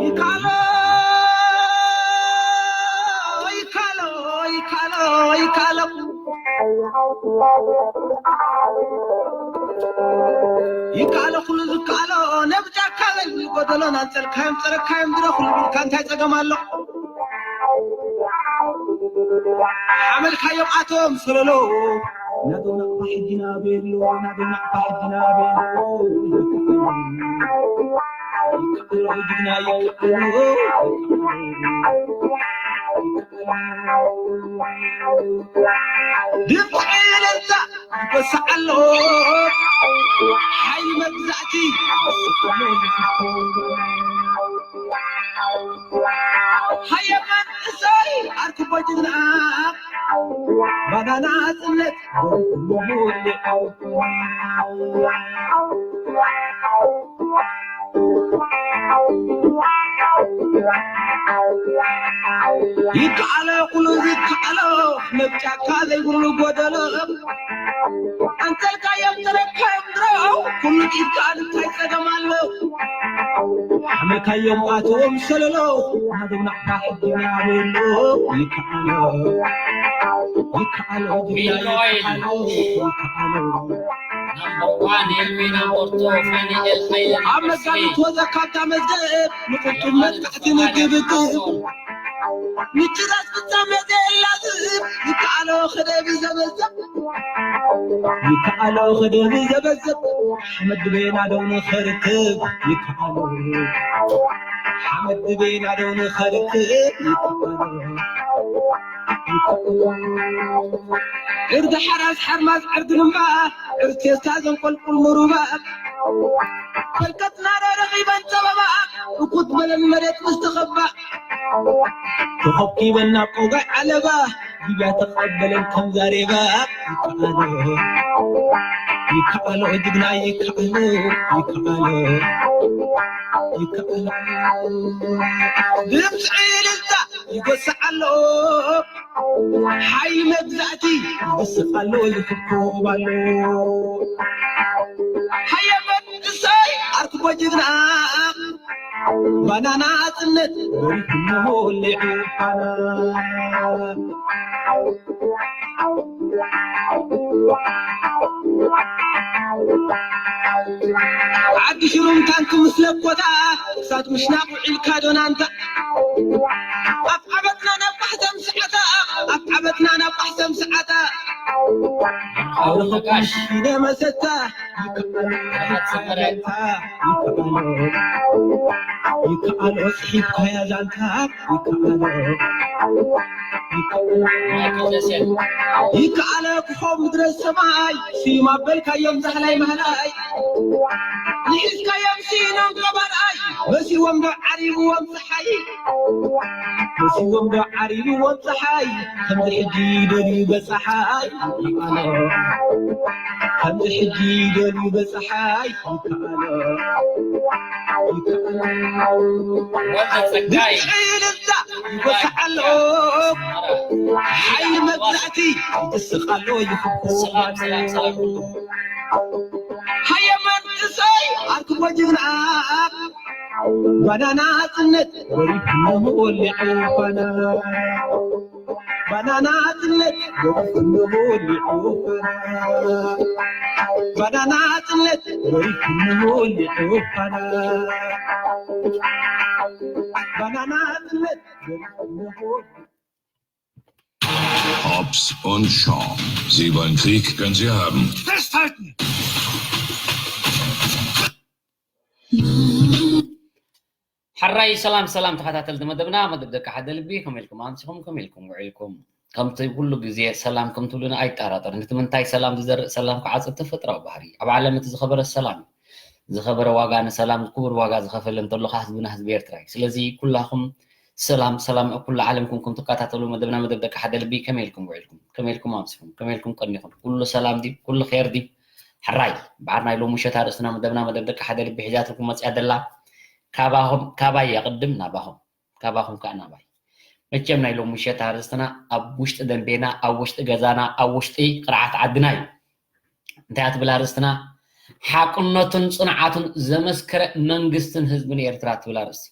ይካሎ ይካሎ ይካሎ ይካሎ ይካሎ ኩሉ ዝካሎ ነብጃካ በል ጎደሎን ኣንጸልካዮም ጸረካዮም ድረ ኩሉ ቢልካ እንታይ ጸገም ኣሎ? ሓመልካዮም ኣቶም ሰለሎ ናዶ ናቕፋ ሕጂ ናበሎ ናዶ ናቕፋ ሕጂ ናበሎ ይካሎ ጅግና ይካሎ ድምፂ እልልታ ይወስዕ ኣሎ ሓይሊ መግዛእቲ ሃየ መንእሰይ ኣርክቦ ጅግና ባናና ጽነት ይከኣሎ ኩሉ ዝከኣሎ ነብጫካ ዘይብሉ ጎደሎ ኣንተልካዮም ተረካዮም ድሮ ኩሉ ኢድካ እንታይ ጸገም ኣሎ ሓመልካዮም ኣትዎም ሰለሎ ናደው ናቕፋ ሕጂ ናበሎ ይከኣሎ ይከኣሎ ይከኣሎ ይከኣሎ Number one, Elmina Porto, Fani El Hayden, ኣብ መጋቢት ወዘካ ኣብታ መዝገብ ንቁልጡም መጥቃዕቲ ምግብግብ ምጭራስ ፍጻሜ ዘየላዝብ ይከኣሎ ክደብ ዘበዘብ ይከኣሎ ክደብ ዘበዘብ ሓመድ ቤና ደው ንኸርክብ ይከኣሎ ሓመድ ቤና ደው ንኸርክብ ይከኣሎ ዕርዲ ሓራስ ሓርማዝ ዕርዲ ድማ ዕርቴስታ ዘንቆልቁል ምሩባ በርከትና ረኺበን ጸበባ እኩት በለን መሬት ምስ ተኸባ ተኸብኪበን ናብ ቆጋይ ዓለባ ግብያ ተቐበለን ከም ዛሬባ ይከኣሎ ይከኣሎ ጅግና ይከኣሎ ይከኣሎ ይከኣሎ ድምፂ እልልታ ይጎስዕ ኣሎ ሓይሊ መግዛእቲ ይወስኽ ኣሎ ይፍኮብ ኣሎ ሃየ መንእሰይ ኣርክቦ ጅግና ባናና ጽነት በሪኹ እነሆ ሊዑ ፋና ዓዲ ሽሩም ታንክ ምስ ለኮታ ክሳት ምሽናቕ ውዒልካ ዶናንታ ኣብ ዓበትና ናብ ቃሕተም ሰዓታ ኣብ ዓበትና ናብ ቃሕተም ሰዓታ ኣውርኽቃሽ ነመሰታ ይከኣሎ ይከኣሎ ይከኣሎ ይከኣሎ ጽሒፍካያ ዛንታ ይከኣሎ ይከኣለ ክኾም ምድረ ሰማይ ስዩም ኣበልካዮም ዛህላይ ማህላይ ንሒዝካዮም ስኢኖም ገባርኣይ መሲዎም ዶ ዓሪብዎም ፀሓይ መሲዎም ዶ ዓሪብዎም ፀሓይ ከምዚ ሕጂ ደልዩ በፀሓይ ይከኣሎ ከምዚ ሕጂ ደልዩ በፀሓይ ይከኣሎ ይከኣሎ ወልደ ጸጋይ ብዕልልታ ይወስዓሎ ሓይሊ መግዛእቲ ይስቃሎ ይፍኮ ሰላም ሰላም ሰላም ኩሉ ሃየ መንእሰይ ኣርክቦ ጅግና ባናና ጽነት ወሪድኩም ወሊዑ ፋና ባናና ጽነት ወሪድኩም ወሊዑ ፋና ባናና ጽነት ወሪድኩም ወሊዑ ፋና ባናና ጽነት ወሪድኩም ወሊዑ Hobbs und Shaw. Sie wollen Krieg? Können Sie haben. Festhalten! ሕራይ ሰላም ሰላም ተኸታተልቲ መደብና መደብ ደቂ ሓደ ልቢ ከመይ ኢልኩም ኣምሲኹም ከመይ ኢልኩም ውዒልኩም ከምቲ ኩሉ ግዜ ሰላም ከም ትብሉና ኣይጠራጠርን እቲ ምንታይ ሰላም ዝዘርእ ሰላም ክዓጽድ ተፈጥራዊ ባህሪ ኣብ ዓለም እቲ ዝኸበረ ሰላም እዩ ዝኸበረ ዋጋ ንሰላም ክቡር ዋጋ ዝኸፈለ እንተሎ ከዓ ህዝብና ህዝቢ ኤርትራ እዩ ስለዚ ኩላኹም ሰላም ሰላም ኣብ ኩሉ ዓለም ኩንኩም ትከታተሉ መደብና መደብ ደቂ ሓደ ልቢ ከመይ ኢልኩም ውዒልኩም ከመይ ኢልኩም ኣምሲኹም ከመይ ኢልኩም ቀኒኹም ኩሉ ሰላም ድዩ ኩሉ ኼር ድዩ ሕራይ በዓል ናይ ሎሚ ምሸት ኣርእስትና መደብና መደብ ደቂ ሓደ ልቢ ሒዛትልኩም መፅያ ደላ ካባኹም ካባይ የቕድም ናባኹም ካባኹም ከዓ ናባይ መቸም ናይ ሎሚ ምሸት ኣርእስትና ኣብ ውሽጢ ደንቤና ኣብ ውሽጢ ገዛና ኣብ ውሽጢ ቅርዓት ዓድና እዩ እንታይ ኣትብል ኣርእስትና ሓቅነቱን ጽንዓቱን ዘመስከረ መንግስትን ህዝብን ኤርትራ ትብል ኣርእስቲ።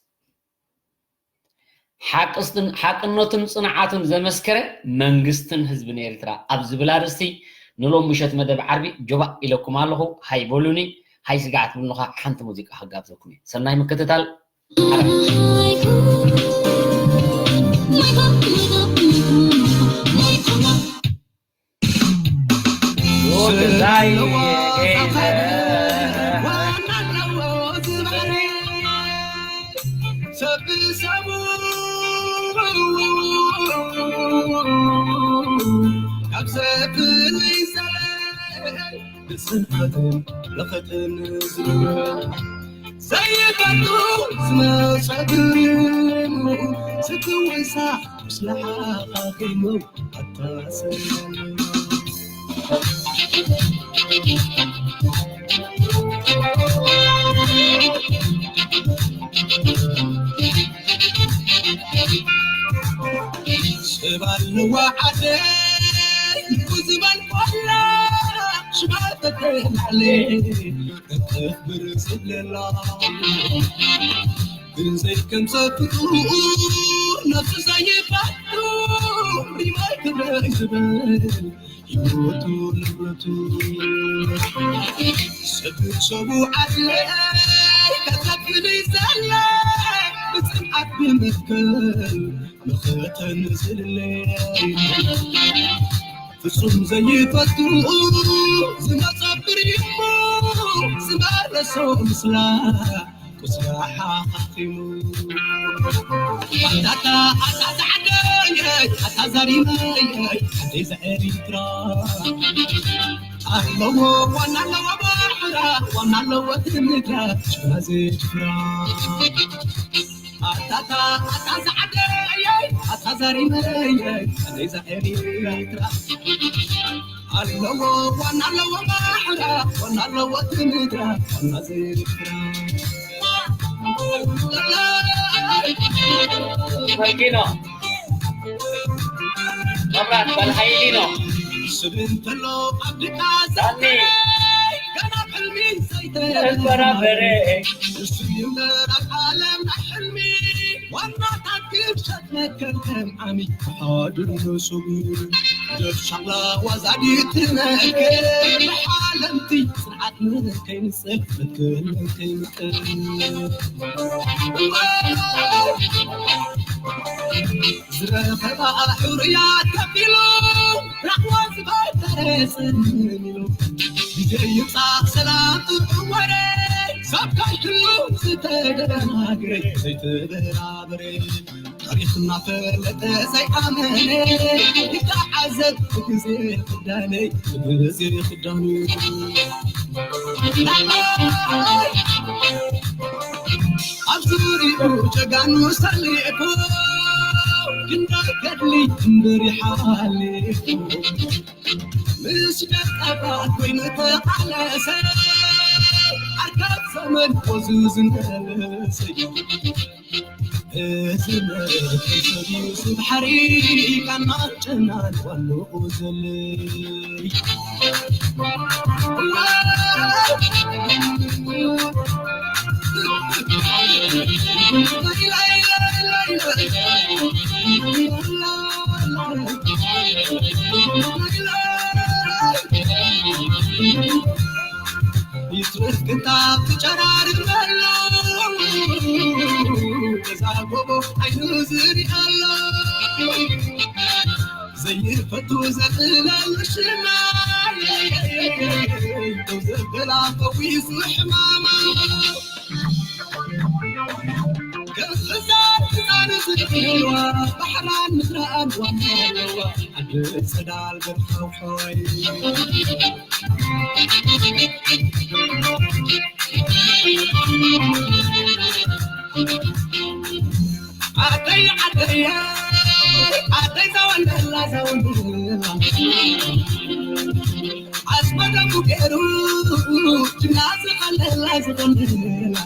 ሓቅስትን-፣ ሓቅነቱን ጽንዓቱን ዘመስከረ መንግስትን ህዝብን ኤርትራ ኣብ ዝብል ኣርእስቲ ንሎም ምሸት መደብ ዓርቢ ጆባእ ኢለኩም ኣለኹ። ሃይ በሉኒ፣ ሃይ ስጋዕ ትብሉኻ ሓንቲ ሙዚቃ ክጋብዘኩም እየ። ሰናይ ምክትታል። ብጽንዓትን ብኽእትን ዝብል ዘይፈቱ ዝመጸ ግን ስትወሳሕ ምስላ ሓኻኺሙ ኣታሰ ስብ ኣለዋ ዓደይ ዝበል ኮላ ሽማ ተተላዕለ እተኽብር ዘለላ ግን ዘይከምሰ ፍጡር ነፍሱ ዘይፈቱ ሪማይ ክብረይ ዝብል ህይወቱ ንብረቱ ሰብ ሰቡ ዓድለይ ከተፍሊ ዘለ ብጽንዓት ብመትከል መኸተን ዝልለ ፍጹም ዘይፈቱ ዝመጸ ብሪሞ ዝመለሶ ምስላ ቁስላ ሓኻኺሙ ኣታታ ኣታ ዛዕደይ ኣታ ዛሪመይ ኣደይ ዘኤሪትራ ኣለዎ ዋና ኣለዎ ባሕራ ዋና ኣለዎ ትምድራ ሽና ዝጅፍራ ኣታታ ኣታ ዛዕደይ ኣታ ዛሪመይ ኣደይ ዘኤሪትራ ኣለዎ ዋና ኣለዎ ባሕራ ዋና ኣለዎ ትምድራ ዋና ዝፍራ መኪኖ መብራት በልሓይሊኖ ስብል እንተሎ ኣብ ድቃ ዳኒ ገና ሕልሚ ዘይተበራበረ እሱ ይምበር ኣብ ዓለም ናይ ሕልሚ ዋናታት ክብሸት መከልከም ዓሚ ሓዱር ንሱብ ደሻላ ዋዛዲት ትነግር ብሓለምቲ ስርዓት ንከይንጽል መከል ከይንጥል ዝረኸባ ሕሩያ ከፊሉ ራሕዋ ዝበተረ ጽንሚሉ ግዜ ይምጻእ ሰላም ጥዑም ወረ ሰብ ካይትሉ ዝተደናግረ ዘይተበራበረ ታሪኽና ፈለጠ ዘይኣመነ ይተዓዘብ ብግዜ ክዳነይ ብግዜ ክዳኑ ኣብ ዙሪኡ ጀጋኑ ሰሊፉ ክንዳይ ገድሊ እምበር ይሓሊፉ ምስ ደቀባት ኮይኑ ተቓለሰ ኣርካብ ዘመን ወዙ ዝንቀለሰ እዚ ሰብ እዩ ስብሓሪ ቃና ጨናን ዋንኡ ዘለይ ይትረፍ ክታብ ትጨራርር ኣሎ እዛ ጎቦ ዓይኑ ዝርኢ ኣሎ ዘይፈቱ ዘጥለሉ ሽማ ደው ዘበላ ፈዊሱ ሕማማ ገዛ ህፃን ዝጥልዋ ባሕራን ምድራን ዋና ኣለዋ ዓዲ ፀዳል ገርሓው ሓዋይ ዓደይ ዓደይ ዓደይ ዘወንደላ ዘወንደላ ኣስመደሙ ገይሩ ጅና ዝኸለላ ዝኸለላ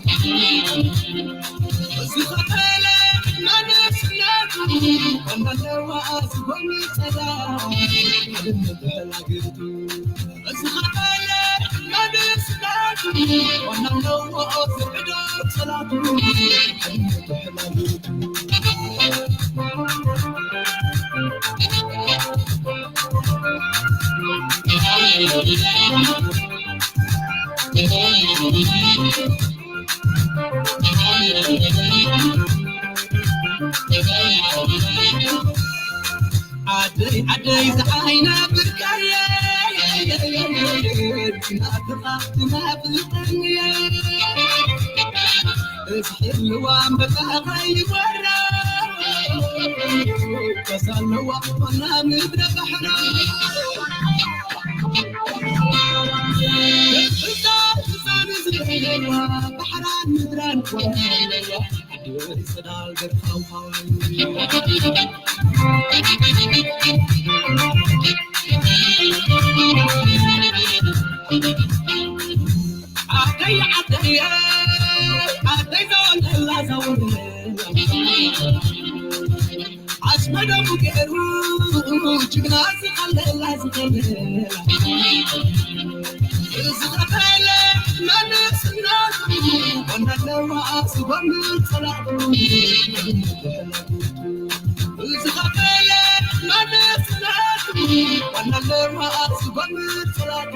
ዝኸፈለ መንስነቱ እናለዋ ዝኾኑ ጸላ ሓድነት ተላግቱ ዝኸፈለ መንስነቱ ዓደይ ዓደይ ዝዓይና ብርቀየ ናትኻ ትናፍቐኒ እየ። እዚ ህልዋ እምበቃ ከይወራ ከሳለዋ ኮና ምድረ ባሕራ እዛ ህፃን ዝለዋ ባሕራን ምድራን ኮና ዓደይ ዓደይ ዓደይ ዘወለላ ዘወለላ ኣስመደሙ ገይሩ ጅግና ዝኸለላ ዝኸለላ ዝኸፈለ መንስና ዋናለዋ ስጎም ጸላቱ ዝኸፈለ መንስና ዋናለዋ ስጎም ጸላቱ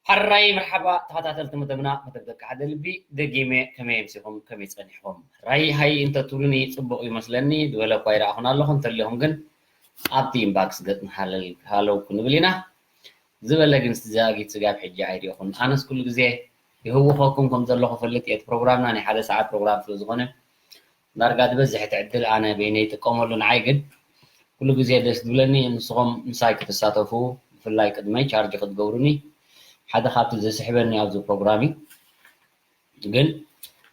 ሕራይ መርሓባ ተኸታተልቲ መደብና፣ መደብ ደቂ ሓደ ልቢ ደጊመ ከመይ ኣምሲኹም፣ ከመይ ጸኒሕኩም? ሕራይ ሃይ እንተትብሉኒ ጽቡቕ ይመስለኒ፣ ዝበለ እኳ ይረኣኹን ኣለኹ፣ እንተሊኹም ግን ኣብቲ ኢንባክስ ገጽ ንሃለል ሃለው ክንብል ኢና። ዝበለ ግን ዛጊት ስጋብ ሕጂ ኣይሪእኹን። ኣነስ ኩሉ ግዜ ይህውኸኩም ከም ዘለኹ ፈልጥ እየ። እቲ ፕሮግራምና ናይ ሓደ ሰዓት ፕሮግራም ስለ ዝኾነ ዳርጋ ዝበዝሕ እቲ ዕድል ኣነ በይነይ ይጥቀመሉ። ንዓይ ግን ኩሉ ግዜ ደስ ዝብለኒ ንስኹም ምሳይ ክትሳተፉ፣ ብፍላይ ቅድመይ ቻርጅ ክትገብሩኒ ሓደ ካብቲ ዘስሕበኒ ኣብዚ ፕሮግራም እዩ። ግን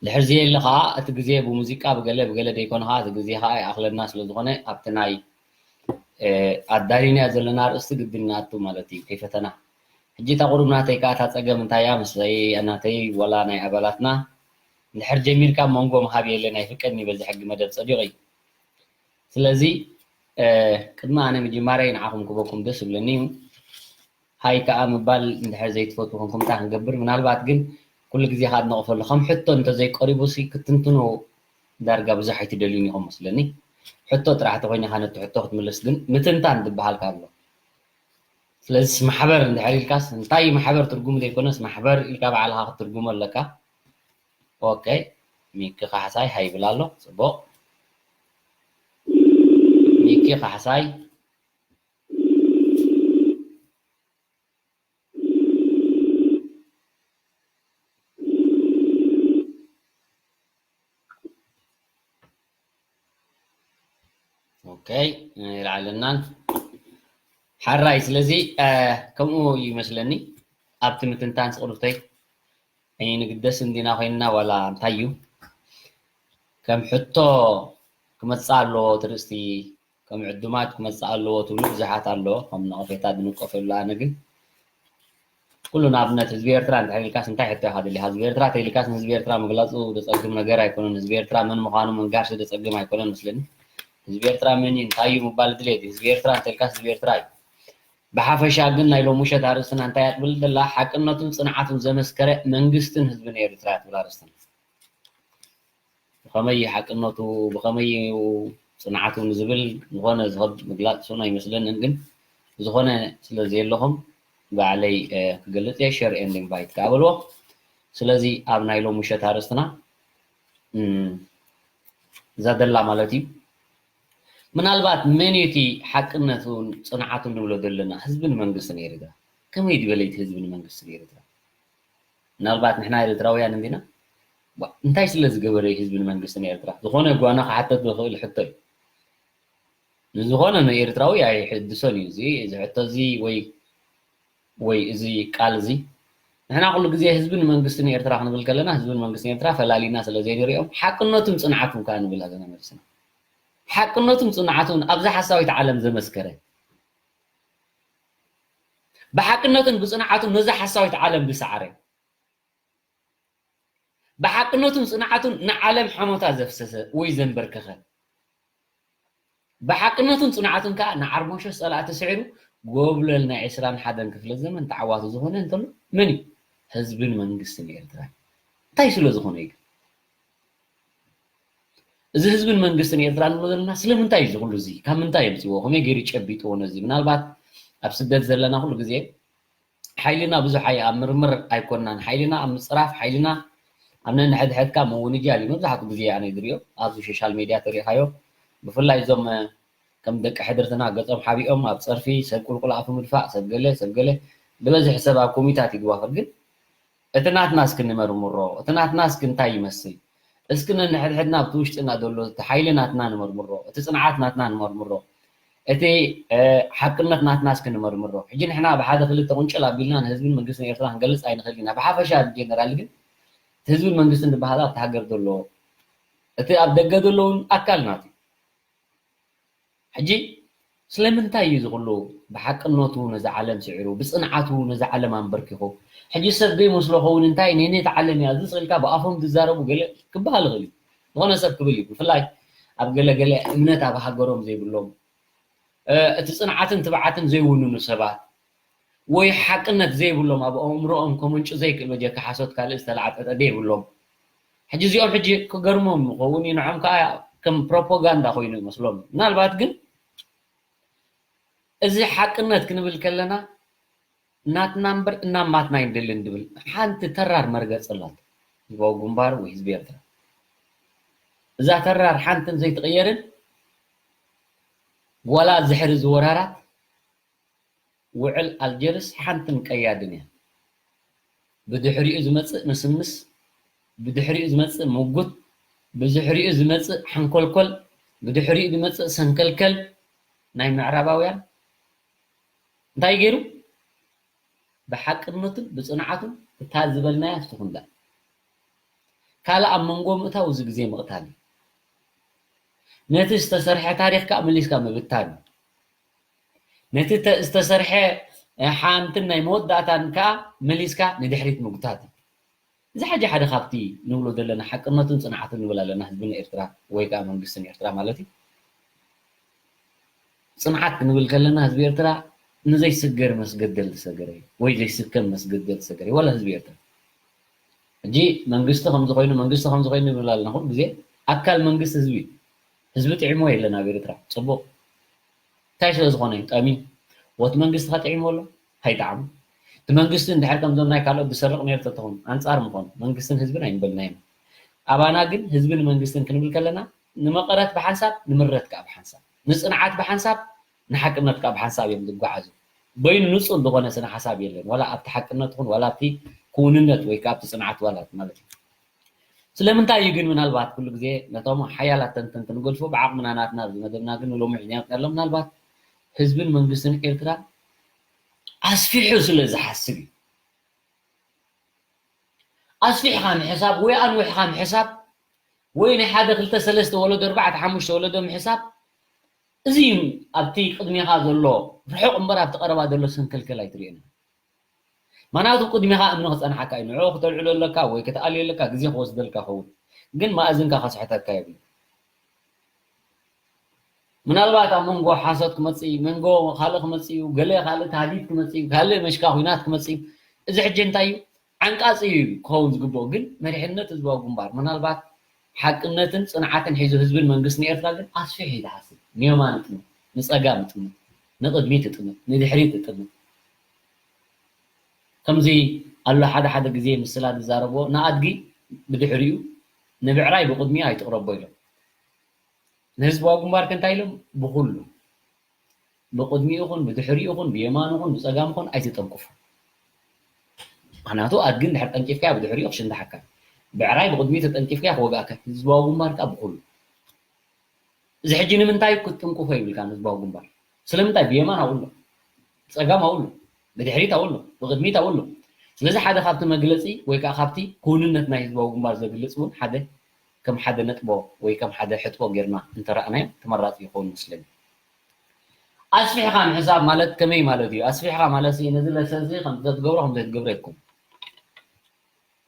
ድሕር ዘየለ ከዓ እቲ ግዜ ብሙዚቃ ብገለ ብገለ ደይኮነ ከዓ እቲ ግዜ ከዓ ይኣኽለና ስለ ዝኾነ ኣብቲ ናይ ኣዳሊናዮ ዘለና ኣርእስቲ ግድን ንኣቱ ማለት እዩ፣ ከይፈተና። ሕጂ እታ ቁሩብ ናተይ ከኣ እታ ጸገም እንታይ እያ? ምስለይ ናተይ ወላ ናይ ኣባላትና እንድሕር ጀሚርካ መንጎ ምሃብ የለን፣ ኣይፍቀድን እዩ በዚ ሕጊ መደብ ጸዲቑ እዩ። ስለዚ ቅድሚ ኣነ ምጅማረይ ንዓኹም ክበኩም ደስ ይብለኒ እዩ። ሃይ ከኣ ምባል እንድሕር ዘይትፈትዉ ኮንኩም እንታይ ክንገብር? ምናልባት ግን ኩሉ ግዜ ከኣ ትነቕፈሉ። ከም ሕቶ እንተዘይቀሪቡሲ ክትንትኑ ዳርጋ ብዙሕ ኣይትደልዩን ኢኹም መስለኒ። ሕቶ ጥራሕ ተኾይኑ ኢኻ ነቲ ሕቶ ክትምልስ፣ ግን ምትንታን ዝበሃል ከኣ ኣሎ። ስለዚስ ማሕበር እንድሕር ኢልካስ እንታይ እዩ ማሕበር ትርጉሙ ዘይኮነስ ማሕበር ኢልካ ባዕልኻ ክትትርጉሞ ኣለካ። ኦኬ፣ ሚኪ ካሕሳይ ሃይ ይብል ኣሎ። ጽቡቕ። ሚኪ ካሕሳይ ኦኬ፣ ይልዓለናን። ሓራይ፣ ስለዚ ከምኡ ይመስለኒ። ኣብቲ ምትንታን ስቕሩብተይ ኣይንግደስ እንዲና ኮይንና ዋላ እንታይ እዩ? ከም ሕቶ ክመጽእ ኣለዎ እቲ ርእስቲ፣ ከም ዕዱማት ክመጽእ ኣለዎ ትብሉ ብዙሓት ኣሎ፣ ከም ነቐፌታ ዝንቀፈሉ። ኣነ ግን ኩሉ ንኣብነት ህዝቢ ኤርትራ እንድሕር ኢልካስ እንታይ ሕቶ ኢኻ ደሊኻ? ህዝቢ ኤርትራ ተይልካስ ንህዝቢ ኤርትራ ምግላጹ ዘጸግም ነገር ኣይኮነን። ህዝቢ ኤርትራ መን ምዃኑ ምንጋርሲ ዘጸግም ኣይኮነን መስለኒ። ህዝቢ ኤርትራ መን እዩ እንታይ እዩ ምባል ድሌት እዩ። ህዝቢ ኤርትራ እንተልካስ ህዝቢ ኤርትራ እዩ። ብሓፈሻ ግን ናይ ሎሚ ምሸት ኣርእስትና እንታይ እያ ትብል ዘላ? ሓቅነቱን ጽንዓቱን ዘመስከረ መንግስትን ህዝብን ኤርትራ እያ ትብል ኣርእስትና። ብኸመይ እዩ ሓቅነቱ፣ ብኸመይ እዩ ጽንዓቱ ንዝብል ዝኾነ ዝኸብድ ምግላጽ ስኡን ኣይመስለንን፣ ግን ዝኾነ ስለ ዘየለኹም ባዕለይ ክገልጽ እየ። ሸር ኤንድ ኢንቫይት ከኣ በልዎ። ስለዚ ኣብ ናይ ሎሚ ምሸት ኣርእስትና እዛ ዘላ ማለት እዩ። ምናልባት መን እዩ እቲ ሓቅነቱን ጽንዓቱን ንብሎ ዘለና? ህዝብን መንግስትን ኤርትራ። ከመይ ዝበለ እቲ ህዝብን መንግስትን ኤርትራ? ምናልባት ንሕና ኤርትራውያን እንዲና? ዋ፣ እንታይ ስለ ዝገበረ እዩ ህዝብን መንግስትን ኤርትራ? ዝኾነ ጓና ክሓተት ዝኽእል ሕቶ እዩ። ንዝኾነ ንኤርትራዊ ኣይሕድሶን እዩ። እዚ፣ እዚ ሕቶ እዚ ወይ፣ ወይ እዚ ቃል እዚ፣ ንሕና ኩሉ ግዜ ህዝብን መንግስትን ኤርትራ ክንብል ከለና፣ ህዝብን መንግስትን ኤርትራ ፈላሊና ስለ ዘይንሪኦም፣ ሓቅነቱን ጽንዓቱን ከኣ ንብል ኣለና መልስና። ሓቅነቱን ጽንዓቱን ኣብዛ ሓሳዊት ዓለም ዘመስከረ፣ ብሓቅነቱን ብጽንዓቱን ነዛ ሓሳዊት ዓለም ዝሰዓረ፣ ብሓቅነቱን ጽንዓቱን ንዓለም ሓሞታ ዘፍሰሰ ወይ ዘንበርከኸ፣ ብሓቅነቱን ጽንዓቱን ከኣ ንዓርሞሾስ ጸላእቲ ስዒሩ ጎብለል ናይ ዕስራን ሓደን ክፍለ ዘመን ተዓዋቲ ዝኾነ እንተሎ መን እዩ? ህዝብን መንግስትን ኤርትራ። እንታይ ስለ ዝኾነ እዩ? እዚ ህዝብን መንግስትን ኤርትራ ንብሎ ዘለና ስለምንታይ እዩ እዚ ኩሉ እዚ? ካብ ምንታይ የምፅዎ? ከመይ ገይሩ ጨቢጥዎ ነዚ? ምናልባት ኣብ ስደት ዘለና ኩሉ ግዜ ሓይልና ብዙሕ ኣይ-፣ ኣብ ምርምር ኣይኮናን። ሓይልና ኣብ ምፅራፍ፣ ሓይልና ኣብ ነንሕድሕድካ ምውንጃል እዩ መብዛሕትኡ ግዜ ኣነ ዝሪኦ። ኣብዚ ሶሻል ሜድያ ተሪእኻዮ፣ ብፍላይ እዞም፣ እ፣ ከም ደቂ ሕድርትና ገጾም ሓቢኦም ኣብ ጸርፊ፣ ሰብ ቁልቁል ኣፉ ምድፋእ፣ ሰብ ገለ፣ ሰብ ገለ፣ ዝበዝሕ ሰብ ኣብ ኮሚታት ይድዋፈር። ግን እቲ ናትና እስኪ ንመርምሮ፣ እቲ ናትና እስኪ እንታይ ይመስል? እስኪ ነንሕድሕድና ኣብቲ ውሽጥና ዘሎ እቲ ሓይሊ ናትና ንመርምሮ፣ እቲ ጽንዓት ናትና ንመርምሮ፣ እቲ፣ እ፣ ሓቅነት ናትና እስኪ ንመርምሮ። ሕጂ ንሕና ብሓደ ክልተ ቁንጭል ኣቢልና ንህዝብን መንግስትን ኤርትራ ክንገልጽ ኣይንኽእል ኢና። ብሓፈሻ ጀነራል ግን እቲ ህዝብን መንግስትን ዝበሃል ኣብቲ ሃገር ዘሎ፣ እቲ ኣብ ደገ ዘሎ እውን ኣካል ናቱ እዩ። ሕጂ ስለምንታይ እዩ እዚ ኩሉ ብሓቅነቱ ነዚ ዓለም ስዒሩ፣ ብጽንዓቱ ነዚ ዓለም ኣንበርኪኹ? ሕጂ ሰብ ዘይመስሎ ኸውን እንታይ ነነቲ ዓለም እያ እዚ ስኢልካ ብኣፎም ዝዛረቡ ገለ ክበሃል ይኽእል እዩ። ዝኾነ ሰብ ክብል እዩ። ብፍላይ ኣብ ገለ ገለ እምነት ኣብ ሃገሮም ዘይብሎም፣ እ፣ እቲ ጽንዓትን ትብዓትን ዘይውንኑ ሰባት፣ ወይ ሓቅነት ዘይብሎም፣ ኣብ ኣእምሮኦም ከመንጩ ዘይክእሉ፣ በጀካ ሓሶት ካልእ ዝተላዕጠጠ ዘይብሎም። ሕጂ እዚኦም ሕጂ ክገርሞም ይኸውን እዩ፣ ንዖም ከኣ ከም ፕሮፓጋንዳ ኮይኑ ይመስሎም። ምናልባት ግን እዚ ሓቅነት ክንብል ከለና ናትና እምበር እናማትና ኣይንደልን ድብል ሓንቲ ተራር መርገጽ ኣላት ህዝባዊ ግንባር ወይ ህዝቢ ኤርትራ። እዛ ተራር ሓንትን ዘይትቕየርን፣ ዋላ ዝሕሪ ዝወራራት ውዕል ኣልጀርስ ሓንትን ቀያድን እያ። ብድሕሪኡ ዝመጽእ ምስምስ፣ ብድሕሪኡ ዝመጽእ ምጉት፣ ብድሕሪኡ ዝመጽእ ሓንኮልኮል፣ ብድሕሪኡ ዝመጽእ ሰንከልከል ናይ ምዕራባውያን እንታይ ገይሩ? ብሓቅነቱን ብጽንዓቱን እታ ዝበልናያ ትኹንዳ። ካልእ ኣብ መንጎ ምእታው እዚ ግዜ ምቕታል እዩ። ነቲ ዝተሰርሐ ታሪኽ ከኣ መሊስካ ምብታን እዩ። ነቲ ተ-፣ ዝተሰርሐ፣ እ፣ ሓንትን ናይ መወዳእታን ከኣ መሊስካ ንድሕሪት ምጉታት እዩ። እዚ ሕጂ ሓደ ካብቲ ንብሎ ዘለና ሓቅነትን ጽንዓትን ንብል ኣለና፣ ህዝብን ኤርትራ ወይ ከኣ መንግስትን ኤርትራ ማለት እዩ። ጽንዓት ክንብል ከለና ህዝቢ ኤርትራ ንዘይስገር መስገደል ዝሰገረ እዩ፣ ወይ ዘይስከም መስገደል ዝሰገረ እዩ፣ ዋላ ህዝቢ ኤርትራ። ሕጂ መንግስቲ ከምዚ ኮይኑ፣ መንግስቲ ከምዚ ኮይኑ ንብል ኣለና። ኩሉ ግዜ ኣካል መንግስቲ ህዝቢ እዩ። ህዝቢ ጥዒሞ የለን ኣብ ኤርትራ። ጽቡቕ። እንታይ ስለ ዝኾነ እዩ ጠምዩ? ወቲ መንግስቲ ከጥዒሞ ኣሎ? ኣይጠዓሙ። እቲ መንግስቲ እንድሕር ከምዞም ናይ ካልኦት ዝሰርቕ ነይሩ ተትኾን፣ ኣንጻር ምኾኑ፣ መንግስትን ህዝብን ኣይንበልናዮም። ኣባና ግን ህዝብን መንግስትን ክንብል ከለና፣ ንመቐረት ብሓንሳብ፣ ንምረት ከኣ ብሓንሳብ፣ ንጽንዓት ብሓንሳብ፣ ንሓቅነት ከኣ ብሓንሳብ እዮም ዝጓዓዙ። በይኑ ንጹር ዝኾነ ስነ ሓሳብ የለን። ዋላ ኣብቲ ሓቅነት ይኹን፣ ዋላ ኣብቲ ክውንነት ወይ ከኣ ኣብቲ ጽንዓት ዋላ ማለት እዩ። ስለምንታይ እዩ ግን ምናልባት ኩሉ ግዜ ነቶም ሓያላት ተንተንቲ ንገድፎ፣ ብዓቕምና ናትና ኣብዚ መደብና ግን ንሎሚ ሒዝናዮ መጺና ኣሎ። ምናልባት ህዝብን መንግስትን ኤርትራ ኣስፊሑ ስለ ዝሓስብ እዩ። ኣስፊሕኻ ምሕሳብ ወይ ኣንዊሕኻ ምሕሳብ ወይ ናይ ሓደ ክልተ ሰለስተ ወለዶ፣ ኣርባዕተ ሓሙሽተ ወለዶ ምሕሳብ፣ እዚ እዩ ኣብቲ ቅድሜኻ ዘሎ ርሑቕ እምበር ኣብቲ ቀረባ ዘሎ ሰንከልከል ኣይትርእዮን። ምኽንያቱ ቅድሜኻ እምኒ ክጸንሓካ እዩ። ንዕኡ ክተልዕሎ ኣለካ ወይ ክትኣልዮ ኣለካ፣ ግዜ ክወስደልካ ይኸውን። ግን መኣዝንካ ከስሕተካ የብሉን። ምናልባት ኣብ መንጎ ሓሶት ክመጽእ እዩ፣ መንጎ ካልእ ክመጽእ እዩ፣ ገለ ካልእ ታህዲድ ክመጽእ እዩ፣ ካልእ መሽካ ኲናት ክመጽእ እዩ። እዚ ሕጂ እንታይ እዩ? ዓንቃጺ እዩ ክኸውን ዝግብኦ። ግን መሪሕነት ህዝባዊ ግንባር ምናልባት ሓቅነትን ጽንዓትን ሒዙ ህዝብን መንግስትን ኤርትራ ግን ኣስፊሑ እዩ ዝሓስብ። ንየማን ይጥምት፣ ንጸጋም ይጥምት፣ ንቕድሚት ይጥምት፣ ንድሕሪት ይጥምት። ከምዚ ኣሎ ሓደ ሓደ ግዜ ምስላ ዝዛረብዎ፣ ንኣድጊ ብድሕሪኡ፣ ንብዕራይ ብቕድሚኡ ኣይትቕረቦ ኢሎም። ንህዝባዊ ግንባር ከ እንታይ ኢሎም? ብኹሉ፣ ብቕድሚኡ ይኹን፣ ብድሕሪኡ ይኹን፣ ብየማኑ ይኹን፣ ብጸጋሙ ይኹን ኣይትጠንቅፎ። ምኽንያቱ ኣድጊ እንድሕር ጠንቂፍካያ ብድሕሪኡ ክሽንዳሓካ። ብዕራይ ብቕድሚኡ ተጠንቂፍካያ ክወግኣካ። ህዝባዊ ግንባር ከኣ ብኹሉ። እዚ ሕጂ ንምንታይ ክትጥንቅፎ ይብልካ ንህዝባዊ ግንባር? ስለምንታይ? ብየማን ኣብኡ ኣሎ፣ ብጸጋም ኣብኡ ኣሎ፣ ብድሕሪት ኣብኡ ኣሎ፣ ብቕድሚት ኣብኡ ኣሎ። ስለዚ ሓደ ካብቲ መግለጺ ወይ ከኣ ካብቲ ክውንነት ናይ ህዝባዊ ግንባር ዘግልጽ እውን ሓደ ከም ሓደ ነጥቦ ወይ ከም ሓደ ሕጥቦ ጌርና እንተረኣናዮ ተመራፂ ይኸውን መስለኒ። ኣስፊሕካ ምሕሳብ ማለት ከመይ ማለት እዩ? ኣስፊሕካ ማለት ነዚ ለሰንሲ ከም ዘይትገብሮ ከም ዘይትገብሮ ይኩም።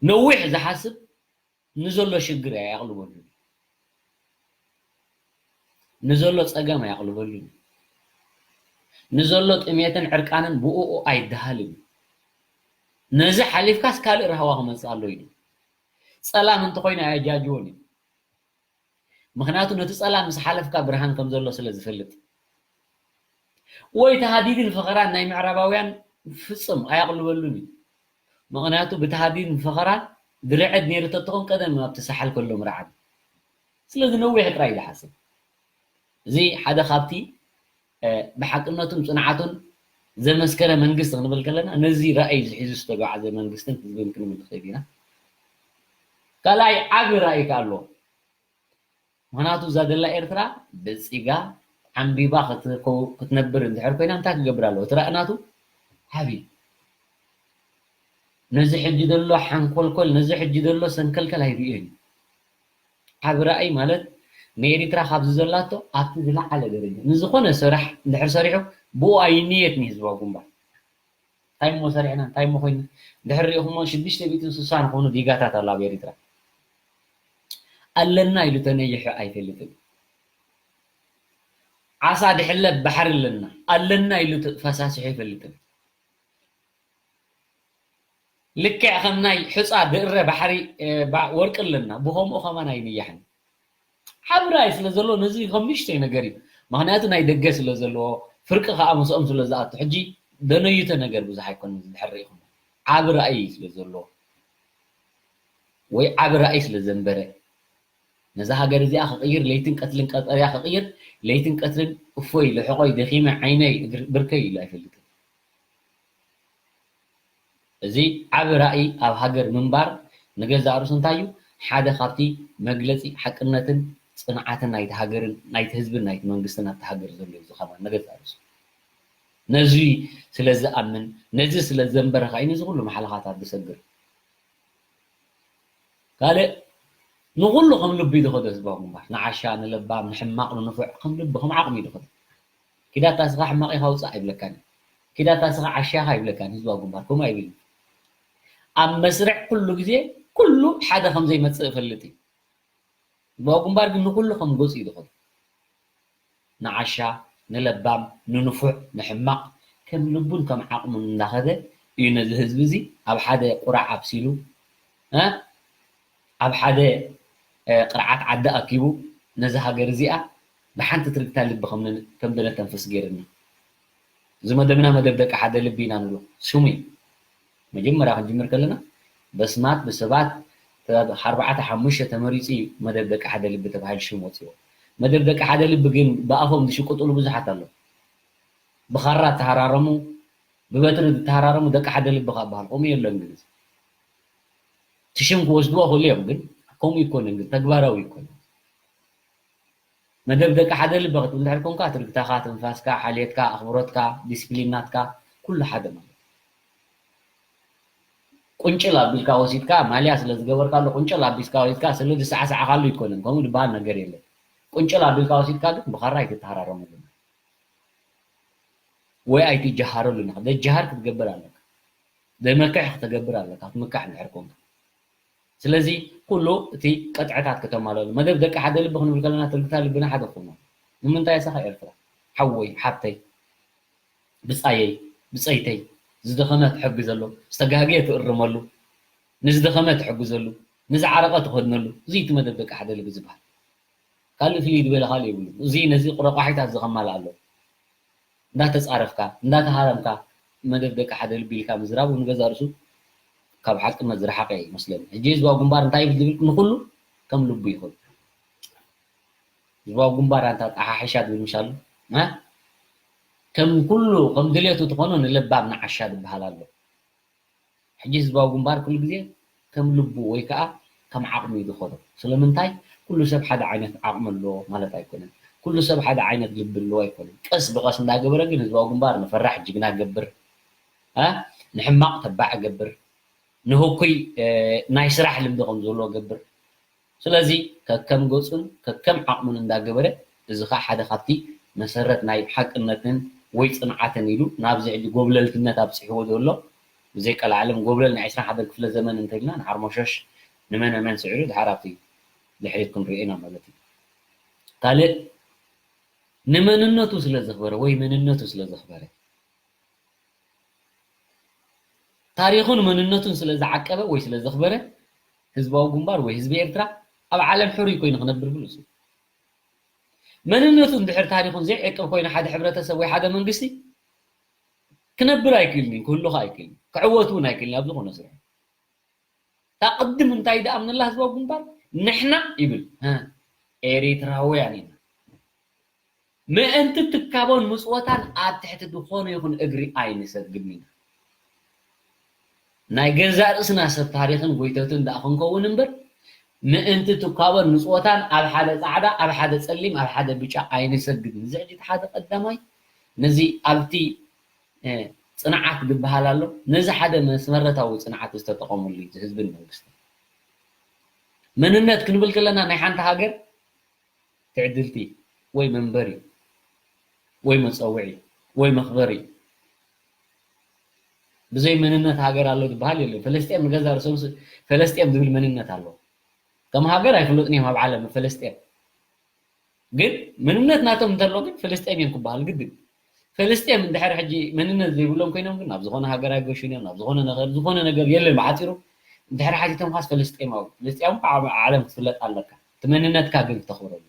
ነዊሕ ዝሓስብ ንዘሎ ሽግር ኣየቕልበሉን፣ ንዘሎ ፀገም ኣየቕልበሉን፣ ንዘሎ ጥሜትን ዕርቃንን ብኡኡ ኣይደሃልን። ነዚ ሓሊፍካስ ካልእ ራህዋ ክመፅእ ኣሎ ኢሉ ፀላም እንተኮይኑ ኣየጃጅዎን እዩ። ምክንያቱ ነቲ ፀላም ምስ ሓለፍካ ብርሃን ከም ዘሎ ስለ ዝፈልጥ። ወይ ተሃዲድን ፈኸራን ናይ ምዕራባውያን ፍፅም ኣየቕልበሉን እዩ። ምክንያቱ ብተሃዲድን ፈኸራን ድርዕድ ነይሩ ተትኾን ቀደም ኣብቲ ሳሕል ከሎ ምርዓድ። ስለዚ ነዊሕ ጥራይ እዩ ዝሓስብ። እዚ ሓደ ካብቲ ብሓቅነቱን ፅንዓቱን ዘመስከረ መንግስቲ ክንብል ከለና ነዚ ራእይ ዝሒዙ ዝተጓዓዘ መንግስትን ህዝብን ክንብል ንኽእል ኢና። ካልኣይ ዓቢ ራእይ ከ ኣለዎ። ምክንያቱ እዛ ዘላ ኤርትራ በፂጋ ዓንቢባ ክትነብር እንድሕር ኮይና እንታይ ክገብር ኣለዎ? እቲ ራእይ ናቱ ዓቢ ነዚ ሕጂ ዘሎ ሓንኮልኮል ነዚ ሕጂ ዘሎ ሰንከልከል ኣይርእዮን እዩ። ዓቢ ራእይ ማለት ንኤሪትራ ካብዚ ዘላቶ ኣብቲ ዝለዓለ ደረጃ ንዝኾነ ስራሕ እንድሕር ሰሪሑ ብኡ ኣይንየት ንህዝባዊ ግንባር እንታይ እሞ ሰሪሕና እንታይ እሞ ኮይና እንድሕር ሪኢኹሞ ሽዱሽተ ሚእትን ስሳን ዝኾኑ ዲጋታት ኣሎ ኣብ ኤሪትራ ኣለና ኢሉ ተነይሑ ኣይፈልጥን። ዓሳ ድሕለብ ባሕሪ ኣለና ኣለና ኢሉ ፈሳሲሑ ኣይፈልጥን። ልክዕ ከም ናይ ሑፃ ድእረ ባሕሪ ወርቂ ኣለና ብኸምኡ ከማን ኣይንያሕን። ሓብራይ ስለ ዘሎ ነዚ ከም ንሽተይ ነገር እዩ። ምክንያቱ ናይ ደገ ስለ ዘለዎ ፍርቂ ከዓ ምስኦም ስለ ዝኣቱ ሕጂ ደነዩተ ነገር ብዙሕ ኣይኮነ ዝድሕር ኢኹም ዓብ ራእይ ስለ ዘለዎ ወይ ዓብ ራእይ ስለ ዘንበረ ነዛ ሃገር እዚኣ ክቕይር ለይትን ቀትልን ቀጠርያ ክቕይር ለይትን ቀትልን እፎይ ልሕቆይ ደኺመ ዓይነይ ብርከይ ኢሉ ኣይፈልጥን። እዚ ዓቢ ራእይ ኣብ ሃገር ምንባር ንገዛእ ርእሱ እንታይ እዩ? ሓደ ካብቲ መግለጺ ሓቅነትን ጽንዓትን ናይቲ ሃገርን ናይቲ ህዝብን ናይቲ መንግስትን ኣብቲ ሃገር ዘሎ እዩ ዝኸማን ንገዛእ ርእሱ። ነዚ ስለ ዝኣምን ነዚ ስለ ዘንበረ ከዓ እዩ ነዚ ኩሉ ማሕለኻታት ዝሰግር። ካልእ ንኹሉ ከም ልቡ እዩ ዝኸዶ ህዝባዊ ግንባር ንዓሻ ንለባም ንሕማቕ ንንፉዕ ከም ልቡ ከም ዓቕሚ እዩ ዝኸዶ። ኪዳታ ስኻ ሕማቕ ኢኻ ውፃእ ኣይብለካን እዩ። ኪዳታ ስኻ ዓሻ ኢኻ ኣይብለካን ህዝባዊ ግንባር ከምኡ ኣይብል እዩ። ኣብ መስርዕ ኩሉ ግዜ ኩሉ ሓደ ከም ዘይመፅእ እፈልጥ እዩ። ህዝባዊ ግንባር ግን ንኹሉ ከም ገፁ እዩ ዝኸዶ። ንዓሻ ንለባም ንንፉዕ ንሕማቕ ከም ልቡን ከም ዓቕሙን እንዳኸደ እዩ ነዚ ህዝቢ እዚ ኣብ ሓደ ቁራዕ ኣብሲሉ ኣብ ሓደ ቅርዓት ዓዲ ኣኪቡ ነዚ ሃገር እዚኣ ብሓንቲ ትርግታ ልቢ ከም ደነተንፍስ ገይርና። እዚ መደብና መደብ ደቂ ሓደ ልቢ ኢና ንብሎ። ስሙ እዩ። መጀመርያ ክንጅምር ከለና በስማት ብሰባት ኣርባዕተ ሓሙሽተ ተመሪፁ እዩ መደብ ደቂ ሓደ ልቢ ተባሂሉ ሽም ወፂዎ። መደብ ደቂ ሓደ ልቢ ግን ብኣፎም ዝሽቅጥሉ ብዙሓት ኣለዉ። ብኻራ ተሃራረሙ ብበትሪ ዝተሃራረሙ ደቂ ሓደ ልቢ ካብ በሃል ከምኡ የለን ግን እቲ ሽም ክወስድዎ ክእሉ እዮም ግን ከምኡ ይኮነን ግን ተግባራዊ ይኮነን። መደብ ደቂ ሓደ ልቢ ክትብል እንድሕር ኮንካ ትርግታኻ ትንፋስካ ሓልየትካ ኣኽብሮትካ ዲስፕሊናትካ ኩሉ ሓደ ማለት ቁንጭል ኣቢልካ ወሲድካ ማልያ ስለ ዝገበርካ ኣሎ ቁንጭል ኣቢስካ ወሲድካ ስለ ዝሰዓሰዓካሉ ይኮነን ከምኡ ዝበሃል ነገር የለን። ቁንጭል ኣቢልካ ወሲድካ ግን ብኻራ ኣይትተሃራረመሉ። ወይ ኣይትጀሃረሉን ኢኻ። ደጀሃር ክትገብር ኣለካ። ደመክሕ ክትገብር ኣለካ። ክትምካሕ እንድሕር ኮንካ። ስለዚ ኩሉ እቲ ቅጥዕታት ከተማልኣሉ። መደብ ደቂ ሓደ ልቢ ክንብል ከለና ትርግታ ልብና ሓደ ክኾኑ። ንምንታይ እሳኻ ኤርትራ? ሓወይ፣ ሓብተይ፣ ብጻየይ፣ ብጸይተይ፣ ዝደኸመ ትሕግዘሉ፣ ዝተጋግየ ትእርመሉ፣ ንዝደኸመ ትሕግዘሉ፣ ንዝዓረቐ ትኸድነሉ። እዚ እቲ መደብ ደቂ ሓደ ልቢ ዝበሃል። ካልእ ፍልይ ዝበለ ካልእ የብሉን። እዚ ነዚ ረቋሒታት እዚ ከማልእ ኣለዎ። እንዳተጻረፍካ እንዳተሃረምካ መደብ ደቂ ሓደ ልቢ ኢልካ ምዝራብ ንገዛእ ርእሱ ካብ ሓቅነት ዝረሓቐ እዩ መስለኒ። ሕጂ ህዝባዊ ግንባር እንታይ ይብል ዝብል ንኹሉ ከም ልቡ ይኹን። ህዝባዊ ግንባር ኣንታ ጠሓሒሻ ዝብል ምሻሉ ከም ኩሉ ከም ድሌቱ ትኾኖ ንለባም ንዓሻ ዝበሃል ኣሎ። ሕጂ ህዝባዊ ግንባር ኩሉ ግዜ ከም ልቡ ወይ ከዓ ከም ዓቕሙ እዩ ዝኸዶ። ስለምንታይ? ኩሉ ሰብ ሓደ ዓይነት ዓቕሚ ኣለዎ ማለት ኣይኮነን። ኩሉ ሰብ ሓደ ዓይነት ልቢ ኣለዎ ኣይኮነን። ቀስ ብቐስ እንዳገበረ ግን ህዝባዊ ግንባር ንፈራሕ ጅግና ገብር፣ እ? ንሕማቕ ተባዕ ገብር፣ ንህኩይ ናይ ስራሕ ልምዲ ከም ዘለዎ ገብር፣ ስለዚ ከከም ገፁን ከከም ዓቕሙን እንዳገበረ፣ እዚ ኸዓ ሓደ ካብቲ መሰረት ናይ ሓቅነትን ወይ ፅንዓትን ኢሉ ናብዚ ሕጂ ጎብለልትነት ኣብፂሕዎ ዘሎ፣ ብዘይ ቀልዓለም ጎብለል ናይ ዕስራን ሓደን ክፍለ ዘመን እንተኢልና ንሓርሞሸሽ ንመን መን ስዒሩ ድሓር ኣብቲ ድሕሪት ክንሪኦ ኢና ማለት እዩ። ካልእ ንመንነቱ ስለ ዘኽበረ ወይ መንነቱ ስለ ዘኽበረ፣ ታሪኹን መንነቱን ስለ ዝዓቀበ ወይ ስለ ዘኽበረ፣ ህዝባዊ ግንባር ወይ ህዝቢ ኤርትራ ኣብ ዓለም ሕሩይ ኮይኑ ክነብር ብሉጽ እዩ። መንነቱ እንድሕር ታሪኹን ዘይዕቅብ ኮይኑ ሓደ ሕብረተሰብ ወይ ሓደ መንግስቲ ክነብር ኣይክእልን እዩ፣ ክህሉ ኸኣ ኣይክእልን እዩ፣ ክዕወት እውን ኣይክእልን እዩ ኣብ ዝኾነ ስርሑ። እታ ቅድም እንታይ ደኣ ምንላ ህዝባዊ ግንባር ንሕና ይብል፣ እ፣ ኤሪትራውያን ኢና። ምእንቲ ትካቦን ምጽወታን ኣብ ትሕቲ ዝኾነ ይኹን እግሪ ኣይንሰግድን ኢና። ናይ ገዛእ ርእስና ሰብ ታሪኽን ጎይተትን ደኣ ክንከውን እምበር፣ ምእንቲ ትካቦን ምጽወታን ኣብ ሓደ ጻዕዳ፣ ኣብ ሓደ ጸሊም፣ ኣብ ሓደ ብጫ ኣይንሰግድን። እዚ ሕጂ እቲ ሓደ ቀዳማይ ነዚ ኣብቲ፣ እ፣ ጽንዓት ዝበሃል ኣሎ። ነዚ ሓደ መስመረታዊ ጽንዓት ዝተጠቐመሉ እዩ፣ እዚ ህዝብን መንግስትን። መንነት ክንብል ከለና ናይ ሓንቲ ሃገር ትዕድልቲ ወይ መንበሪ ወይ መጸውዒ ወይ መኽበሪ። ብዘይ መንነት ሃገር ኣሎ ዝበሃል የለን። ፈለስጤም ንገዛ ርእሶም ስ-፣ ፈለስጤም ዝብል መንነት ኣለዎ። ከም ሃገር ኣይፍለጡን እዮም ኣብ ዓለም ፈለስጤም። ግን መንነት ናቶም እንተሎ ግን ፈለስጤም እዮም ክበሃል ግድን። ፈለስጤም እንድሕር ሕጂ መንነት ዘይብሎም ኮይኖም ግን ናብ ዝኾነ ሃገር ኣይገሹን እዮም፣ ናብ ዝኾነ ነገር፣ ዝኾነ ነገር የለን ብሓፂሩ። እንድሕር ሓቲቶም ኻስ ፈለስጤማዊ፣ ፈለስጤም ከዓ ኣብ ዓለም ክትፍለጥ ኣለካ። እቲ መንነትካ ግን ክተኽብሮ ኣለካ።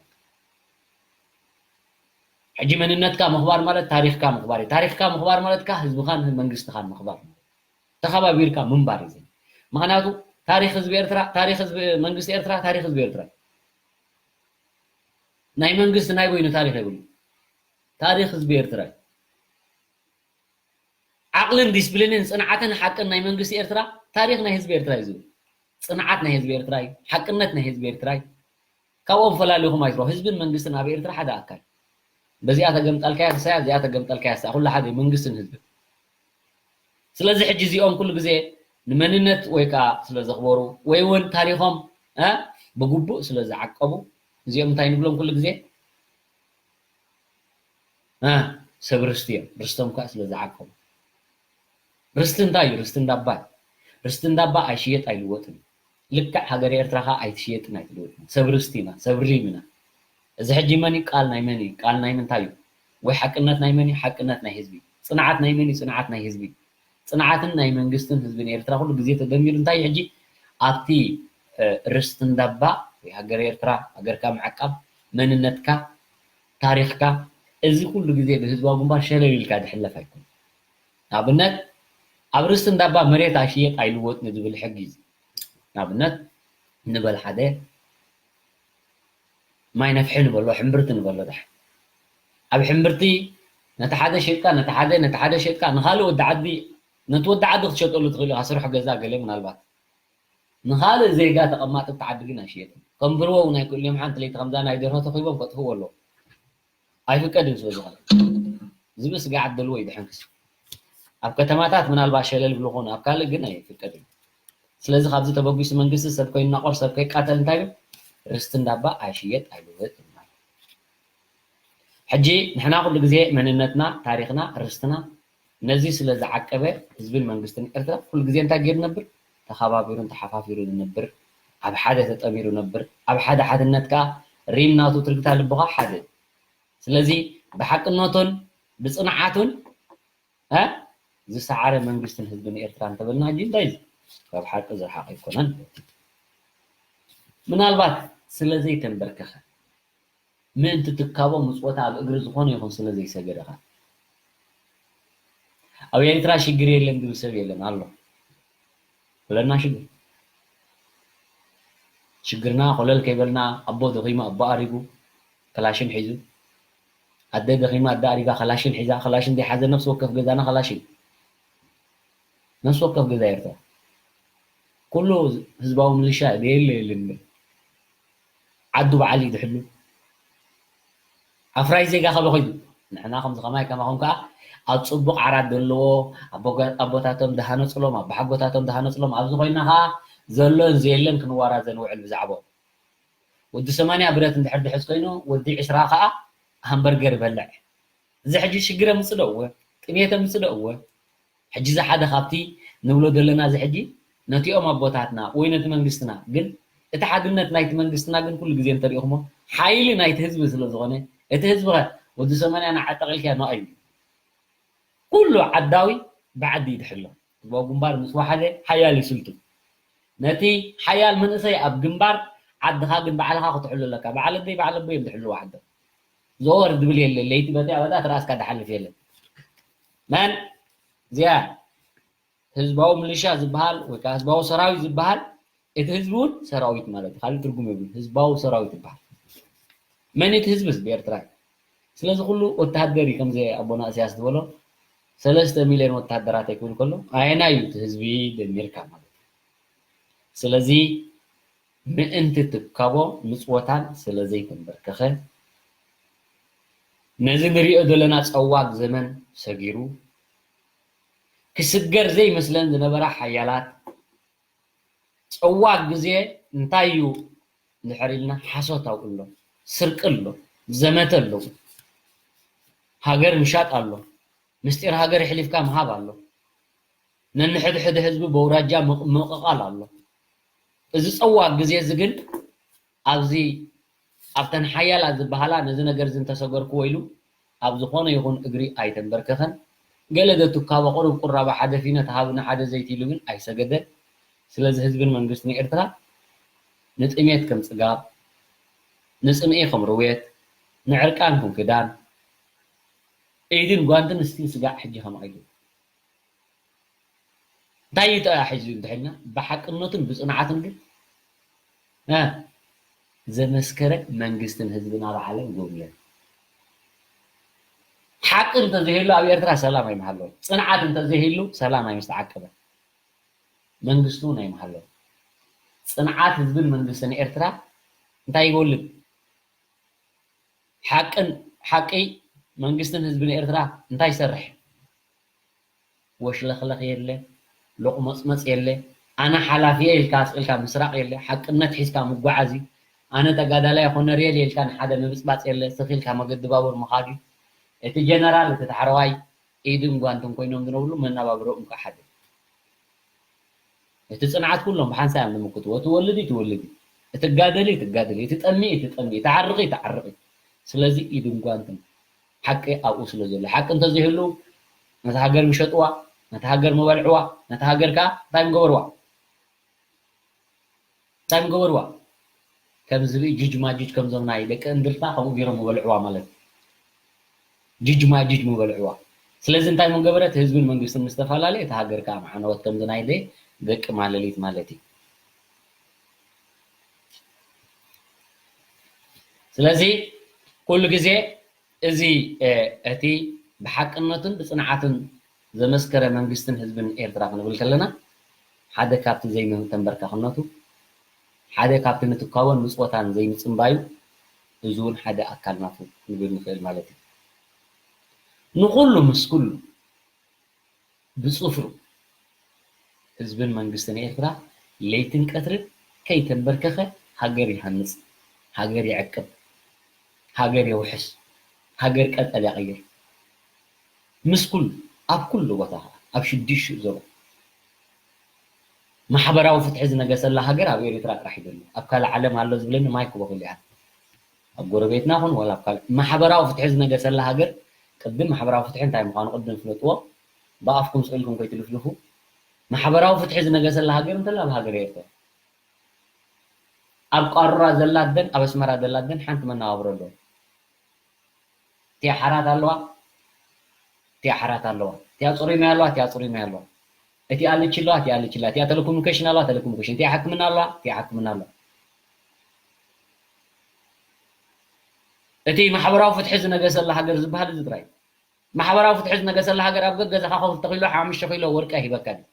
ሕጂ መንነትካ ምኽባር ማለት ታሪኽካ ምኽባር እዩ። ታሪኽካ ምኽባር ማለት ከዓ ህዝብኻን መንግስትኻን ምኽባር ማለት እዩ። ተኸባቢርካ ምንባር እዩ። ምኽንያቱ ታሪኽ ህዝቢ ኤርትራ፣ ታሪኽ ህዝቢ መንግስቲ ኤርትራ፣ ታሪኽ ህዝቢ ኤርትራ እዩ። ናይ መንግስቲ ናይ በይኑ ታሪኽ የብሉ። ታሪኽ ህዝቢ ኤርትራ እዩ። ዓቕልን ዲስፕሊንን ጽንዓትን ሓቅን ናይ መንግስቲ ኤርትራ ታሪኽ ናይ ህዝቢ ኤርትራ እዩ ዝብል። ጽንዓት ናይ ህዝቢ ኤርትራ እዩ። ሓቅነት ናይ ህዝቢ ኤርትራ እዩ። ካብኦም ፈላሊኹም ኣይትረኹ። ህዝብን መንግስትን ኣብ ኤርትራ ሓደ ኣካል። በዚኣ ተገምጠልካያ ክሳያ፣ እዚኣ ተገምጠልካያ ክሳያ፣ ኩሉ ሓደ እዩ መንግስትን ህዝብን። ስለዚ ሕጂ እዚኦም ኩሉ ግዜ ንመንነት ወይ ከዓ ስለ ዘኽበሩ ወይ እውን ታሪኾም፣ እ፣ ብግቡእ ስለ ዝዓቀቡ፣ እዚኦም እንታይ ንብሎም ኩሉ ግዜ? እ፣ ሰብ ርስቲ እዮም። ርስቶም ከዓ ስለ ዝዓቀቡ። ርስቲ እንታይ እዩ? ርስቲ እንዳባ እዩ። ርስቲ እንዳባ ኣይሽየጥ ኣይልወጥን እዩ። ልክዕ ሃገረ ኤርትራ ከዓ ኣይትሽየጥን ኣይትልወጥን። ሰብ ርስቲ ኢና፣ ሰብ ሪም ኢና። እዚ ሕጂ መን እዩ? ቃል ናይ መን እዩ? ቃል ናይ ምንታይ እዩ? ወይ ሓቅነት ናይ መን እዩ? ሓቅነት ናይ ህዝቢ። ጽንዓት ናይ መን እዩ? ጽንዓት ናይ ህዝቢ። ጽንዓትን ናይ መንግስትን ህዝብን ኤርትራ ኩሉ ግዜ ተደሚሩ እንታይ እዩ ሕጂ ኣብቲ፣ እ፣ ርስቲ እንዳባ ወይ ሃገረ ኤርትራ፣ ሃገርካ ምዕቃብ፣ መንነትካ፣ ታሪኽካ፣ እዚ ኩሉ ግዜ ብህዝባዊ ግንባር ሸለል ኢልካ ዝሕለፍ ኣይኮነን። ንኣብነት ኣብ ርስቲ እንዳባ መሬት ኣይሽየጥ ኣይልወጥ ንዝብል ሕጊ እዩ። ንኣብነት ንበል ሓደ ማይ ነፍሒ ንበሎ፣ ሕምብርቲ ንበሎ። ዳሕ ኣብ ሕምብርቲ ነቲ ሓደ ሸጥካ፣ ነቲ ሓደ፣ ነቲ ሓደ ሸጥካ፣ ንኻልእ ወዲ ዓዲ፣ ነቲ ወዲ ዓዲ ክትሸጠሉ ትኽእል ኢኻ፣ ስራሕ ገዛ ገለ ምናልባት። ንኻልእ ዜጋ ተቐማጢ ኣብቲ ዓዲ ግን ኣይሽየጥን። ከም ብርወ እውን ኣይክእሉ እዮም። ሓንቲ ለይቲ ከምዛ ናይ ደርሆ ተኺቦም ከጥፍእዎ ኣለዉ። ኣይፍቀድን ስለ ዝኾነ። ዝብኢ ስጋዕ ደልዎ ይድሕን ክሲ። ኣብ ከተማታት ምናልባት ሸለል ብሉ ኾኑ፣ ኣብ ካልእ ግን ኣይፍቀድን። ስለዚ ካብዚ ተበጊሱ መንግስቲ ሰብ ከይናቆር፣ ሰብ ከይቃተል እንታይ ይብል? ርስቲ እንዳባ ኣይሽየጥ ኣይልወጥ ይብል። ሕጂ ንሕና ኩሉ ግዜ መንነትና፣ ታሪኽና፣ ርስትና ነዚ ስለ ዝዓቀበ ህዝብን መንግስትን ኤርትራ ኩሉ ግዜ እንታይ ገይሩ ነብር? ተኸባቢሩን ተሓፋፊሩን ነብር። ኣብ ሓደ ተጠሚሩ ነብር። ኣብ ሓደ ሓድነት ከኣ ሪም ናቱ ትርግታ ልብኻ ሓደ። ስለዚ ብሓቅነቱን ብጽንዓቱን፣ እ፣ ዝሰዓረ መንግስትን ህዝብን ኤርትራ እንተበልና ሕጂ እንታይ እዩ? ካብ ሓቂ ዝረሓቐ ኣይኮነን። ምናልባት ስለ ዘይተንበርከኸ፣ ምእንቲ ትካቦ ምጽወታ ኣብ እግሪ ዝኾነ ይኹን ስለ ዘይሰገደ ኸኣ። ኣብ ኤርትራ ሽግር የለን ዝብል ሰብ የለን፣ ኣሎ። ኩለና ሽግር። ሽግርና ኮለል ከይበልና፣ ኣቦ ደኺሙ፣ ኣቦ ኣሪጉ፣ ከላሽን ሒዙ፣ ኣደ ደኺማ፣ ኣደ ኣሪጋ፣ ከላሽን ሒዛ፣ ከላሽን ዘይሓዘ ነፍሲ ወከፍ ገዛና ከላሽን። ነፍሲ ወከፍ ገዛ ኤርትራ። ኩሉ ህዝባዊ ምልሻ የለ የለን። ዓዱ በዓል እዩ ዝሕሉ። ኣፍራይ ዜጋ ከበ ኾይኑ፣ ንሕና ከምዚ ከማይ ከማኹም ከኣ ኣብ ጽቡቕ ዓራት ዘለዎ፣ ኣቦጋ-፣ ኣቦታቶም ዝሃነጽሎም፣ ኣቦሓጎታቶም ዝሃነጽሎም፣ ኣብዚ ኮይና ከኣ ዘሎን ዘየለን ክንዋራዘ ንውዕል ብዛዕባኦም። ወዲ ሰማንያ ብረት እንድሕር ድሕዝ ኮይኑ፣ ወዲ ዕስራ ከዓ ሃምበርገር ይበልዕ። እዚ ሕጂ ሽግር የምፅእ ዶ እወ? ጥሜት የምፅእ ዶ እወ? ሕጂ እዚ ሓደ ካብቲ ንብሎ ዘለና እዚ ሕጂ ነቲኦም ኣቦታትና ወይ ነቲ መንግስትና፣ ግን እቲ ሓድነት ናይቲ መንግስትና ግን ኩሉ ግዜ እንተሪኢኹሞ ሓይሊ ናይቲ ህዝቢ ስለ ዝኾነ፣ እቲ ህዝቢ ኸ ወዲ ሰማንያ ንዓጠቕ ኢልካዮ ንዓይ እዩ። ኩሉ ዓዳዊ ብዓዲ ይድሕሎ። ህዝባዊ ግንባር ምስ ወሓደ ሓያል ይስልቱ። ነቲ ሓያል መንእሰይ ኣብ ግንባር ዓድኻ ግን ባዕልኻ ክትሕሉ ኣለካ። በዓል ኣደይ በዓል ኣቦይ እዮም ዝሕልዎ ዓዶም። ዘወር ዝብል የለን። ለይቲ በቲ ኣበዳ ትራስካ ድሓልፍ የለን። መን እዚኣ ህዝባዊ ምልሻ ዝበሃል ወይ ከዓ ህዝባዊ ሰራዊት ዝበሃል እቲ ህዝቢ እውን ሰራዊት ማለት እዩ። ካልእ ትርጉም የብሉን። ህዝባዊ ሰራዊት ይበሃል። መን እቲ ህዝብስ? ብኤርትራ እዩ። ስለዚ ኩሉ ወተሃደር እዩ። ከምዚ ኣቦና እስያስ ዝበሎ ሰለስተ ሚልዮን ወተሃደራት ኣይክብል ከሎ ኣየናይ እዩ እቲ ህዝቢ ደሚርካ ማለት እዩ። ስለዚ ምእንቲ ትካቦ ምጽወታን ስለ ዘይተንበርከኸ ነዚ ንሪኦ ዘለና ጸዋግ ዘመን ሰጊሩ ክስገር ዘይመስለን ዝነበራ ሓያላት ጸዋግ ግዜ እንታይ እዩ እንድሕር ኢልና ሓሶት ኣብኡ ኣሎ፣ ስርቂ ኣሎ፣ ዘመተ ኣለዉ፣ ሃገር ምሻጥ ኣሎ፣ ምስጢር ሃገር ኣሕሊፍካ ምሃብ ኣሎ፣ ነንሕድሕድ ህዝቢ በውራጃ ምቕ- ምቕቓል ኣሎ። እዚ ጸዋግ ግዜ እዚ ግን ኣብዚ ኣብተን ሓያላት ዝበሃላ ነዚ ነገር እዚ እንተሰገርክዎ ኢሉ ኣብ ዝኾነ ይኹን እግሪ ኣይተንበርከኸን። ገለ ዘትካቦ ቁሩብ ቁራብ ሓደ ፊኖ ተሃብኒ ሓደ ዘይቲ ኢሉ ግን ኣይሰገደን። ስለዚ ህዝብን መንግስትን ኤርትራ ንጥሜት ከም ጽጋብ፣ ንጽምኢ ከም ርዌት፣ ንዕርቃን ከም ክዳን፣ ኢድን ጓንትን እስቲል ስጋዕ ሕጂ ከም ኣይዱ እንታይ ይጠያ ሒዙ እንተሒልና ብሓቅነቱን ብጽንዓትን ግን እ፣ ዘመስከረ መንግስትን ህዝብን ኣብ ዓለም ጎብለል። ሓቂ እንተዘይህሉ ኣብ ኤርትራ ሰላም ኣይምሃለወን። ጽንዓት እንተዘይህሉ ሰላም ኣይምስተዓቀበን። መንግስቲ እውን ኣይምሃለወን። ጽንዓት ህዝብን መንግስትን ኤርትራ እንታይ ይወልድ? ሓቅን ሓቂ መንግስትን ህዝብን ኤርትራ እንታይ ይሰርሕ? ወሽለኽለኽ የለ፣ ሎቕመጽመጽ የለ፣ ኣነ ሓላፊ እየ ኢልካ ኣስቒልካ ምስራቕ የለ፣ ሓቅነት ሒዝካ ምጓዓዝ እዩ። ኣነ ተጋዳላይ ኮነርየል እየ ኢልካ ንሓደ ምብጽባጽ የለ፣ ስኽ ኢልካ መገዲ ባቡር ምኻድ እዩ። እቲ ጀነራል፣ እቲ ታሕረዋይ ኢድን ጓንትን ኮይኖም ዝነብሩ መነባብሮኦም ከኣ ሓደ። እቲ ጽንዓት ኩሎም ብሓንሳብ እዮም ዝምክትዎ። እቲ ወልድ እዩ፣ እቲ ወልድ እዩ። እቲ ጋደል እዩ፣ እቲ ጋደል እዩ። እቲ ጠሚ እዩ፣ እቲ ጠሚ እዩ። እቲ ዓርቂ እዩ፣ እቲ ዓርቂ እዩ። ስለዚ ኢድን ጓንትን ሓቂ ኣብኡ ስለ ዘሎ። ሓቂ እንተዘይህሉ ነታ ሃገር ምሸጥዋ፣ ነታ ሃገር ምበልዕዋ፣ ነታ ሃገር ከኣ እንታይ ምገበርዋ? እንታይ ምገበርዋ? ከም ዝብኢ ጁጅ ማጁጅ ከምዞም ናይ ደቂ እንድርታ ከምኡ ገይሮም ምበልዕዋ ማለት እዩ። ጁጅ ማጁጅ ምበልዕዋ። ስለዚ እንታይ ምገበረት? ህዝብን መንግስትን ምስ ተፈላለየ እታ ሃገር ከኣ ምዓነወት ከምዚ ናይ ደይ ደቂ ማለሊት ማለት እዩ። ስለዚ ኩሉ ግዜ እዚ እ፣ እቲ ብሓቅነቱን ብጽንዓቱን ዘመስከረ መንግስትን ህዝብን ኤርትራ ክንብል ከለና ሓደ ካብቲ ዘይምተንበርከኽነቱ ሓደ ካብቲ ንትካቦን ምጽወታን ዘይምጽንባዩ እዚ እውን ሓደ ኣካል ናቱ ክንብል ንኽእል ማለት እዩ። ንኹሉ ምስ ኩሉ ብጽፍሩ ህዝብን መንግስትን ኤርትራ ለይትን ቀትርን ከይተንበርከኸ ሃገር ይሃንጽ፣ ሃገር ይዕቅብ፣ ሃገር የውሕስ፣ ሃገር ቀጠል የቕይር። ምስ ኩሉ ኣብ ኩሉ ቦታ ኣብ ሽዱሽኡ ዞባ ማሕበራዊ ፍትሒ ዝነገሰላ ሃገር ኣብ ኤርትራ ጥራሕ እዩ ዘሎ። ኣብ ካልእ ዓለም ኣሎ ዝብለኒ ማይክ ቦኽል ይኣል ኣብ ጎረቤትና ኹን ወላ ኣብ ካልእ ማሕበራዊ ፍትሒ ዝነገሰላ ሃገር ቅድም ማሕበራዊ ፍትሒ እንታይ ምዃኑ ቅድም ፍለጥዎ። ብኣፍኩም ስእልኩም ከይትልፍልፉ። ማሕበራዊ ፍትሒ ዝነገሰላ ሃገር እንተላ ኣብ ሃገር ኤርትራ ኣብ ቃሩራ ዘላደን ኣብ ኣስመራ ዘላደን ሓንቲ መነባብሮ ኣለዎ። እቲኣ ሓራት ኣለዋ፣ እቲኣ ሓራት ኣለዋ፣ እቲኣ ጽሩይ ማይ ኣለዋ፣ እቲኣ ጽሩይ ማይ ኣለዋ፣ እቲኣ ልቺ ኣለዋ፣ እቲኣ ልቺ ኣለዋ፣ እቲኣ ተለኮሙኒኬሽን ኣለዋ፣ ተለኮሙኒኬሽን፣ እቲኣ ሕክምና ኣለዋ፣ እቲኣ ሕክምና ኣለዋ። እቲ ማሕበራዊ ፍትሒ ዝነገሰላ ሃገር ዝበሃል እዚ ጥራይ። ማሕበራዊ ፍትሒ ዝነገሰላ ሃገር ኣብ ገገዛኻ ኮፍ ተኺሎ ሓሙሽተ ኪሎ ወርቂ ኣይሂበካን እዩ።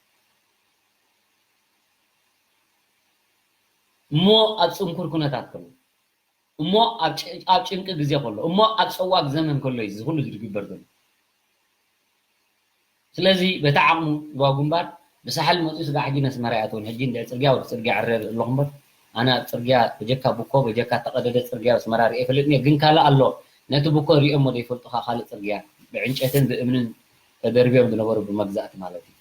እሞ ኣብ ጽንኩር ኩነታት ከሎ እሞ ኣብ ጭ- ኣብ ጭንቂ ግዜ ከሎ እሞ ኣብ ጸዋግ ዘመን ከሎ እዩ እዚ ኩሉ ዝግበር ዘሎ። ስለዚ በቲ ዓቕሙ ህዝባዊ ግንባር ብሳሕል መፅኡ ስጋዕ ሕጂ ነስመራ ይኣትውን ሕጂ እንድዒ ፅርግያ ወዲ ፅርግያ ዕረር ኣለኹ እምበር ኣነ ኣብ ጽርግያ በጀካ ቡኮ፣ በጀካ ተቐደደ ጽርግያ ኣብ ኣስመራ ርእየ ይፈልጥን እየ፣ ግን ካልእ ኣሎ። ነቲ ቡኮ ሪኦሞ ዘይፈልጡ ከኣ ካልእ ጽርግያ ብዕንጨትን ብእምንን ተደርብዮም ዝነበሩ ብመግዛእቲ ማለት እዩ።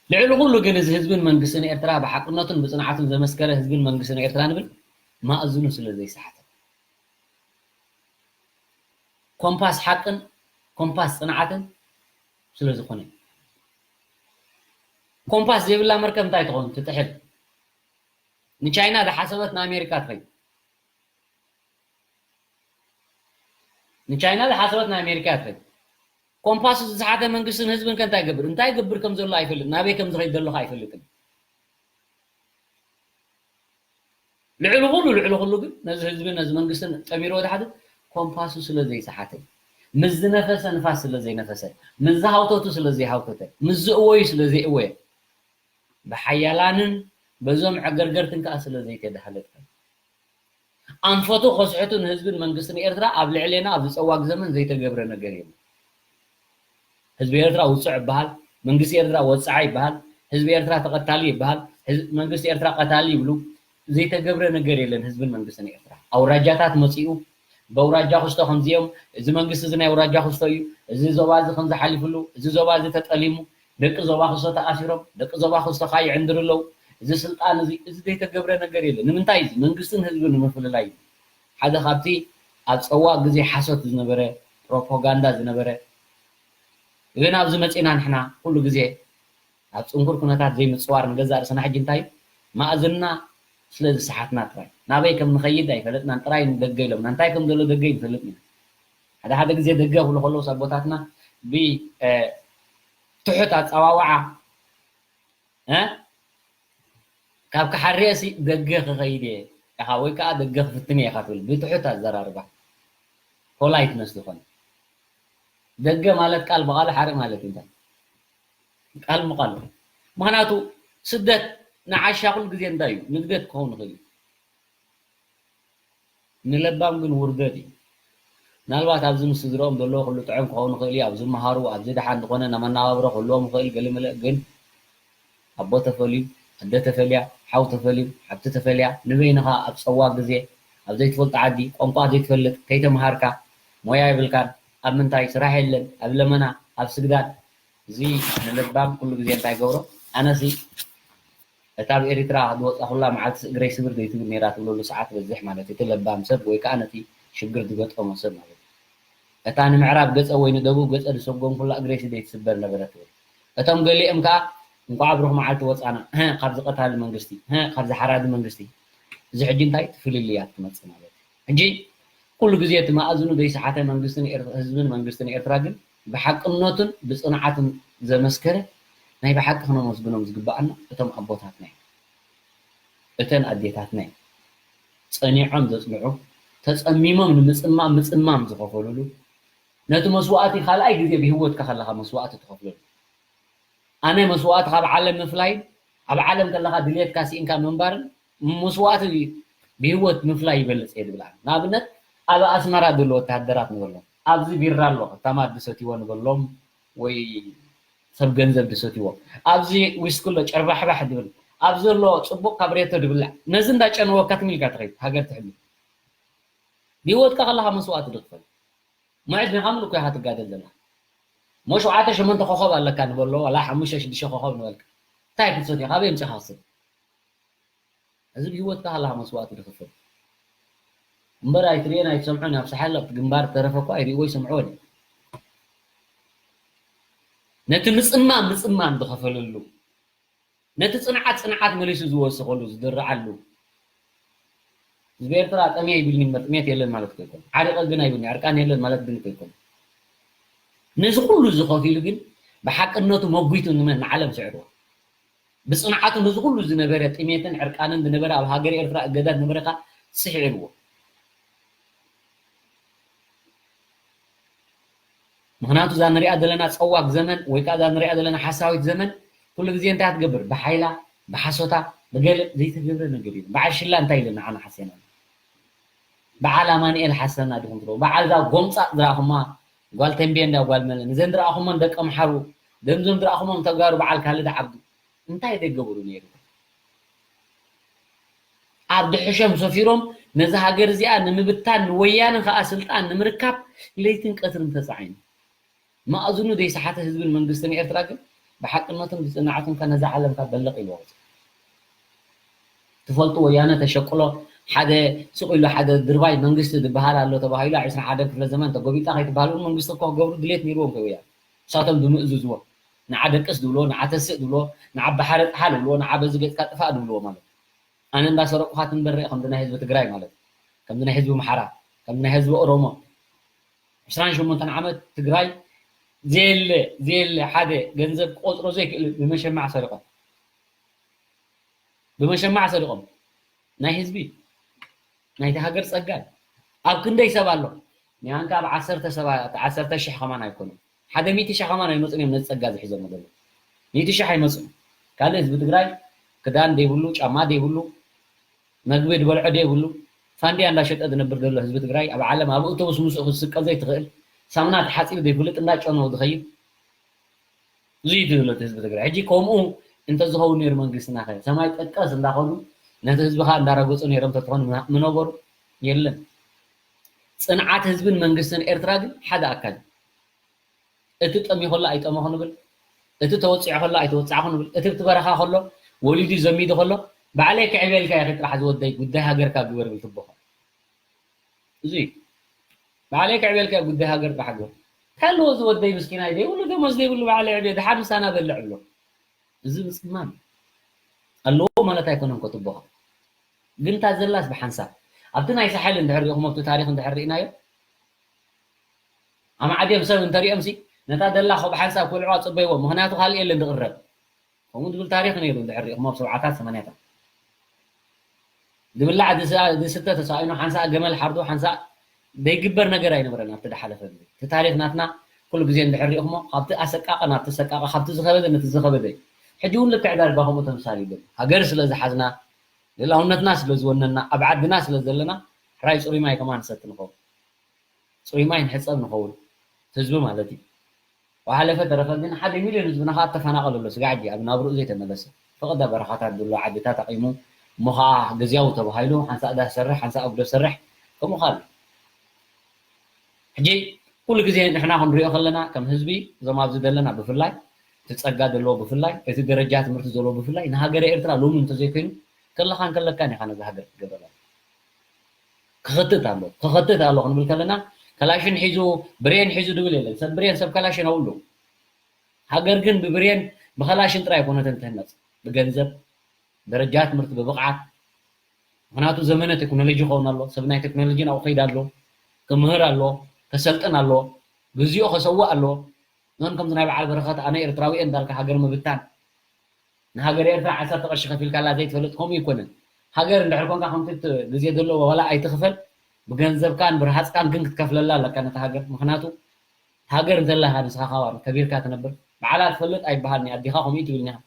ልዕሊ ኩሉ ግን እዚ ህዝብን መንግስትን ኤርትራ ብሓቅነቱን ብጽንዓቱን ዘመስከረ ህዝብን መንግስትን ኤርትራ ንብል ማእዝኑ ስለ ዘይሰሓተ። ኮምፓስ ሓቅን ኮምፓስ ጽንዓትን ስለ ዝኾነ። ኮምፓስ ዘይብላ መርከብ እንታይ ትኸውን? ትጥሕል። ንቻይና ዝሓሰበት ንኣሜሪካ ትኸይድ። ንቻይና ዝሓሰበት ንኣሜሪካ ትኸይድ። ኮምፓስ ዝሰሓተ መንግስትን ህዝብን ከ እንታይ ይገብር? እንታይ ይገብር ከም ዘሎ ኣይፈልጥ። ናበይ ከም ዝኸይድ ዘሎ ከ ኣይፈልጥን። ልዕሊ ኩሉ፣ ልዕሊ ኩሉ ግን ነዚ ህዝብን ነዚ መንግስትን ጠሚርዎ ዝሓተ ኮምፓሱ ስለ ዘይሰሓተ፣ ምስ ዝነፈሰ ንፋስ ስለ ዘይነፈሰ፣ ምስ ዝሃውተቱ ስለ ዘይሃውተተ፣ ምስ ዝእወዩ ስለ ዘይእወየ፣ ብሓያላንን በዞም ዕገርገርትን ከኣ ስለ ዘይተዳህለጠ፣ ኣንፈቱ ከስሕቱ ንህዝብን መንግስትን ኤርትራ ኣብ ልዕሌና ኣብዚ ጸዋግ ዘመን ዘይተገብረ ነገር የለን። ህዝቢ ኤርትራ ውጹዕ ይበሃል፣ መንግስቲ ኤርትራ ወጻዒ ይበሃል፣ ህዝቢ ኤርትራ ተቐታሊ ይበሃል፣ ህዝ-፣ መንግስቲ ኤርትራ ቀታሊ ይብሉ። ዘይተገብረ ነገር የለን። ህዝብን መንግስትን ኤርትራ ኣውራጃታት መጺኡ፣ በውራጃ ክስቶ ከምዚኦም፣ እዚ መንግስቲ እዚ ናይ ኣውራጃ ክስቶ እዩ፣ እዚ ዞባ እዚ ከምዚ ሓሊፉሉ፣ እዚ ዞባ እዚ ተጠሊሙ፣ ደቂ ዞባ ክስቶ ተኣሲሮም፣ ደቂ ዞባ ክስቶ ከኣ ይዕንድሩ ኣለዉ። እዚ ስልጣን እዚ፣ እዚ ዘይተገብረ ነገር የለን። ንምንታይ? እዚ መንግስትን ህዝብን ንምፍልላይ እዩ። ሓደ ካብቲ ኣብ ጸዋእ ግዜ ሓሶት ዝነበረ፣ ፕሮፓጋንዳ ዝነበረ፣ ግን ኣብዚ መጺና ንሕና ኩሉ ግዜ ኣብ ጽንኩር ኩነታት ዘይምጽዋር ንገዛእ ርእስና ሕጂ እንታይ እዩ? ማእዝንና ስለ ዝሰሓትና ጥራይ። ናበይ ከም ንኸይድ ኣይፈለጥናን፣ ጥራይ ንደገ ኢሎምና። እንታይ ከም ዘሎ ደገ ኣይንፈልጥን ኢና። ሓደ ሓደ ግዜ ደገ ክብሉ ከለዉ ኣቦታትና ብ-፣ እ፣ ትሑት ኣጸዋውዓ፣ እ፣ ካብ ክሓርየሲ ደገ ክኸይድ እየ ኢኻ ወይ ከኣ ደገ ክፍትን እየ ኢኻ ትብል። ብትሑት ኣዘራርባ፣ ፖላይትነስ ዝኾነ። ደገ ማለት ቃል ብቓሉ ሓርኢ ማለት እዩ። እንታይ? ቃል ብቓሉ። ምኽንያቱ ስደት ንዓሻ ኩሉ ግዜ እንታይ እዩ? ንግደት ክኸውን ይኽእል እዩ። ንለባም ግን ውርደት እዩ። ምናልባት ኣብዚ ምስ ስድርኦም ዘለዉ ኩሉ ጥዑም ክኸውን ይኽእል እዩ። ኣብ ዝመሃሩ፣ ኣብዚ ደሓን ዝኾነ ናይ መነባብሮ ክህልዎም ይኽእል፣ ገለመለ። ግን ኣቦ ተፈልዩ፣ ኣደ ተፈልያ፣ ሓው ተፈልዩ፣ ሓብቲ ተፈልያ፣ ንበይንኻ ኣብ ጸዋግ ግዜ፣ ኣብ ዘይትፈልጦ ዓዲ፣ ቋንቋ ዘይትፈልጥ፣ ከይተምሃርካ፣ ሞያ የብልካን፣ ኣብ ምንታይ ስራሕ የለን፣ ኣብ ለመና፣ ኣብ ስግዳድ፣ እዚ ንለባም ኩሉ ግዜ እንታይ ይገብሮ? ኣነሲ እታ ኣብ ኤሪትራ ዝወጻኹላ መዓልቲ እግረይ ስብር ዘይትብል ነይራ ትብለሉ ሰዓት በዝሕ ማለት እዩ። እቲ ለባም ሰብ ወይ ከኣ ነቲ ሽግር ዝገጠሞ ሰብ ማለት እዩ። እታ ንምዕራብ ገጸ ወይ ንደቡብ ገጸ ዝሰጎምኩላ እግረይሲ ዘይትስበር ነበረት ትብል። እቶም ገሊኦም ከኣ እንቋዕ ብሩኽ መዓልቲ ወጻና፣ ህ፣ ካብዚ ቀታሊ መንግስቲ፣ ህ፣ ካብዚ ሓራዲ መንግስቲ። እዚ ሕጂ እንታይ እቲ ፍልልያት ክመጽእ ማለት እዩ። ሕጂ ኩሉ ግዜ እቲ መኣዝኑ ዘይሰሓተ መንግስትን ኤር-፣ ህዝብን መንግስትን ኤርትራ ግን ብሓቅነቱን ብጽንዓቱን ዘመስከረ ናይ ብሓቂ ክነመስግኖም ዝግብኣና እቶም ኣቦታትና እዮም። እተን ኣዴታትና እየን። ጸኒዖም ዘጽንዑ፣ ተጸሚሞም ንምጽማም ምጽማም ዝኸፈሉሉ፣ ነቲ መስዋእቲ ካልኣይ ግዜ ብህይወትካ ከለኻ መስዋእቲ ትኸፍለሉ። ኣነ መስዋእቲ ካብ ዓለም ምፍላይን ኣብ ዓለም ከለኻ ድልየትካ ስኢንካ ምንባርን መስዋእቲ ብህይወት ምፍላይ ይበልጽ እየ ዝብል ኣነ። ንኣብነት ኣብ ኣስመራ ዘለዉ ወተሃደራት ንበሎም፣ ኣብዚ ቢራ ኣሎ፣ እታ ማድ ዝሰትይዎ ንበሎም ወይ ሰብ ገንዘብ ዝሰትይዎ፣ ኣብዚ ዊስኪ ኣሎ ጨርባሕባሕ ዝብል፣ ኣብዚ ኣሎ ጽቡቕ ካብሬቶ ዝብላዕ፣ ነዚ እንዳጨነወካ ትም ኢልካ ትኸይድ ሃገር ትሕሉ። ብህይወትካ ከለኻ መስዋእቲ ዝኽፈል። እሞ ዕድሜኻ ምሉእ እኮ ኢኻ ትጋደል ዘለኻ። እሞ ሸውዓተ ሸሞንተ ኮኾብ ኣለካ ንበሎ፣ ዋላ ሓሙሽተ ሽዱሽተ ኮኾብ ንበልካ። እንታይ ክትሰትዮ? ካበይ ኣምጺኻ ክትሰቲ? እዚ ብህይወትካ ከለኻ መስዋእቲ ዝኽፈል። እምበር ኣይትርእዮን ኣይትሰምዖን፣ ኣብ ሳሕል ኣብቲ ግንባር ዝተረፈ እኮ ኣይርእይዎ ይሰምዕዎን እዮም። ነቲ ምጽማም ምጽማም ዝኸፈለሉ፣ ነቲ ጽንዓት ጽንዓት መሊሱ ዝወሰኸሉ፣ ዝድርዓሉ። ህዝቢ ኤርትራ ጠምየ ይብልኒ እምበር ጥሜት የለን ማለት እኮ ኣይኮነን። ዓሪቐ ግን ኣይብልኒ፣ ዕርቃን የለን ማለት ግን እኮ ኣይኮነን። ነዚ ኩሉ እዚ ከፊሉ ግን ብሓቅነቱ መጒቱ ንመን ንዓለም ስዕርዋ። ብጽንዓቱ ነዚ ኩሉ ዝነበረ ጥሜትን ዕርቃንን ዝነበረ ኣብ ሃገር ኤርትራ እገዳ ዝነበረ ከኣ ስዒርዎ። ምኽንያቱ እዛ ንሪኣ ዘለና ጸዋግ ዘመን ወይ ከኣ እዛ ንሪኣ ዘለና ሓሳዊት ዘመን ኩሉ ግዜ እንታይ እያ ትገብር? ብሓይላ፣ ብሓሶታ፣ ብገለ ዘይተገብረ ነገር የለን። በዓል ሽላ እንታይ ኢሉ ንዓና ሓሴና? በዓል ኣማኑኤል ሓሰና ዲኹም ትብሉ? በዓል እዛ ጎምጻ ዝረኣኹማ ጓል ተንቤን እንዳ ጓል መለን፣ እዘን ዝረኣኹሞን ደቂ ኣምሓሩ፣ ደምዞም ዝረኣኹሞም ተጋሩ በዓል ካልድ ዓብዱ፣ እንታይ ደገብሩ ነይሩ? ኣብ ድሕሾም ሰፊሮም ነዛ ሃገር እዚኣ ንምብታን፣ ንወያነ ከዓ ስልጣን ንምርካብ ለይትን ቀትርን ተፃዒኑ። ማእዝኑ ዘይሰሓተ ህዝብን መንግስትን ኤርትራ ግን ብሓቅነቱን ብፅንዓቱን ከ ነዛ ዓለም ካብ በለቕ ኢልዎ ወፂኡ። ትፈልጡ ወያነ ተሸቅሎ ሓደ ስቕ ኢሉ ሓደ ድርባይ መንግስቲ ዝበሃል ኣሎ ተባሂሉ ኣብ ዕስራን ሓደን ክፍለ ዘመን ተጎቢጣ ከይትበሃል እውን መንግስቲ እኮ ክገብሩ ድሌት ነይርዎም ከ ወያነ። ንሳቶም ዝምእዝዝዎ ንዓ ደቅስ ዝብልዎ፣ ንዓ ተስእ ዝብልዎ፣ ንዓ ባሕሪ ጥሓል ዝብልዎ፣ ንዓ በዚ ገጽካ ጥፋእ ዝብልዎ ማለት እዩ። ኣነ እንዳሰረቁኻ ትንበር ርእ ከምዚ ናይ ህዝቢ ትግራይ ማለት እዩ። ከምዚ ናይ ህዝቢ ኣምሓራ፣ ከምዚ ናይ ህዝቢ ኦሮሞ። ዕስራን ሸሞንተን ዓመት ትግራይ ዘየለ ዘየለ ሓደ ገንዘብ ክቆፅሮ ዘይክእል ብመሸማዕ ሰሪቆም። ብመሸማዕ ሰሪቆም። ናይ ህዝቢ፣ ናይቲ ሃገር ጸጋ እዩ። ኣብ ክንደይ ሰብ ኣሎ? ኒያንካ ኣብ ዓሰርተ ሰባት፣ ዓሰርተ ሽሕ ከማን ኣይኮኑን። ሓደ ሚእቲ ሽሕ ከማን ኣይመጹን እዮም ነዚ ጸጋ ዝሒዞም ዘለዉ። ሚእቲ ሽሕ ኣይመጹን። ካልእ ህዝቢ ትግራይ ክዳን ዘይብሉ፣ ጫማ ዘይብሉ፣ መግቢ ዝበልዖ ዘይብሉ፣ ፋንድያ እንዳሸጠ ዝነብር ዘሎ ህዝቢ ትግራይ ኣብ ዓለም ኣብ ኣውቶቡስ ምስኡ ክትስቀል ዘይትኽእል፣ ሳሙና ተሓጺቡ ዘይፈልጥ እንዳጨነው ዝኸይድ፣ እዚ እዩ ትብሎ እቲ ህዝቢ ትግራይ። ሕጂ ከምኡ እንተዝኸውን ነይሩ መንግስትና ኸ ሰማይ ጠቀስ እንዳኸዱ ነቲ ህዝቢ ኸዓ እንዳረገጹ ነይሮም ተትኾኑ ምና-፣ ምነበሩ? የለን። ጽንዓት ህዝብን መንግስትን ኤርትራ ግን ሓደ ኣካል እዩ። እቲ ጠምዩ ከሎ ኣይጠመኹ ንብል፣ እቲ ተወጺዑ ከሎ ኣይተወጻዕኹ ንብል፣ እቲ ኣብቲ በረኻ ከሎ ወሊዱ ዘሚዱ ከሎ ባዕለይ ክዕብየልካ እየ ጥራሕ ዝወደይ ጉዳይ ሃገርካ ግበር ብል ትቦኻ። እዚ ባዕለይ ክዕብየልካ እየ ጉዳይ ሃገር ጥራሕ ግበር። ካልዎ ዝወደይ ምስኪናይ ዘይብሉ ደሞዝ ዘይብሉ ባዕለይ ዕብየ ድሓር ምሳና በልዕ ብሎ። እዚ ምጽማም ኣለዎ ማለት ኣይኮነን ከትቦኻ። ግን እታ ዘላስ ብሓንሳብ ኣብቲ ናይ ሳሕል እንድሕር ሪእኹሞ ኣብቲ ታሪኽ እንድሕር ርኢናዮ ኣማዕድዮም ሰብ እንተሪኦምሲ ነታ ደላ ካብ ሓንሳብ ክብልዕዋ ጽበይዎ። ምኽንያቱ ካልእ የለን ዝቕረብ። ከምኡ ዝብል ታሪኽ ነይሩ እንድሕር ሪእኹሞ ኣብ ሰብዓታት ሰማንያታት። ዝብላዕ ዝስ-፣ ዝስተ ተሳኢኑ ሓንሳእ ገመል ሓርዱ ሓንሳእ ዘይግበር ነገር ኣይነበረን ኣብቲ ዝሓለፈ ግዜ። እቲ ታሪኽ ናትና ኩሉ ግዜ እንድሕር ሪእኹሞ ካብቲ ኣሰቃቂ ናብቲ ሰቃቂ፣ ካብቲ ዝኸበደ ነቲ ዝኸበደ። ሕጂ እውን ልክዕ ዳርጋ ከምኡ ተምሳል ይብል። ሃገር ስለ ዝሓዝና፣ ልእላውነትና ስለ ዝወነና፣ ኣብ ዓድና ስለ ዘለና፣ ሕራይ ጽሩይ ማይ ከማን ንሰቲ ንኸውን። ጽሩይ ማይ ንሕጸብ ንኸውን። ህዝቢ ማለት እዩ። ወሓለፈ ተረፈ ግን ሓደ ሚልዮን ህዝብና ኸዓ ተፈናቐለ ኣሎ። ስጋዕ ሕጂ ኣብ ናብርኡ ዘይተመለሰ። ፈቐዳ በረኻታት ዘሎ ዓድታት ኣቒሙ፣ እሞ ኸዓ ግዝያዊ ተባሂሉ፣ ሓንሳእ ዳስ ሰርሕ፣ ሓንሳእ ኣጉዶ ሰርሕ፣ ከምኡ ኸዓ ኣሎ። ሕጂ ኩሉ ግዜ ንሕና ክንሪኦ ከለና፣ ከም ህዝቢ፣ እዞም ኣብዚ ዘለና ብፍላይ፣ እቲ ጸጋ ዘለዎ ብፍላይ፣ እቲ ደረጃ ትምህርቲ ዘለዎ ብፍላይ፣ ንሃገረ ኤርትራ ሎሚ እንተዘይኮይኑ፣ ከለኻን ከለካን ኢኻ ነዛ ሃገር ክትገብረላ። ክኸትት ኣሎ፣ ክኸትት ኣሎ ክንብል ከለና፣ ከላሽን ሒዙ፣ ብሬን ሒዙ ድብል የለን። ሰብ ብሬን፣ ሰብ ከላሽን ኣብኡ ኣለዉ። ሃገር ግን ብብሬን፣ ብኸላሽን ጥራይ ኣይኮነትን ትህነጽ። ብገንዘብ፣ ደረጃ ትምህርቲ፣ ብብቕዓት። ምኽንያቱ ዘመነ ቴክኖሎጂ ክኸውን ኣሎ፣ ሰብ ናይ ቴክኖሎጂ ናብኡ ከይድ ኣሎ፣ ክምህር ኣሎ፣ ከሰልጥን ኣሎ፣ ግዚኡ ከሰውእ ኣሎ። ኖን ከምዚ ናይ በዓል በረኸት ኣነ ኤርትራዊ እየ እንዳልካ ሃገር ምብታን። ንሃገር ኤርትራ ዓሰርተ ቅርሺ ከፊልካላ ዘይትፈልጥ ከምኡ ኣይኮነን። ሃገር እንድሕር ኮንካ ከምቲ እቲ ግዜ ዘለዎ ዋላ ኣይትኽፈል፣ ብገንዘብካን ብረሃጽካን ግን ክትከፍለላ ኣለካ ነታ ሃገር። ምኽንያቱ ሃገር እንተላካ ንስኻ ካባን ከቢርካ ትነብር። ባዕላ ትፈልጥ ኣይበሃልን እዩ። ኣዴኻ ከምኡ ትብልኒ ኢኻ።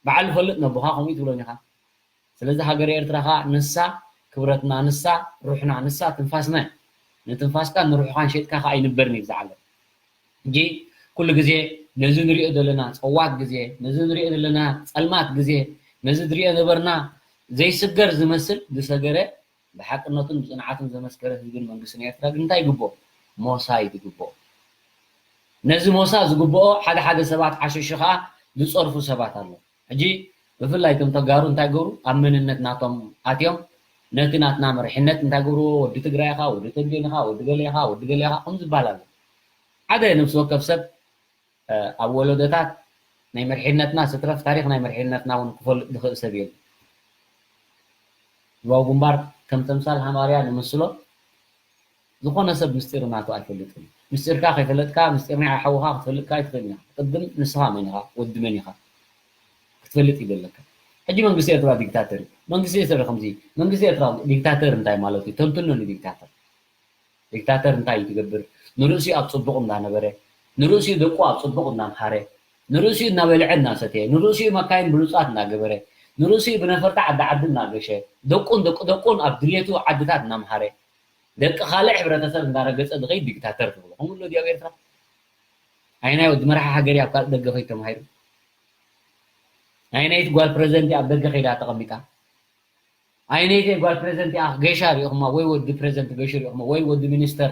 ባዕሉ ይፈልጥ ነቦኻ ከምኡ ትብሎኒ ኢኻ። ስለዚ ሃገር ኤርትራ ኸኣ ንሳ ክብረትና፣ ንሳ ሩሕና፣ ንሳ ትንፋስና እያ። ንትንፋስካን ንሩሕኻን ሸይጥካ ኸኣ ኣይንበርን እዩ እዚ ዓለም። ሕጂ ኩሉ ግዜ ነዚ ንሪኦ ዘለና ጸዋት ግዜ፣ ነዚ ንሪኦ ዘለና ጸልማት ግዜ፣ ነዚ ንሪኦ ነበርና ዘይስገር ዝመስል ዝሰገረ ብሓቅነቱን ብጽንዓቱን ዘመስከረ ህዝብን መንግስትን ኤርትራ ግን እንታይ ይግብኦ? ሞሳ እዩ ዝግብኦ። ነዚ ሞሳ ዝግብኦ ሓደ ሓደ ሰባት ዓሸሹ ኸኣ ዝጸርፉ ሰባት ኣለዉ። ሕጂ ብፍላይ እቶም ተጋሩ እንታይ ገብሩ? ኣብ መንነት ናቶም ኣትዮም ነቲ ናትና መሪሕነት እንታይ ገብርዎ? ወዲ ትግራይ ኢኻ፣ ወዲ ተምቤን ኢኻ፣ ወዲ ገለ ኢኻ፣ ወዲ ገለ ኢኻ ከም ዝበሃል ኣሎ። ሓደ ነፍሲ ወከፍ ሰብ ኣብ ወለዶታት ናይ መሪሕነትና ስትረፍ ታሪኽ ናይ መሪሕነትና እውን ክፈልጥ ዝኽእል ሰብ የለን። ህዝባዊ ግንባር ከም ተምሳል ሃማርያ ንምስሎ ዝኾነ ሰብ ምስጢር ናቱ ኣይፈልጥን እዩ። ምስጢርካ ከይፈለጥካ ምስጢር ናይ ሓውኻ ክትፈልጥካ ኣይትኽእልን ኢኻ። ቅድም ንስኻ መን ኢኻ? ወዲ መን ኢኻ? ክትፈልጥ እዩ ዘለካ። ሕጂ መንግስቲ ኤርትራ ዲክታተር እዩ። መንግስቲ ኤርትራ ከምዚ መንግስቲ ኤርትራ ዲክታተር እንታይ ማለት እዩ? ተንትኖ ንዲክታተር። ዲክታተር እንታይ እዩ ትገብር? ንርእሲኡ ኣብ ጽቡቕ እንዳነበረ፣ ንርእሲኡ ደቁ ኣብ ጽቡቕ እንዳምሃረ፣ ንርእሲኡ እናበልዐ እናሰተየ፣ ንርእሲኡ መካይን ብሉጻት እናገበረ፣ ንርእሲኡ ብነፈርቲ ዓዲ ዓዲ እናገሸ፣ ደቁን ደቂ ደቁን ኣብ ድሌቱ ዓድታት እናምሃረ፣ ደቂ ካልእ ሕብረተሰብ እንዳረገጸ ዝኸይድ ዲክታተር ትብሎ። ከምኡ ኣሎ ድዩ ኣብ ኤርትራ? ኣየናይ ወዲ መራሒ ሃገር እዩ ኣብ ካልእ ደገ ከይዱ ተማሂሩ? ኣይነይቲ ጓል ፕረዚደንት ኣብ ደገ ከይዳ ተቐሚጣ? ኣይነይቲ ጓል ፕረዚደንት ኣ ገሻ ሪእኹማ? ወይ ወዲ ፕረዚደንት ገሹ ሪእኹማ? ወይ ወዲ ሚኒስተር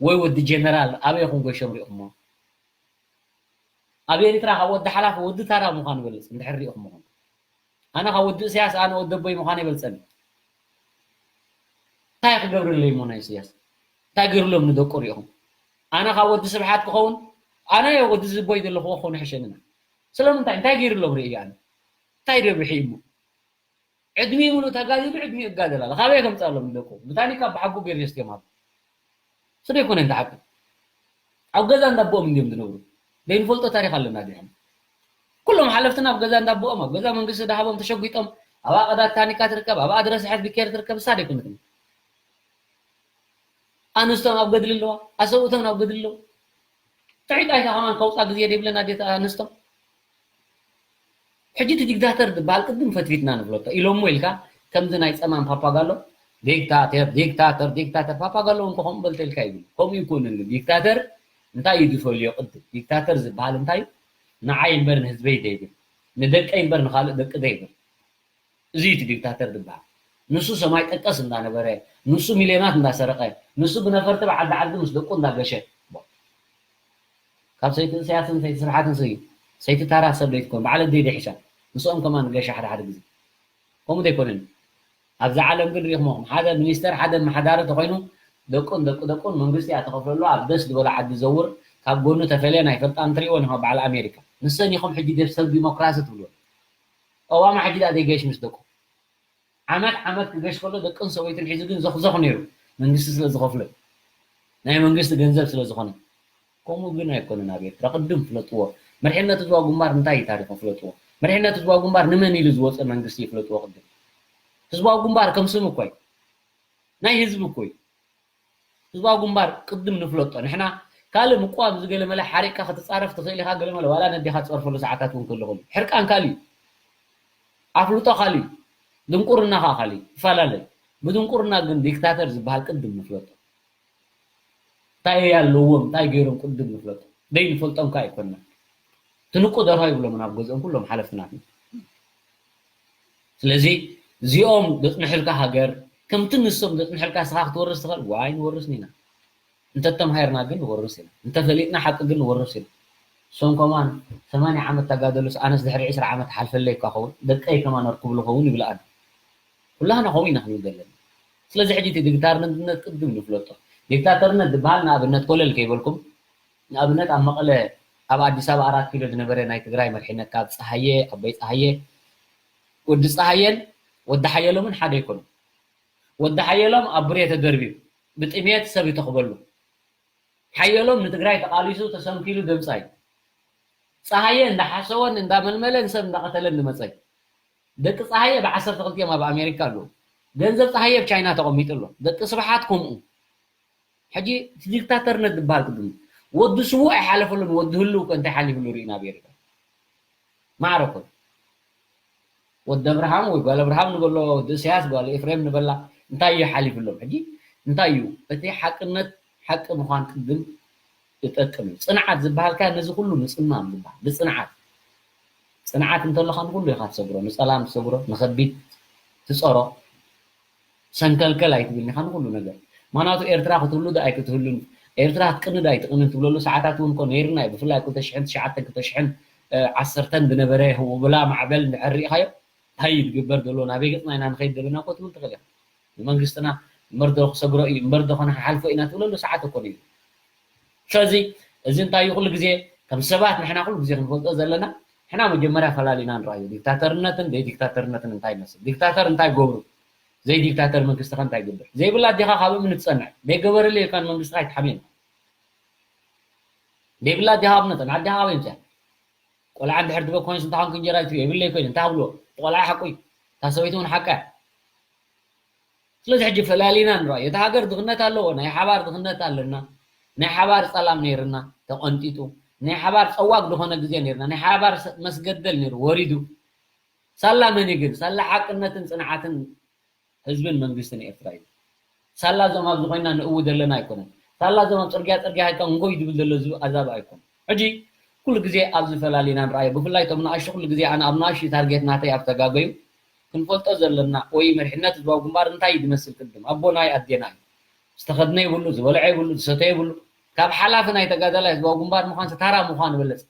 ወይ ወዲ ጀነራል ኣበይ ይኹን ገሾም ሪእኹሞ? ኣብ ኤርትራ ካብ ወዲ ሓላፊ ወዲ ታራ ምዃኑ ይበልጽ እንድሕር ሪእኹሞ። ኣነ ካብ ወዲ እስያስ ኣነ ወዲ ኣቦይ ምዃን ይበልጸኒ። እንታይ ክገብርለይ እሞ ናይ እስያስ እንታይ ገይርሎም ንደቁ ሪእኹም? ኣነ ካብ ወዲ ስብሓት ክኸውን ኣነ ወዲ ዝቦይ ዘለኹዎ ክኸውን ይሕሸንና። ስለምንታይ እንታይ ገይርሎም ርኢ ኣነ እንታይ ደብሒ እሞ ዕድሚ ሙሉ ተጋዲሉ ዕድሚ ይጋደል ኣሎ። ካበይ ከምጻሎም ንደቁ ብታኒካ ብሓጉ ገይሩ የስትዮም ኣሎ። ስለ ይኮነ እንተ ሓቂ ኣብ ገዛ እንዳቦኦም እንዲዮም ዝነብሩ። ዘይንፈልጦ ታሪክ ኣለና ዲሕም? ኩሎም ሓለፍትና ኣብ ገዛ እንዳቦኦም ኣብ ገዛ መንግስቲ ዳሃቦም ተሸጒጦም ኣብ ኣቐዳት ታኒካ ትርከብ ኣብ ኣድረስሐት ቢኬር ትርከብ እሳ ደይኮነትን ኣንስቶም ኣብ ገድሊ ኣለዋ ኣሰብኡቶም ኣብ ገድሊ ኣለዉ። ትሕት ኣይታ ከማን ከውፃ ግዜ ደይብለን ኣዴት ኣንስቶም ሕጂ እቲ ዲክታተር ዝበሃል ቅድም ፈትፊትና ንፍለጦ ኢሎሞ ኢልካ ከምዚ ናይ ፀማም ፓፓጋሎ ዲክታተር ዲክታተር ዲክታተር ፓፓጋሎ እውን ከምኡ በልተ ኢልካ ይብል ከምኡ ይኮንን ዲክታተር እንታይ እዩ ዝፈልዮ ቅድም ዲክታተር ዝበሃል እንታይ እዩ ንዓይ እምበር ንህዝበይ ዘይብል ንደቀይ እምበር ንካልእ ደቂ ዘይብል እዚ እቲ ዲክታተር ዝበሃል ንሱ ሰማይ ጠቀስ እንዳነበረ ንሱ ሚልዮናት እንዳሰረቀ ንሱ ብነፈርቲ ብዓዲ ዓዲ ምስ ደቁ እንዳገሸ ካብ ሰይቲ እሰያስን ሰይቲ ስብሓትን ሰዩ ሰይቲ ታራ ሰብ ዘይትኮን በዓል ኣደይ ደሒሻ ምስኦም ከማን ገሻ ሓደ ሓደ ግዜ ከምኡ ዘይኮነን ኣብዚ ዓለም ግን ሪእኹም ሓደ ሚኒስተር ሓደ ኣመሓዳሪ ተኮይኑ ደቁን ደቂ ደቁን መንግስቲ እያ ተኸፍለሉ ኣብ ደስ ዝበሎ ዓዲ ዘውር ካብ ጎኑ ተፈልየ ናይ ፈልጣን ትሪእወን ኢኹም በዓል ኣሜሪካ ንሰን ኢኹም ሕጂ ደብ ሰብ ዲሞክራሲ ትብልዎ ኦባማ ሕጂ ደኣ ዘይገሽ ምስ ደቁ ዓመት ዓመት ክገሽ ከሎ ደቅን ሰበይቱን ሒዙ ግን ዘኽዘኹ ነይሩ መንግስቲ ስለ ዝኸፍሎ ናይ መንግስቲ ገንዘብ ስለ ዝኾነ ከምኡ ግን ኣይኮነን ኣብ ኤርትራ ቅድም ፍለጥዎ መርሕነት ህዝባዊ ግንባር እንታይ እዩ ታሪኹ ፍለጥዎ መርሕነት ህዝባዊ ግንባር ንመን ኢሉ ዝወፀ መንግስቲ ይፍለጥዎ ቅድም ህዝባዊ ግንባር ከም ስም እኮ እዩ ናይ ህዝቢ እኮ እዩ ህዝባዊ ግንባር ቅድም ንፍለጦ ንሕና ካልእ ምቋም ዝገለመለ ሓሪቅካ ክትፃረፍ ትኽእል ኢኻ ገለመለ ዋላ ነዴኻ ትፀርፈሉ ሰዓታት እውን ክህሉ ክእል ሕርቃን ካልእ እዩ ኣፍልጦ ካልእ እዩ ድንቁርና ከዓ ካልእ እዩ ይፈላለ እዩ ብድንቁርና ግን ዲክታተር ዝበሃል ቅድም ንፍለጦ እንታይ ኣለዎም እንታይ ገይሮም ቅድም ንፍለጦ ደይ ንፈልጦም ከዓ ኣይኮንና ትንቁ ደርሆ ይብሎም ናብ ገዝኦም ኩሎም ሓለፍትናት ስለዚ እዚኦም ዘፅንሕልካ ሃገር ከምቲ ንሶም ዘፅንሕልካ ስኻ ክትወርስ ትኽእል ዋይ ንወርስ ኢና እንተተምሃርና ግን ንወርስ ኢና እንተፈሊጥና ሓቂ ግን ንወርስ ኢና እሶም ከማን ሰማንያ ዓመት ተጋደሉስ ኣነስ ድሕሪ ዕስራ ዓመት ሓልፈለይ እኳ ኸውን ደቀይ ከማን ኣርክብሉ ኸውን ይብልኣን ኩላህና ከምኡ ኢና ክንብል ዘለና ስለዚ ሕጂ እቲ ዲክታርነት ቅድም ንፍለጦ ዲክታተርነት ዝበሃል ንኣብነት ኮለል ከይበልኩም ንኣብነት ኣብ መቐለ ኣብ ኣዲስ ኣበባ ኣራት ኪሎ ዝነበረ ናይ ትግራይ መርሒነት ካብ ፀሃየ ኣቦይ ፀሃየ ወዲ ፀሃየን ወዲ ሓየሎምን ሓደ ኣይኮኑን ወዲ ሓየሎም ኣብ ብሬ ተደርብዩ ብጥሜት ሰብ ይተኽበሉ ሓየሎም ንትግራይ ተቓሊሱ ተሰንኪሉ ደምፃይ ፀሃየ እንዳሓሰወን እንዳመልመለን ሰብ እንዳቐተለን ዝመፀ ደቂ ፀሃየ ብዓሰርተ ክልቲኦም ኣብ ኣሜሪካ ኣለዉ ገንዘብ ፀሃየ ኣብ ቻይና ተቐሚጡ ኣሎ ደቂ ስብሓት ከምኡ ሕጂ እቲ ዲክታተርነት ዝበሃል ቅድም ወዲ ስዉእ ኣይሓለፈሉን ወዲ ህልው ከ እንታይ ሓሊፍሉ ርኢ ናብ ኤርትራ ማዕረ ኮን ወዲ ኣብርሃም ወይ ጓል ኣብርሃም ንበሎ ወዲ እስያስ ጓል ኤፍሬም ንበላ እንታይ እዩ ሓሊፍሎም ሕጂ እንታይ እዩ እቲ ሓቅነት ሓቂ ምዃን ቅድም ይጠቅም እዩ ፅንዓት ዝበሃልካ ነዚ ኩሉ ምፅማም ዝበሃል ብፅንዓት ፅንዓት እንተለካ ንኩሉ ኢካ ትሰግሮ ንፀላም ትሰግሮ ንከቢድ ትፀሮ ሰንከልከል ኣይትብልኒ ኢኻ ንኩሉ ነገር። ምኽንያቱ ኤርትራ ክትህሉ ዶ ኣይክትህሉን ኤርትራ ክትቅኒ ዶ ኣይትቅንን ትብለሉ ሰዓታት እውን እኮ ነይርና እዩ። ብፍላይ ክልተ ሽሕን ትሽዓተን ክልተ ሽሕን ዓሰርተን ዝነበረ ህቡብላ ማዕበል እንድሕር ርኢኻዮ እንታይ እዩ ዝግበር ዘሎ ናበይ ገፅና ኢና ንኸይድ ዘለና እኮ ትብል ትኽእል ኢኻ። ንመንግስትና እምበር ዶ ክሰግሮ እዩ እምበር ዶ ከነሓልፎ ኢና ትብለሉ ሰዓት እኮ ነይሩ። ስለዚ እዚ እንታይ እዩ ኩሉ ግዜ ከም ሰባት ንሕና ኩሉ ግዜ ክንፈልጦ ዘለና ንሕና መጀመርያ ፈላሊና ንርኣዮ ዲክታተርነትን ዘይዲክታተርነትን እንታይ ይመስል ዲክታተር እንታይ ገብሩ ዘይዲክታተር መንግስቲ ከ እንታይ ይገብር ዘይብላ ኣዴኻ ካብ እምኒ ትፀንዕ ዘይገበረለይ ኢልካ ንመንግስቲ ኣይትሓምየን ዘይብላ ኣዴኻ ኣብ ነፀን ኣዴኻ ኣበይ ምፅያ ቆልዓ እንድሕር ትበ ኮይንስ እንታይ ኮንክ እንጀራ ይትብዮ የብለይ ኮይነ እንታይ ክብልዎ ቆልዓ ሓቁ እዩ እታ ሰበይቲ እውን ሓቃ እያ ስለዚ ሕጂ ፈላሊና ንርኣዮ። እታ ሃገር ድኽነት ኣለዎ፣ ናይ ሓባር ድኽነት ኣለና፣ ናይ ሓባር ጸላም ነይርና ተቐንጢጡ፣ ናይ ሓባር ጸዋግ ዝኾነ ግዜ ነይርና፣ ናይ ሓባር መስገደል ነይሩ ወሪዱ። ሳላ መን እዩ ግን? ሳላ ሓቅነትን ጽንዓትን ህዝብን መንግስትን ኤርትራ እዩ። ሳላ እዞም ኣብዚ ኮይና ንእውድ ዘለና ኣይኮነን። ሳላ እዞም ኣብ ጽርግያ ጽርግያ ሃይካ እንጎይ ዝብል ዘሎ ህዝቢ ኣዛብእ ኣይኮነን። ሕጂ ኩሉ ግዜ ኣብዚ ፈላሊና ንርኣዮ። ብፍላይ እቶም ንኣሽቱ ኩሉ ግዜ ኣነ ኣብ ንኣሽቱ ታርጌት ናተይ ኣብ ተጋገዩ ክንፈልጦ ዘለና ወይ መሪሕነት ህዝባዊ ግንባር እንታይ እዩ ዝመስል ቅድም ኣቦና እዩ ኣዴና እዩ። ዝተኸድነ ይብሉ፣ ዝበልዖ ይብሉ፣ ዝሰተዮ ይብሉ። ካብ ሓላፊ ናይ ተጋዳላይ ህዝባዊ ግንባር ምዃን ተራ ምዃን ይበልጽ።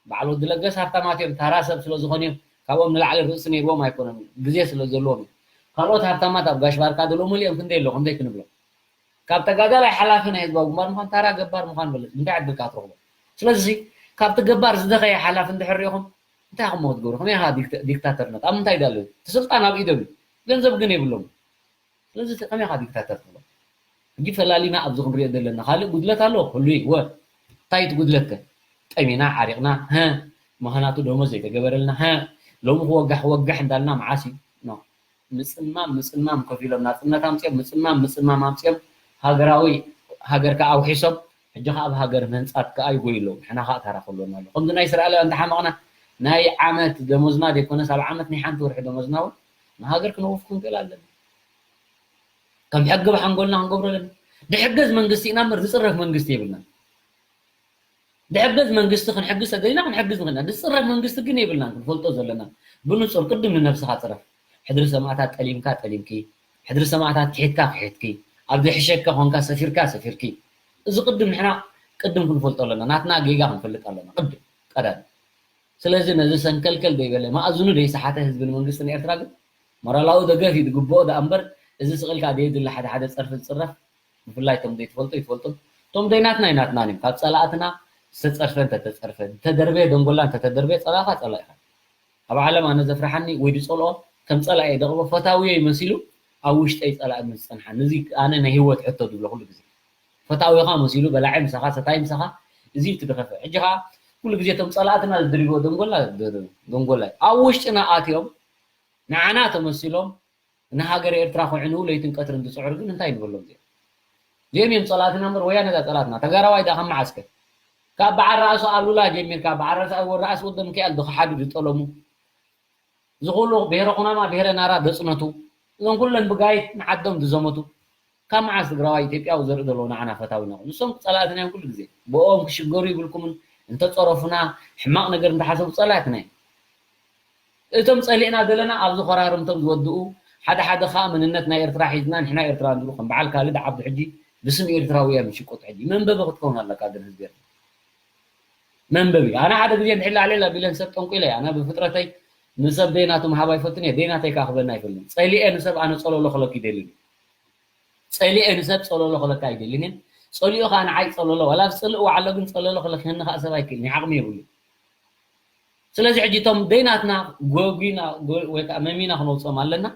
በዓል ወዲ ለገስ ሃብታማት እዮም፣ ተራ ሰብ ስለ ዝኾኑ እዮም። ካብኦም ንላዕሊ ርእሲ ነይርዎም ኣይኮነን፣ ግዜ ስለ ዘለዎም እዮም። ካልኦት ሃብታማት ኣብ ጋሽ ባርካ ዘለዉ መሊኦም ክንደይ ኣለዉ፣ ክንደይ ክንብሎም። ካብ ተጋዳላይ ሓላፊ ናይ ህዝባዊ ግንባር ምዃን ተራ ገባር ምዃን በለጽ እንታይ ዕድል ካብ ትረኽቦ? ስለዚ ካብቲ ገባር ዝደኸየ ሓላፊ እንድሕር ሪኢኹም እንታይ ኢኹም ክትገብሩ? ከመይ ኢኻ ዲክታ- ዲክታተርነት? ኣብ ምንታይ ዳሎ እቲ ስልጣን ኣብ ኢዶም እዩ፣ ገንዘብ ግን የብሎም። ስለዚ ከመይ ኢኻ ዲክታተር ትብሎ? ሕጂ ፈላሊና ኣብዚ ክንሪኦ ዘለና ካልእ ጉድለት ኣሎ ክህሉ እዩ። ወ እንታይ እቲ ጉድለት ከ? ጠሚና ዓሪቕና ሀ ምኽንያቱ ደሞዝ ዘይተገበረልና ሀ ሎሚ ክወጋሕ ክወጋሕ እንዳልና መዓስ እዩ? ኖ። ምጽማም ምጽማም ከፊሎም ናጽነት ኣምጺኦም ምጽማም ምጽማም ኣምጺኦም ሃገራዊ ሃገር ከኣ ኣውሒሶም ሕጂ ከኣ ኣብ ሃገር ምህንጻት ከኣ ይጎዩ ኣለዉ። ንሕና ከኣ ተራ ከሎና ኣሎ። ከምዚ ናይ እስራኤላውያን ተሓመቕና ናይ ዓመት ደሞዝና ዘይኮነስ ኣብ ዓመት ናይ ሓንቲ ወርሒ ደሞዝና እውን ንሃገር ክነውፍ ክንክእል ኣለና። ከም ሕጊ ብሓንጎልና ክንገብሮ ኣለና። ድሕገዝ መንግስቲ ኢና እምበር ዝጽረፍ መንግስቲ የብልናን። ድሕገዝ መንግስቲ ክንሕግዝ ተደሊና ክንሕግዝ ንኽእል ኢና። ዝጽረፍ መንግስቲ ግን የብልናን። ክንፈልጦ ዘለና ብንጹር ቅድም ንነብስኻ ጽረፍ። ሕድሪ ሰማእታት ጠሊምካ ጠሊምኪ፣ ሕድሪ ሰማእታት ክሒድካ ክሒድኪ፣ ኣብ ዝሕሸካ ኮንካ ሰፊርካ ሰፊርኪ። እዚ ቅድም ንሕና ቅድም ክንፈልጦ ኣለና። ናትና ጌጋ ክንፈልጥ ኣለና። ቅድም ቀዳም ስለዚ ነዚ ሰንከልከል ዘይበለ ማእዝኑ ዘይሰሓተ ህዝብን መንግስትን ኤርትራ ግን ሞራላዊ ደገፍ እዩ ዝግብኦ ደኣ እምበር እዚ ስቕ ኢልካ ዘየድሊ ሓደ ሓደ ጸርፊ ዝጽረፍ ብፍላይ እቶም ዘይትፈልጡ ይትፈልጡ እቶም ዘይናትና ኣይናትናን እዮም ካብ ጸላእትና ዝተጸርፈ እንተተጸርፈ ዝተደርበየ ደንጎላ እንተተደርበየ ጸላእኻ ጸላኢኻ ኣብ ዓለም ኣነ ዘፍርሓኒ ወይ ዝጸልኦ ከም ጸላኢ ደቕቦ ፈታውዮ ይመሲሉ ኣብ ውሽጠይ ጸላኢ ምስ ዝጸንሓኒ እዚ ኣነ ናይ ህይወት ሕቶ ዝብሎ ኩሉ ግዜ ፈታዊኻ መሲሉ በላዒ ምሳኻ ሰታይ ምሳኻ እዚ እዩ እቲ ድኸፍእ ሕጂ ኸዓ ኩሉ ግዜ እቶም ጸላእትና ዝድርብዎ ደንጎላ ደንጎላ እዩ ኣብ ውሽጥና ኣትዮም ንዓና ተመሲሎም ንሃገረ ኤርትራ ክዕንዉ ለይትን ቀትርን ዝጽዕሩ ግን እንታይ ንበሎም እዚኦም እዚኦም እዮም ጸላእትና እምበር ወያነ እዛ ጸላእትና ተጋራዋይ ደኣ ካብ መዓስከ ካብ በዓል ራእሱ ኣሉላ ጀሚርካ በዓል ራእሱ ወዲ ሚካኤል ዝኸሓዱ ዝጠለሙ ዝኹሉ ብሄረ ኩናማ ብሄረ ናራ ዘጽነቱ እዞም ኩለን ብጋይት ንዓዶም ዝዘመቱ ካብ መዓስ ትግራዋይ ኢትዮጵያዊ ዘርኢ ዘለዎ ንዓና ፈታዊና ንሶም ጸላእትና እዮም ኩሉ ግዜ ብኦም ክሽገሩ ይብልኩምን እንተጸረፉና ሕማቕ ነገር እንተሓሰቡ ጸላእትና እዮም እቶም ጸሊእና ዘለና ኣብዚ ኮራርምቶም ዝወድኡ ሓደ ሓደ ከዓ መንነት ናይ ኤርትራ ሒዝና ንሕና ኤርትራ ዝብሉ ከም በዓል ካልድ ዓብዱ ሕጂ ብስም ኤርትራውያን ዝሽቁጥ ሕጂ መንበቢ ክትከውን ኣለካ ግን ህዝቢ ኤርትራ መንበቢ ኣነ ሓደ ግዜ እንድሕር ላዕለ ኢላ ቢለን ሰብ ጠንቁለ ኣነ ብፍጥረተይ ንሰብ ደይናቱ ምሃብ ኣይፈቱን እየ ደይናተይ ከዓ ክበና ኣይፈልኒ ጸሊኤ ንሰብ ኣነ ጸለሎ ክለክ ይደልን ጸሊኤ ንሰብ ጸለሎ ክለካ ኣይደልን እየ ጸሊኡ ከዓ ንዓይ ጸለሎ ዋላ ኣብ ጽልእ ዋዓሎ ግን ጸለሎ ክለክህኒ ከዓ ሰብ ኣይክእልን ዓቕሚ የብሉ ስለዚ ሕጂ እቶም ደይናትና ጎጒና ወይ ከዓ መሚና ክነውፅኦም ኣለና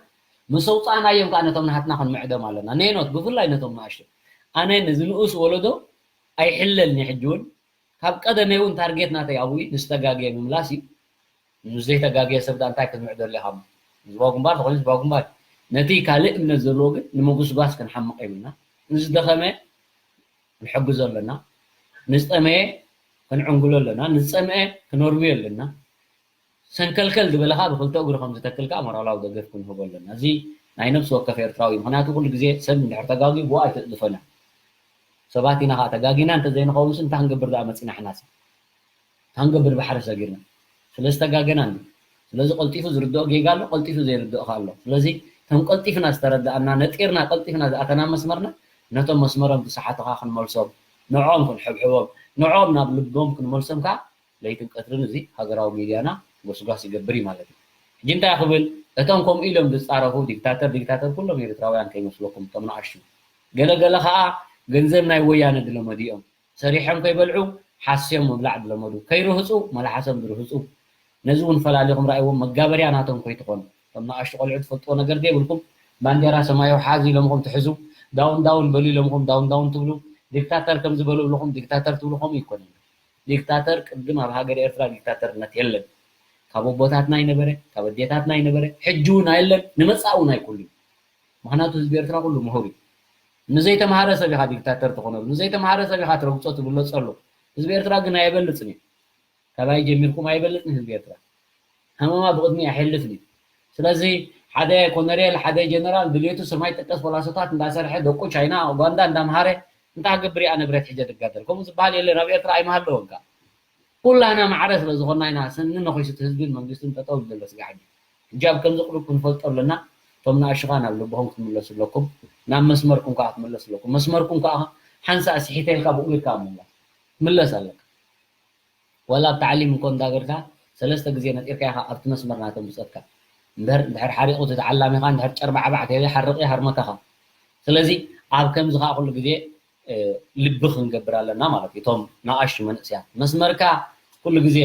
ምስ ኣውፃእናዮም ከዓ ነቶም ናሃትና ክንምዕዶም ኣለና ኔኖት ብፍላይ ነቶም ንኣሽቱ ኣነ ንዝንኡስ ወለዶ ኣይሕለልኒ ሕጂ እውን ካብ ቀደመይ እውን ታርጌት ናተይ ኣብኡ እዩ ንዝተጋገየ ምምላስ እዩ ንዘይተጋገየ ሰብ ዳ እንታይ ክትምዕዶ ኣለካ ህዝባዊ ግንባር ተኮይኑ ህዝባዊ ግንባር ነቲ ካልእ እምነት ዘለዎ ግን ንምጉስጓስ ክንሓምቕ የብልና ንዝደኸመ ክንሕግዞ ኣለና ንዝጠመየ ክንዕንግሎ ኣለና ንዝፀምአ ክነርውዮ ኣለና ሰንከልከል ዝበለ ከዓ ብክልተ እግሩ ከም ዝተክል ከዓ ሞራላዊ ደገፍ ክንህቦ ኣለና እዚ ናይ ነብሲ ወከፍ ኤርትራዊ እዩ ምክንያቱ ኩሉ ግዜ ሰብ እንድሕር ተጋግዩ ብኡ ኣይትእልፈና ሰባት ኢና ከዓ ተጋጊና እንተዘይንኸውንስ እንታይ ክንገብር ደኣ መፂና ሕናሲ እንታይ ክንገብር ባሕሪ ሰጊርና ስለዝተጋገና እንዲ ስለዚ ቀልጢፉ ዝርድኦ ጌጋ ኣሎ ቀልጢፉ ዘይርድኦ ከዓ ኣሎ ስለዚ ከም ቀልጢፍና ዝተረዳእና ነጢርና ቀልጢፍና ዝኣተና መስመርና ነቶም መስመሮም ዝሰሓቱ ከዓ ክንመልሶም ንዕኦም ክንሕብሕቦም ንዕኦም ናብ ልቦም ክንመልሶም ከዓ ለይትን ቀትርን እዚ ሃገራዊ ሚድያና ጎስጓስ ይገብር እዩ ማለት እዩ። ሕጂ እንታይ ክብል እቶም ከምኡ ኢሎም ዝፃረፉ ዲክታተር ዲክታተር ኩሎም ኤርትራውያን ከይመስለኩም እቶም ንኣሽቱ ገለገለ ከዓ ገንዘብ ናይ ወያነ ድለመዱ እዮም ሰሪሖም ከይበልዑ ሓስዮም ምብላዕ ድለመዱ ከይርህፁ መልሓሶም ዝርህፁ ነዚ እውን ፈላሊኹም ረኣይዎም መጋበርያ ናቶም ከይትኾኑ እቶም ንኣሽቱ ቆልዑ ትፈልጥዎ ነገር ዘይብልኩም ባንዴራ ሰማያዊ ሓዙ ኢሎምኹም ትሕዙ ዳውን ዳውን በሉ ኢሎምኹም ዳውን ዳውን ትብሉ ዲክታተር ከም ዝበሉ ብልኹም ዲክታተር ትብሉ ከምኡ ይኮነን ዲክታተር ቅድም ኣብ ሃገር ኤርትራ ዲክታተርነት የለን ካብ ኣቦታትና ይነበረ ካብ ኣዴታትና ይነበረ ሕጂ እውን ኣየለን ንመጻእ እውን ኣይኮሉን ምክንያቱ ህዝቢ ኤርትራ ኩሉ ምሁር እዩ ንዘይተምሃረ ሰብ ኢካ ዲክታተር ትኾነሉ ንዘይተምሃረ ሰብ ኢካ ትረግጾ ትብሎ ጸሎ ህዝቢ ኤርትራ ግን ኣየበልጽን እዩ ካባይ ጀሚርኩም ኣይበልጽን ህዝቢ ኤርትራ ሃመማ ብቅድሚ ኣይሕልፍን እዩ ስለዚ ሓደ ኮነሬል ሓደ ጀነራል ድልየቱ ሰማይ ጠቀስ ፖላሶታት እንዳሰርሐ ደቁ ቻይና ኡጋንዳ እንዳምሃረ እንታይ ክገብር እያ ንብረት ሕጀ ድጋደል ከምኡ ዝበሃል የለን ኣብ ኤርትራ ኣይመሃለወን ከ ኩላህና ማዕረ ስለ ዝኾንና ኢና ስኒ ነኺሱ እቲ ህዝብን መንግስትን ጠጠው ኢሉ ዘሎ ስጋዕ ሕጂ። ሕጂ ኣብ ከምዚ ቁሩብ ክንፈልጦ ኣለና። እቶም ንኣሽኻ ናብ ልብኹም ክትምለሱ ኣለኩም፣ ናብ መስመርኩም ከዓ ክትምለሱ ኣለኩም። መስመርኩም ከዓ ሓንሳእ ስሒተ ኢልካ ብኡ ኢልካ ምምላስ ምለስ ኣለካ። ዋላ ኣብ ታዕሊም እንኮ እንዳገርካ ሰለስተ ግዜ ነጢርካ ኢኻ ኣብቲ መስመር ናቶም ብፀትካ። እምበር እንድሕር ሓሪቑ እቲ ተዓላሚኻ እንድሕር ጨርባዕባዕ ተይሉ ሓርቕ ይሃርመካኻ። ስለዚ ኣብ ከምዚ ከዓ ኩሉ ግዜ ልቢ ክንገብር ኣለና ማለት እዩ። እቶም ንኣሽቱ መንእሰያት መስመርካ ኩሉ ግዜ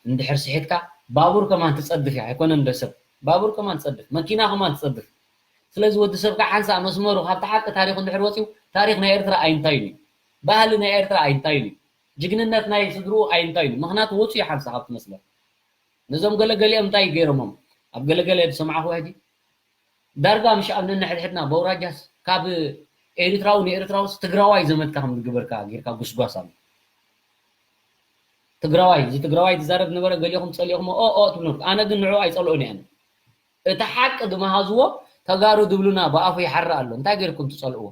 እንድሕር ስሒትካ ባቡር ከማን ትፀድፍ እያ ኣይኮነን ዶ ሰብ ባቡር ከማን ትፀድፍ መኪና ከማን ትፀድፍ። ስለዚ ወዲ ሰብ ከዓ ሓንሳእ መስመሩ ካብቲ ሓቂ ታሪኹ እንድሕር ወፅዩ ታሪኽ ናይ ኤርትራ ኣይንታይን እዩ። ባህሊ ናይ ኤርትራ ኣይንታይን እዩ። ጅግንነት ናይ ስድርኡ ኣይንታይን እዩ። ምክንያቱ ወፅኡ እዩ ሓንሳእ ካብቲ መስመር። ነዞም ገለገሊኦም እንታይ ገይሮሞም ኣብ ገለገለ ዝሰማዕኹ ሕጂ ዳርጋ ምሽ ኣብ ነንሕድሕድና በውራጃስ ካብ ኤሪትራዊ ንኤሪትራውስ ትግራዋይ ዘመድካ ከም ዝግበርካ ጌርካ ጉስጓስ ኣሎ። ትግራዋይ እዚ ትግራዋይ ዝዛረብ ነበረ ገሊኹም ጸሊኹም ኦ ኦ ትብሉ ኣነ ግን ንዑ ኣይጸልኦን እየ። እቲ ሓቂ ድመሃዝዎ ተጋሩ ድብሉና ብኣፉ ይሓርእ ኣሎ እንታይ ጌርኩም ትጸልእዎ?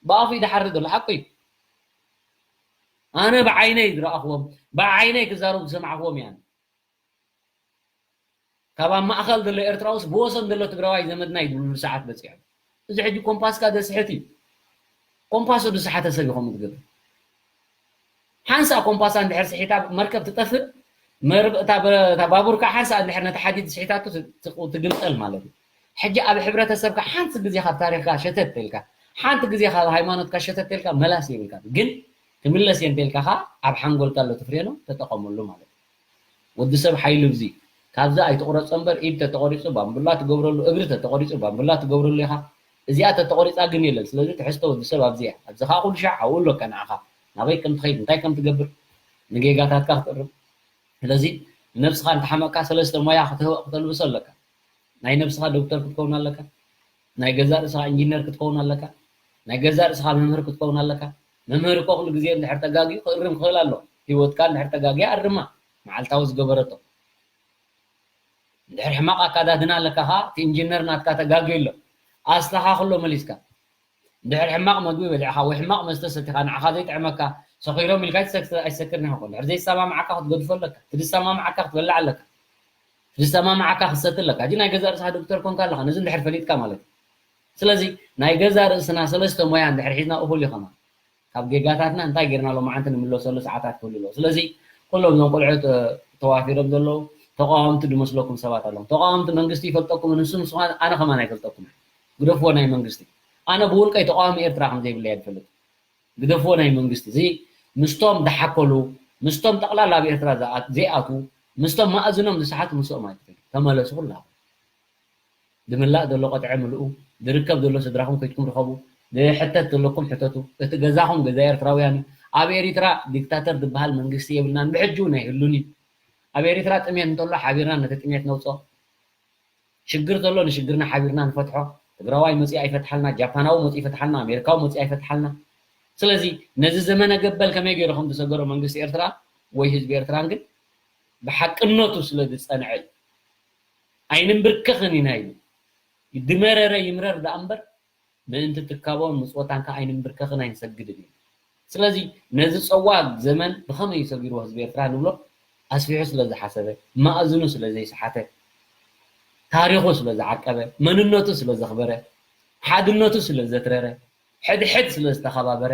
ብኣፉ ይድሓርእ ዘሎ ሓቁ እዩ። ኣነ ብዓይነይ ዝረኣኽዎም ብዓይነይ ክዛረቡ ዝሰማዕኽዎም እየ። ካብ ኣብ ማእኸል ዘሎ ኤርትራ ውስጥ ብወሰን ዘሎ ትግራዋይ ዘመድና እዩ ዝብሉ ሰዓት በፂሖም። እዚ ሕጂ ኮምፓስካ ዘስሕት እዩ። ኮምፓሱ ዝሰሓተ ሰብ ይኸውን ትገብር። ሓንሳ ኮምፓሳ እንድሕር ስሒታ መርከብ ትጠፍእ፣ መርብ- እታ በ- እታ ባቡርካ ሓንሳ እንድሕር ነቲ ሓዲድ ስሒታቱ ት- ት- ትግምጠል ማለት እዩ። ሕጂ ኣብ ሕብረተሰብካ ሓንቲ ግዜ ካብ ታሪኽካ ሸተት ተልካ፣ ሓንቲ ግዜ ካብ ሃይማኖትካ ሸተት ተልካ መላስ የብልካ። ግን ክምለስ እየ እንተልካ ከዓ ኣብ ሓንጎልካ ኣሎ ትፍሬኖ ተጠቐመሉ ማለት እዩ። ወዲ ሰብ ሓይሉ ብዚ ካብዚ ኣይትቑረጾ እምበር ኢድ ተተቖሪጹ ባምቡላ ትገብረሉ እግሪ ተተቖሪጹ ባምቡላ ትገብረሉ ኢኻ። እዚኣ ተተቖሪጻ ግን የለን። ስለዚ ትሕዝቶ ወዲ ሰብ ኣብዚ እያ። ኣብዚ ኸዓ ኩሉ ሻዕ ኣብኡ ኣሎካ ንዓኻ ናበይ ከም ትኸይድ እንታይ ከም ትገብር ንጌጋታትካ ክትእርም። ስለዚ ንነብስኻ እንተሓመቕካ ሰለስተ ሞያ ክተ- ክተልብሶ ኣለካ። ናይ ነብስኻ ዶክተር ክትከውን ኣለካ። ናይ ገዛእ ርእስኻ ኢንጂነር ክትከውን ኣለካ። ናይ ገዛእ ርእስኻ መምህር ክትከውን ኣለካ። መምህር እኮ ኩሉ ግዜ እንድሕር ተጋግዩ ክእርም ክኽእል ኣሎ። ህይወትካ እንድሕር ተጋግያ ኣርማ። መዓልታዊ ዝገበረቶ እንድሕር ሕማቕ ኣካዳድና ኣለካ ኸዓ እቲ ኢንጂነር ናትካ ተጋግዩ ኣሎ። ኣስተኻኽሎ መሊስካ። እንድሕር ሕማቕ መግቢ በሊዕኻ ወይ ሕማቕ መስተ ሰቲኻ ንዓኻ ዘይጥዕመካ ሰኺሮም ኢልካ ኣይትሰክ- ኣይትሰክርን ኢኻ። እንድሕር ዘይሰማምዓካ ክትገድፎ ኣለካ። እቲ ዝሰማምዓካ ክትበልዕ ኣለካ። ዝሰማምዓካ ክትሰቲ ኣለካ። ሕጂ ናይ ገዛእ ርእስኻ ዶክተር ኮንካ ኣለኻ፣ ነዚ እንድሕር ፈሊጥካ ማለት እዩ። ስለዚ ናይ ገዛእ ርእስና ሰለስተ ሞያ እንድሕር ሒዝና እኹል እዩ ከማን። ካብ ጌጋታትና እንታይ ጌርና ሎማዓንቲ ንምለሰሉ ሰዓታት ክህሉ ኣለዎ። ስለዚ ኩሎም እዞም ቆልዑ ተ- ተዋፊሮም ዘለዉ ተቃወምቲ ዝመስለኩም ሰባት ኣለኹም። ተቃወምቲ መንግስቲ ይፈልጠኩም፣ ንሱ ንስኻ ኣነ ከማን ኣይፈልጠኩም። ግደፍዎ ናይ መንግስቲ። ኣነ ብውልቀይ ተቃዋሚ ኤርትራ ከም ዘይብለይ እየ ዝፈልጥ። ግደፍዎ ናይ መንግስቲ እዚ ምስቶም ዝሓከሉ ምስቶም ጠቕላላ ኣብ ኤርትራ ዝኣ- ዘይኣትዉ ምስቶም ማእዝኖም ዝሰሓቱ ምስኦም ኣይትፈልዩ ተመለሱ ኩላኹም። ዝምላእ ዘሎ ቆጥዐ ምልኡ ዝርከብ ዘሎ ስድራኹም ከይድኩም ርኸቡ። ዝሕተት ዘለኩም ሕተቱ። እቲ ገዛኹም ገዛ ኤርትራውያን እዩ። ኣብ ኤሪትራ ዲክታተር ዝበሃል መንግስቲ የብልናን ብሕጂ እውን ኣይህሉን እዩ። ኣብ ኤሪትራ ጥሜት እንተሎ ሓቢርና ነቲ ጥሜት ነውፅኦ። ሽግር ዘሎ ንሽግርና ሓቢርና ንፈትሖ። ትግራዋይ መፂኡ ኣይፈትሓልና፣ ጃፓናዊ መፂኡ ይፈትሓልና፣ ኣሜሪካዊ መፂኡ ኣይፈትሓልና። ስለዚ ነዚ ዘመነ ገበል ከመይ ገይሩ ከም ዝሰገሮ መንግስቲ ኤርትራ ወይ ህዝቢ ኤርትራን ግን ብሓቅነቱ ስለ ዝፀንዐ እዩ። ኣይንንብርከኽን ኢና ኢሉ ድመረረ ይምረር ደኣ እምበር ምእንቲ ትካቦን ምፅወታን ከዓ ኣይንንብርከኽን ኣይንሰግድን ኢና። ስለዚ ነዚ ፀዋግ ዘመን ብኸመይ እዩ ሰጊርዎ ህዝቢ ኤርትራ ንብሎ ኣስፊሑ ስለ ዝሓሰበ፣ ማእዝኑ ስለ ዘይሰሓተ፣ ታሪኹ ስለ ዝዓቀበ፣ መንነቱ ስለ ዘኽበረ፣ ሓድነቱ ስለ ዘትረረ፣ ሕድሕድ ስለ ዝተኸባበረ፣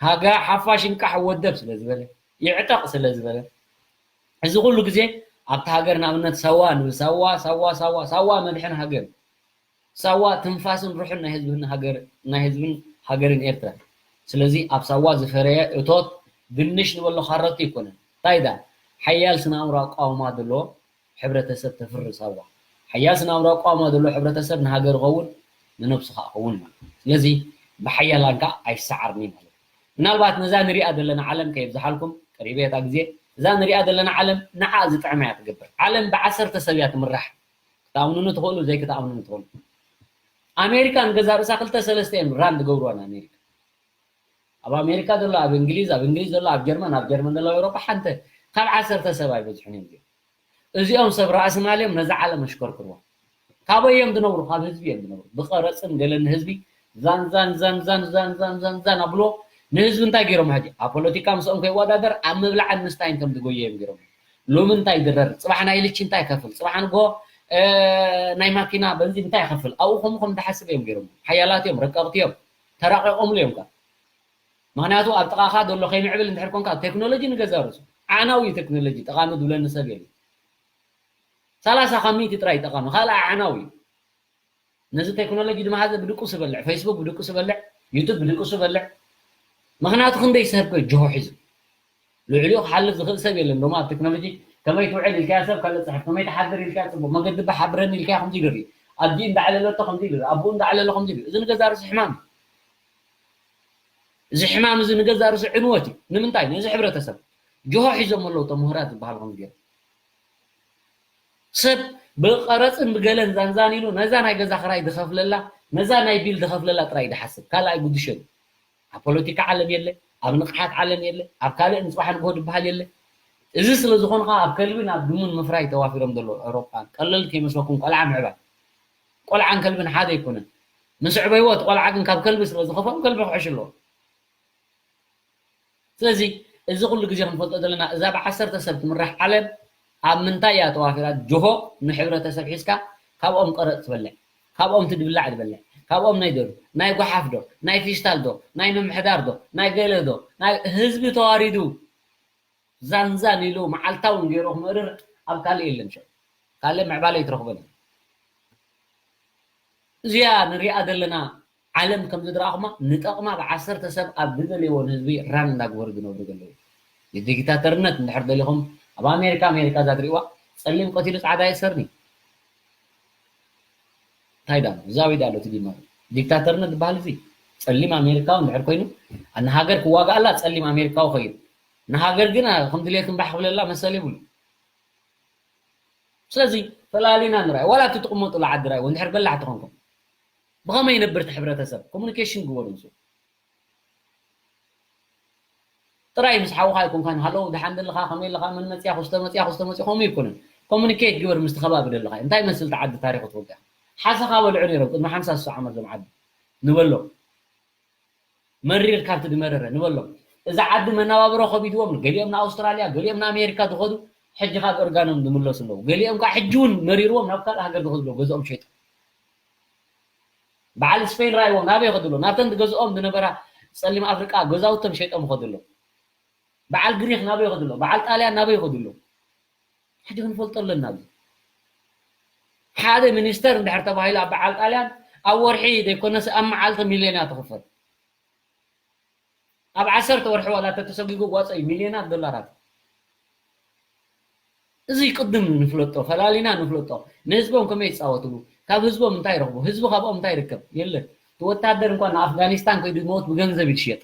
ሃጋ ሓፋሽ እንቃሕ ወደብ ስለ ዝበለ፣ ይዕጠቕ ስለ ዝበለ፣ እዚ ኩሉ ግዜ ኣብቲ ሃገር ንኣብነት ሳዋ ንብል ሳዋ ሳዋ ሳዋ ሳዋ መድሕን ሃገር ሳዋ ትንፋስን ሩሕን ናይ ህዝብን ሃገር ናይ ህዝብን ሃገርን ኤርትራ። ስለዚ ኣብ ሳዋ ዝፈረየ እቶት ድንሽ ንበሎ ካሮት ኣይኮነን። እንታይ ዳ ሓያል ስነ ኣእምሮ ኣቃውማ ዘለዎ ሕብረተሰብ ተፍሪ ሳዋ። ሓያል ስነ ኣእምሮ ኣቃውማ ዘለዎ ሕብረተሰብ ንሃገር ይኸውን ንነብሱ ከዓ ይኸውን ማለት እዩ። ስለዚ ብሓያላን ከዓ ኣይሰዓርን እዩ ማለት እዩ። ምናልባት ነዛ ንሪኣ ዘለና ዓለም ከየብዝሓልኩም ቀሪበ እታ ግዜ እዛ ንሪኣ ዘለና ዓለም ንዓ ዝጥዕማ እያ ትገብር። ዓለም ብዓሰርተ ሰብ እያ ትምራሕ። ክትኣምኑኒ ትኽእሉ ዘይክትኣምኑኒ ትኽእሉ። ኣሜሪካ ንገዛ ርእሳ ክልተ ሰለስተ እዮም ራን ዝገብርዋ ንኣሜሪካ። ኣብ ኣሜሪካ ዘሎ ኣብ እንግሊዝ ኣብ እንግሊዝ ዘሎ ኣብ ጀርመን ኣብ ጀርመን ዘሎ ኣብ ኤውሮጳ ሓንቲ ካብ ዓሰርተ ሰብ ኣይበዝሑን እዮም እዚኦም። እዚኦም ሰብ ራእሲ ማል እዮም ነዛ ዓለም ኣሽከርክርዋ። ካበይ እዮም ዝነብሩ? ካብ ህዝቢ እዮም ዝነብሩ። ብቐረፅን ገለን ንህዝቢ ዛን ዛን ዛን ዛን ዛን ዛን ዛን ዛን ኣብልዎ። ንህዝቢ እንታይ ገይሮም? ሕጂ ኣብ ፖለቲካ ምስኦም ከይወዳደር ኣብ ምብላዕን ምስታይን ከም ዝጎየ እዮም ገይሮም። ሎሚ እንታይ ይድረር? ፅባሕ ናይ ልቺ እንታይ ይከፍል? ፅባሕ ንጎ ናይ ማኪና በንዚን እንታይ ይኸፍል? ኣብኡ ከምኡ ከም ዝሓስብ እዮም ገይሮም። ሓያላት እዮም፣ ረቀቕቲ እዮም፣ ተራቂቖምሉ እዮም። ምክንያቱ ኣብ ጥቓኻ ዘሎ ከይምዕብል እንድሕር ኮንካ ቴክኖሎጂ ንገዛ ርእሱ ዓናዊ እዩ። ቴክኖሎጂ ጠቓሚ ዝብለኒ ሰብ የለን። ሰላሳ ካብ ሚእቲ ጥራይ ጠቓሚ፣ ካልኣ ዓናዊ እዩ። ነዚ ቴክኖሎጂ ድማ ሀዘ ብድቁስ ይበልዕ፣ ፌስቡክ ብድቁስ ይበልዕ፣ ዩቱብ ብድቁስ ይበልዕ። ምክንያቱ ክንደይ ሰብ ከ ጅሆ ሒዙ ልዕሊኡ ክሓልፍ ዝኽእል ሰብ የለን። ሎማ ኣብ ቴክኖሎጂ ከመይ ትውዕል ኢልካያ ሰብ ካልእ ፅሕፍ፣ ከመይ ትሓድር ኢልካያ ፅቡቅ፣ መገዲ ባሕ ኣብረኒ ኢልካያ ከምዚ ይርኢ። ኣዲኡ እንዳዕለለቶ ከምዚ ይርኢ፣ ኣቦኡ እንዳዕለሎ ከምዚ ይርኢ። እዚ ንገዛ ርእሱ ሕማም እዩ። እዚ ሕማም እዚ ንገዛ ርእሱ ዕንወት እዩ። ንምንታይ? ነዚ ሕብረተሰብ ጅሆ ሒዞም ኣለዉ እቶም ምሁራት ዝበሃሉ ከምዚ ገይሮም። ሰብ ብቐረፅን ብገለን ዛንዛን ኢሉ ነዛ ናይ ገዛ ክራይ ዝኸፍለላ፣ ነዛ ናይ ቢል ዝኸፍለላ ጥራይ ድሓስብ፣ ካልእ ኣይጉድሸን። ኣብ ፖለቲካ ዓለም የለ፣ ኣብ ንቕሓት ዓለም የለ፣ ኣብ ካልእ ንፅባሕ ንግሆ ዝበሃል የለ። እዚ ስለ ዝኾነ ከዓ ኣብ ከልብን ኣብ ድሙን ምፍራይ ተዋፊሮም ዘለዉ ኤውሮጳን ቀለል ከይመስለኩም። ቆልዓ ምዕባይ፣ ቆልዓን ከልብን ሓደ ኣይኮነን። ምስ ዕበይዎ እቲ ቆልዓ ግን ካብ ከልቢ ስለ ዝኸፍኦም ከልቢ ክሕሽ ኣለዎ። ስለዚ እዚ ኩሉ ግዜ ክንፈልጦ ዘለና እዛ ብዓሰርተ ሰብ ትምራሕ ዓለም ኣብ ምንታይ እያ ተዋፊራ? ጅሆ ንሕብረተሰብ ሒዝካ ካብኦም ቀረጥ ትበልዕ፣ ካብኦም ትድብላዕ ትበልዕ፣ ካብኦም ናይ ደሩ ናይ ጓሓፍ ዶ ናይ ፊስታል ዶ ናይ ምምሕዳር ዶ ናይ ገለ ዶ ናይ ህዝቢ ተዋሪዱ ዛንዛን ኢሉ መዓልታውን ገይሩ ክምእርር ኣብ ካልእ የለን። ሸ ካልእ ምዕባለ ይትረኽበን። እዚኣ ንሪኣ ዘለና ዓለም ከም ዝድረኣኹማ ንጠቕማ ብዓሰርተ ሰብ ኣብ ዝደለይዎ ንህዝቢ ራን እንዳግበሩ ዝነብሩ ዘለዉ። ንዲክታተርነት እንድሕር ደሊኹም ኣብ ኣሜሪካ ኣሜሪካ እዛ ትሪእዋ ጸሊም ቀቲሉ ጻዕዳ የሰርኒ። እንታይ ዳ እዛ ወይ ዳሎ ትዲማ ዲክታተርነት ዝበሃል እዚ ጸሊም ኣሜሪካዊ እንድሕር ኮይኑ ንሃገር ክዋጋኣላ ጸሊም ኣሜሪካዊ ኸይዱ ንሃገር ግን ከም ድሌት ክንባሕ ክብለላ መሰል የብሉ። ስለዚ ፈላሊና ንርኣይ ዋላ እቲ ትቕመጡላ ዓዲ ራይ እንድሕር በላሕቲ ኮንኩም ብኸመይ ይነብር እቲ ሕብረተሰብ ኮሙኒኬሽን ግበሩ ምስ ጥራይ ምስ ሓውኻ ኣይኮንካን ሃለው ደሓን ደለኻ ከመይ ኣለኻ መን መፅያ ኩስተ መፅያ ኩስተ መፅያ ከምኡ ይኮነን ኮሙኒኬት ግበር ምስቲ ከባቢ ደለኻ እንታይ መስል ተዓዲ ታሪኹ ትፈልጡ ሓሰኻ በልዑ ነይሮም ቅድሚ ሓምሳ ስሳ ዓመት ዞም ዓዲ ንበሎ መሪር ካብቲ ድመረረ ንበሎም። እዛ ዓዲ መነባብሮ ከቢድዎም ገሊኦም ንኣውስትራልያ ገሊኦም ንኣሜሪካ ዝኸዱ ሕጂ ካብ እርጋኖም ዝምለሱ ኣለዉ። ገሊኦም ከዓ ሕጂ እውን መሪርዎም ናብ ካልእ ሃገር ዝኸዱ ኣለዉ ገዝኦም ሸይጦም። በዓል ስፔን ራእይዎም ናበይ ይኸዱ ኣለዉ? ናብተን ዝገዝኦም ዝነበራ ፀሊም ኣፍሪቃ ገዛውቶም ሸይጦም ይኸዱ ኣለዉ። በዓል ግሪክ ናበይ ይኸዱ ኣለዉ? በዓል ጣልያን ናበይ ይኸዱ ኣለዉ? ሕጂ ክንፈልጦ ኣለና። ሓደ ሚኒስተር እንድሕር ተባሂሉ ኣብ በዓል ጣልያን ኣብ ወርሒ ዘይኮነስ ኣብ መዓልቲ ሚልዮን እያ ትኽፈል። ኣብ ዓሰርተ ወርሒ ዋላ ተተሰጊጉ ጓፀ እዩ ሚልዮናት ዶላራት። እዚ ቅድም ንፍለጦ፣ ፈላሊና ንፍለጦ። ንህዝቦም ከመይ ይፃወትሉ? ካብ ህዝቦም እንታይ ይረኽቡ? ህዝቢ ካብኦም እንታይ ይርከብ? የለን። እቲ ወታደር እንኳን ንኣፍጋኒስታን ከይዱ ዝመውት ብገንዘብ እዩ ዝሽየጥ።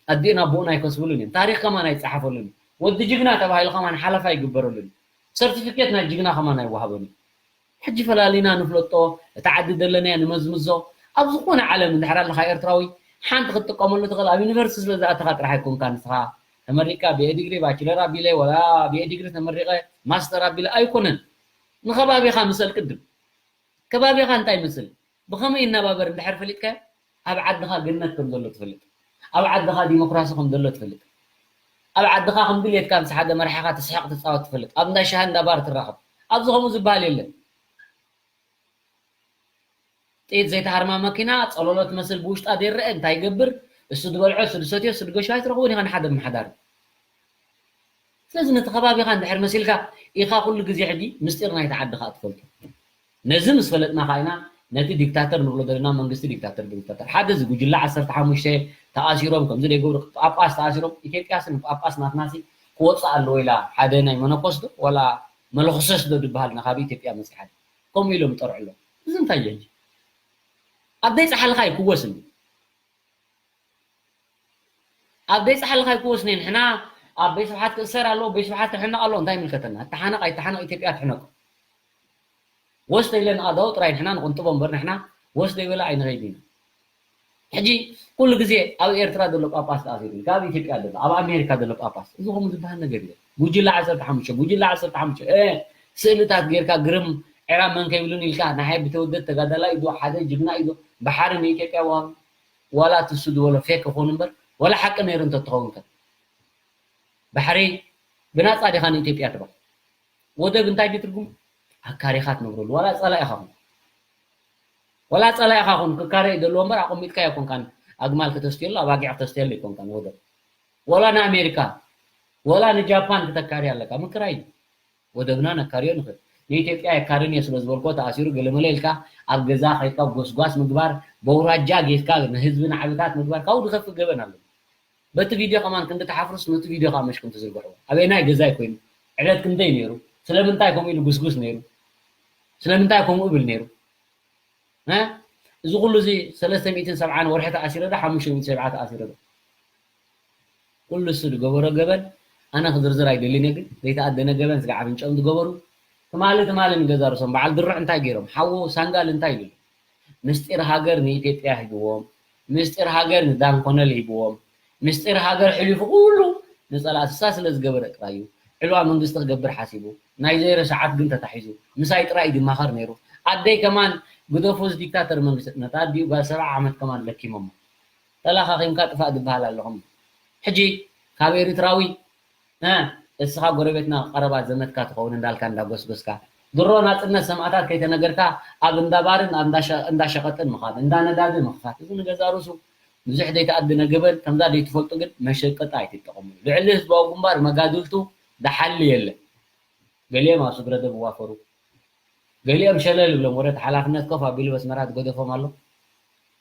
ኣዲኡን ኣቦኡን ኣይከስብሉን እዮም። ታሪኽ ከማን ኣይፀሓፈሉን እዩ። ወዲ ጅግና ተባሂሉ ከማን ሓለፋ ኣይግበረሉን እዩ። ሰርቲፊኬት ናይ ጅግና ከማን ኣይወሃበን እዩ። ሕጂ ፈላሊና ንፍለጦ፣ እቲ ዓዲ ዘለናዮ ንመዝምዞ። ኣብ ዝኾነ ዓለም እንድሕር ኣለኻ ኤርትራዊ፣ ሓንቲ ክትጥቀመሉ ትኽእል፣ ኣብ ዩኒቨርሲቲ ስለ ዝኣተኻ ጥራሕ ኣይኮንካ ንስኻ ተመሪቅካ ብኤ ዲግሪ፣ ባችለር ኣቢለ፣ ወላ ብኤ ዲግሪ ተመሪቐ፣ ማስተር ኣቢለ ኣይኮነን። ንኸባቢኻ ምሰል ቅድም። ከባቢኻ እንታይ ይመስል? ብኸመይ ይነባበር እንድሕር ፈሊጥካዮ፣ ኣብ ዓድኻ ገነት ከም ዘሎ ትፈልጥ። ኣብ ዓድኻ ዲሞክራሲ ከም ዘሎ ትፈልጥ። ኣብ ዓድኻ ከም ድልየትካ ምስ ሓደ መራሒኻ ትስሕቕ ትጻወት ትፈልጥ። ኣብ እንዳ ሻሂ እንዳ ባር ትራኸብ። ኣብዚ ከምኡ ዝበሃል የለን። ጥይት ዘይትሃርማ መኪና፣ ጸሎሎ ትመስል ብውሽጣ ዘይረአ እንታይ ይገብር? እሱ ዝበልዖ፣ እሱ ዝሰትዮ፣ እሱ ዝገሾ ኣይትረኽቦን ኢኻ ንሓደ ምምሕዳር። ስለዚ ነቲ ከባቢኻ እንድሕር መሲልካ ኢኻ ኩሉ ግዜ ሕጂ ምስጢር ናይቲ ዓዲ ከዓ ትፈልጦ። ነዚ ምስ ፈለጥና ከዓ ኢና ነቲ ዲክታተር ንብሎ ዘለና መንግስቲ ዲክታተር ዲክታተር ሓደ እዚ ጉጅለ ዓሰርተ ሓሙሽተ ተኣሲሮም ከምዚ ዘይገብሩ ጳጳስ ተኣሲሮም ኢትዮጵያስ ንጳጳስ ናትናሲ ክወፅእ ኣለዎ ኢላ ሓደ ናይ መነኮስ ዶ ዋላ መለኮሰስ ዶ ዝበሃል ናብ ኢትዮጵያ መፂሓ ከምኡ ኢሎም ይጠርዑ ኣለዉ። እዚ እንታይ እዩ ሕጂ? ኣብ ዘይፀሓልካ ይክወስ እንዲ ኣብ ቤት ፃሕሊ ካይኮ ወስኔ ንሕና ኣብ ቤት ስብሓት ክእሰር ኣለዎ፣ ቤት ስብሓት ክሕነቕ ኣለዎ፣ እንታይ ይምልከተና? ተሓነቕ ኣይተሓነቕ ኢትዮጵያ ትሕነቕ። ወስተ ኢለን ኣእዳው ጥራይ ንሕና ንቕንጥቦ እምበር ንሕና ወስተ ይበላ ኣይንኸይድ ኢና። ሕጂ ኩሉ ግዜ ኣብ ኤርትራ ዘሎ ጳጳስ ተኣሲሩ፣ ካብ ኢትዮጵያ ዘሎ፣ ኣብ ኣሜሪካ ዘሎ ጳጳስ፣ እዚ ከምኡ ዝበሃል ነገር የለን። ጉጅለ ዓሰርተ ሓሙሽተ፣ ጉጅለ ዓሰርተ ሓሙሽተ፣ እ፣ ስእልታት ጌርካ ግርም ዕራ መን ከይብሉን ኢልካ፣ ንሓይ ብተወደድ ተጋዳላይ እዩ ዶ፣ ሓደ ጅግና እዩ ዶ፣ ባሕሪ ንኢትዮጵያ ዋላ እቲ እሱ ዝበሎ ፌክ ክኾኑ እምበር፣ ወላ ሓቂ ነይሩ እንተትኸውን ከ? ባሕሪ ብናጻ ዲኻ ንኢትዮጵያ ትባ? ወደብ እንታይ ድዩ ትርጉሙ? ኣካሪኻ ትነብረሉ። ዋላ ጸላኢኻ ኹን። ዋላ ጸላኢኻ ኹን፣ ክካረ እዩ ዘለዎ እምበር ኣቐሚጥካዮ ኣይኮንካን። ኣግማል ክተስትየሉ፣ ኣባጊዕ ክተስትየሉ ኣይኮንካን ወደብ። ወላ ንኣሜሪካ፣ ወላ ንጃፓን ክተካሪ ኣለካ። ምክራይ እዩ። ወደብና ነካርዮ ንኽእል። ንኢትዮጵያ የካርን እየ ስለ ዝበልኮ ተኣሲሩ ገለመለ ኢልካ ኣብ ገዛ ከይድካ ጎስጓስ ምግባር፣ በውራጃ ጌርካ ንህዝቢ ናዕብታት ምግባር ካብኡ ዝኸፍእ ገበን ኣሎ። በቲ ቪድዮ ከማን ክንዲ ትሓፍሩስ ነቲ ቪድዮ ከዓ መሽ ክንትዝርግሕዎ ኣበየናይ ገዛይ ኮይኑ ዕለት ክንደይ ነይሩ? ስለምንታይ ከምኡ ኢሉ ጉስጉስ ነይሩ? ስለምንታይ ከምኡ ብል ነይሩ? እ? እዚ ኩሉ እዚ ሰለስተ ሚእትን ሰብዓን ወርሒ ተኣሲረ ዶ ሓሙሽተ ሚእቲ ሰብዓ ተኣሲረ ዶ? ኩሉ እሱ ዝገበሮ ገበን ኣነ ክዝርዝር ኣይደልን እየ፣ ግን ዘይተኣደነ ገበን ስጋዕ ኣፍንጭኦም ዝገበሩ ትማሊ ትማሊ ንገዛ ርእሶም በዓል ድሩዕ እንታይ ገይሮም? ሓዉ ሳንጋል እንታይ ኢሉ? ምስጢር ሃገር ንኢትዮጵያ ሂብዎም፣ ምስጢር ሃገር ንዳን ኮነል ሂብዎም፣ ምስጢር ሃገር ሕሊፉ ኩሉ ንጸላእቲ እሳ ስለ ዝገበረ ጥራይ እዩ። ዕልዋ መንግስቲ ክገብር ሓሲቡ ናይ ዘይረ ሰዓት ግን ተታሒዙ ምሳይ ጥራይ እዩ ዝማኸር ነይሩ። ኣደይ ከማን ግደፉ እዚ ዲክታተር መንግስቲ ነታ ኣዲኡ ጓል ሰብዓ ዓመት ከማን ለኪሞሞ ተላኻኺምካ ጥፋእ ዝበሃል ኣለኹም። ሕጂ ካብ ኤርትራዊ እ፣ እስኻ ጎረቤትና ቀረባ ዘመድካ ትኸውን እንዳልካ እንዳጎስጎስካ ድሮ ናጽነት ሰማእታት ከይተነገርካ ኣብ እንዳ ባርን ኣብ እንዳ ሸ- እንዳ ሸቐጥን ምኻድ እንዳ ነዳዲ ምኽፋት እዚ ንገዛ ርእሱ ብዙሕ ዘይተኣድነ ገበን ከምዛ ዘይትፈልጡ ግን መሸቀጢ ኣይትጠቐሙ። ልዕሊ ህዝባዊ ግንባር መጋድልቱ ደሓሊ የለን። ገሊኦም ኣብ ስግረ ደብ ይዋፈሩ። ገሊኦም ሸለል ይብሎም ወረድ ሓላፍነት ኮፍ ኣቢሉ በስመራ ትገደፎም ኣሎ።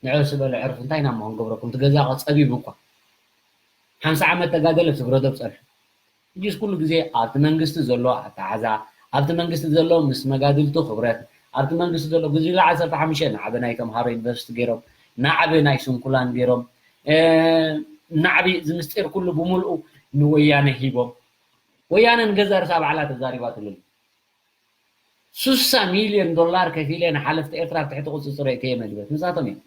ንዑ ስበሉ ዕርፍ እንታይ ኢና እሞ ክንገብረኩም እቲ ገዛ ጸቢቡ እኳ ሓምሳ ዓመት ተጋደለ ትግረዶብ ጸንሑ። እጅስ ኩሉ ግዜ ኣብቲ መንግስቲ ዘሎ ኣተዓዛ ኣብቲ መንግስቲ ዘሎ ምስ መጋድልቱ ክብረት ኣብቲ መንግስቲ ዘሎ ግዜ ዓሰርተ ሓሙሽተ ንዓበ ናይ ተምሃሮ ዩኒቨርሲቲ ገይሮም ንዓበ ናይ ስንኩላን ገይሮም ናዕቢ ዝምስጢር ኩሉ ብምልኡ ንወያነ ሂቦም። ወያነ ንገዛ ርሳ ባዕላ ተዛሪባትሉ። ሱሳ ሚልዮን ዶላር ከፊለ ንሓለፍቲ ኤርትራ ኣብ ትሕቲ ቁፅፅር እተየ መድበት ንሳቶም እዮም።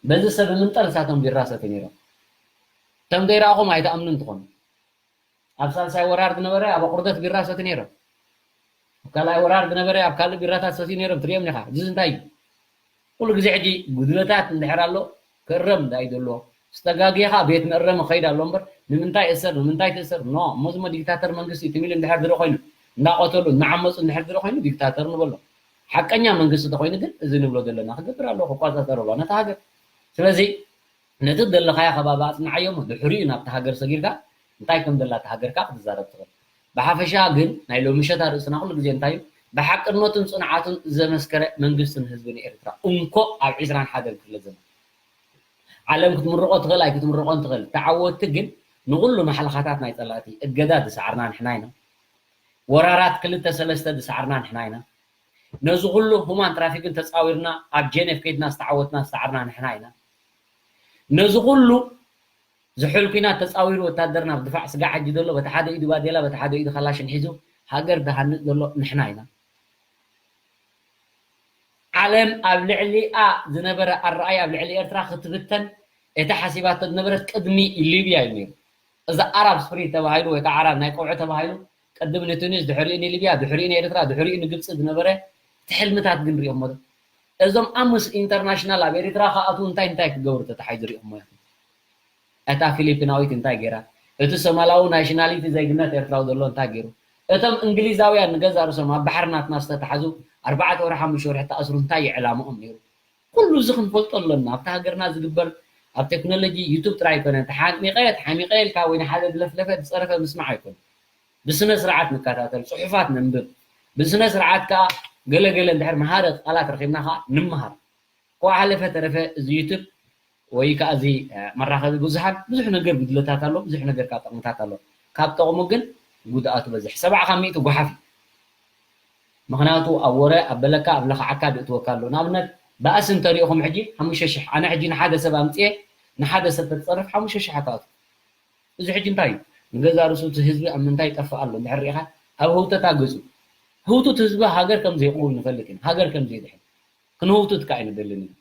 በዚ ሰብ ምንጠር ንሳቶም ቢራ ሰቲ ነይሮም። ከም ዘይረኣኹም ኣይትኣምኑ እንትኾኑ ኣብ ሳልሳይ ወራር ዝነበረ ኣብ ኣቁርደት ቢራ ሰቲ ነይሮም። ኣብ ካልኣይ ወራር ዝነበረ ኣብ ካልእ ቢራታት ሰቲ ነይሮም ትሪኦም ዲኻ? እዚ እንታይ እዩ? ኩሉ ግዜ ሕጂ ጉድለታት እንድሕር ኣሎ ክእረም እንታይ እዩ ዘለዎ? ዝተጋግየ ከዓ ቤት መእረሚ ክኸይድ ኣሎ እምበር ንምንታይ እሰር ንምንታይ ትእሰር ኖ እሞ ዝሞ ዲክታተር መንግስቲ እዩ ትብል እንድሕር ዝርኢ ኮይኑ እንዳቐተሉ እናዓመፁ እንድሕር ዝርኢ ኮይኑ ዲክታተር ንበሎ። ሓቀኛ መንግስቲ ተኮይኑ ግን እዚ ንብሎ ዘለና ክገብር ኣለዎ ክቆፃፀር ኣለዎ ነታ ሃገር። ስለዚ ነቲ ዘለኻዮ ከባቢ ኣፅንዓዮ እሞ ድሕሪኡ ናብቲ ሃገር ሰጊርካ እንታይ ከም ዘላ እታ ሃገርካ ክትዛረብ ትኽእል። ብሓፈሻ ግን ናይ ሎሚ ምሸት ኣርእስትና ኩሉ ግዜ እንታይ እዩ? ብሓቅነቱን ፅንዓቱን ዘመስከረ መንግስትን ህዝብን ኤርትራ እንኮ ኣብ ዕስራን ሓደን ክፍለ ዘመን። ዓለም ክትምርቖ ትኽእል ኣይክትምርቖን ትኽእል። ተዓወትቲ ግን ንኹሉ ማሕለኻታት ናይ ፀላእቲ እገዳ ዝሰዓርና ንሕና ኢና። ወራራት ክልተ ሰለስተ ዝሰዓርና ንሕና ኢና። ነዚ ኩሉ ሁማን ትራፊክን ተፃዊርና ኣብ ጀኔፍ ከይድና ዝተዓወትና ዝሰዓርና ንሕና ኢና። ነዚ ኩሉ ዝሑል ኲናት ተፃዊሩ ወታደርና ኣብ ድፋዕ ስጋዕ ሕጂ ዘሎ በቲ ሓደ ኢዱ ባዴላ በቲ ሓደ ኢዱ ካላሽን ሒዙ ሃገር ዝሃንፅ ዘሎ ንሕና ኢና። ዓለም ኣብ ልዕሊኣ ዝነበረ ኣረኣይ ኣብ ልዕሊ ኤርትራ ክትብተን እታ ሓሲባቶ ዝነበረት ቅድሚ ሊብያ እዩ ነይሩ። እዚ ኣራብ ስፕሪት ተባሂሉ ወይ ከዓ ኣራብ ናይ ቀውዒ ተባሂሉ ቅድም ንቱኒስ ድሕሪኡ ንሊብያ ድሕሪኡ ንኤርትራ ድሕሪኡ ንግብፂ ዝነበረ እቲ ሕልምታት ግን ሪኦሞ ዶ? እዞም ኣምስ ኢንተርናሽናል ኣብ ኤርትራ ክኣትዉ እንታይ እንታይ ክገብሩ ተታሒዙ ሪኦሞ ኢኹም? እታ ፊሊፒናዊት እንታይ ገይራ? እቲ ሶማላዊ ናሽናሊቲ ዜግነት ኤርትራዊ ዘሎ እንታይ ገይሩ? እቶም እንግሊዛውያን ንገዛ ርእሶም ኣብ ባሕሪ ናትና ዝተታሕዙ ኣርባዕተ ወርሒ ሓሙሽተ ወርሒ ተኣስሩ እንታይ እዩ ዕላምኦም ነይሩ? ኩሉ እዚ ክንፈልጦ ኣለና። ኣብቲ ሃገርና ዝግበር ኣብ ቴክኖሎጂ ዩቱብ ጥራይ ኣይኮነን። ተሓሚቐ ተሓሚቐ ኢልካ ወይ ንሓደ ዝለፍለፈ ዝፀረፈ ምስማዕ ኣይኮነን። ብስነ ስርዓት ንከታተል፣ ፅሑፋት ነንብብ። ብስነ ስርዓት ከዓ ገለገለ እንድሕር መሃረ ቃላት ረኺብና ከዓ ንምሃር። ካብ ሓለፈ ተረፈ እዚ ዩቱብ ወይ ከዓ እዚ መራኸቢ ብዙሃን ብዙሕ ነገር ጉድለታት ኣሎ፣ ብዙሕ ነገር ከዓ ጠቕምታት ኣሎ። ካብ ጠቕሙ ግን ጉድኣቱ በዝሕ። ሰብዓ ካብ ሚእቲ ጓሓፍ እዩ። ምኽንያቱ ኣብ ወረ ኣብ በለካ ኣብ ለኽዓካ ድእትወካ ኣሎ። ንኣብነት ባእሲ እንተሪእኹም ሕጂ ሓሙሽተ ሽሕ ኣነ ሕጂ ንሓደ ሰብ ኣምፅኤ ንሓደ ሰብ ተትፀርፍ ሓሙሽተ ሽሕ ኣታኣቱ። እዚ ሕጂ እንታይ እዩ? ንገዛ ርእሱ እቲ ህዝቢ ኣብ ምንታይ ይጠፍእ ኣሎ እንድሕር ሪኢኻ ኣብ ህውተታ ገፁ ህውቱት ህዝቢ ሃገር ከም ዘይቕውም ንፈልጥ ኢና። ሃገር ከም ዘይድሕን ክንህውትት ከዓ ኣይንደልን ኢና።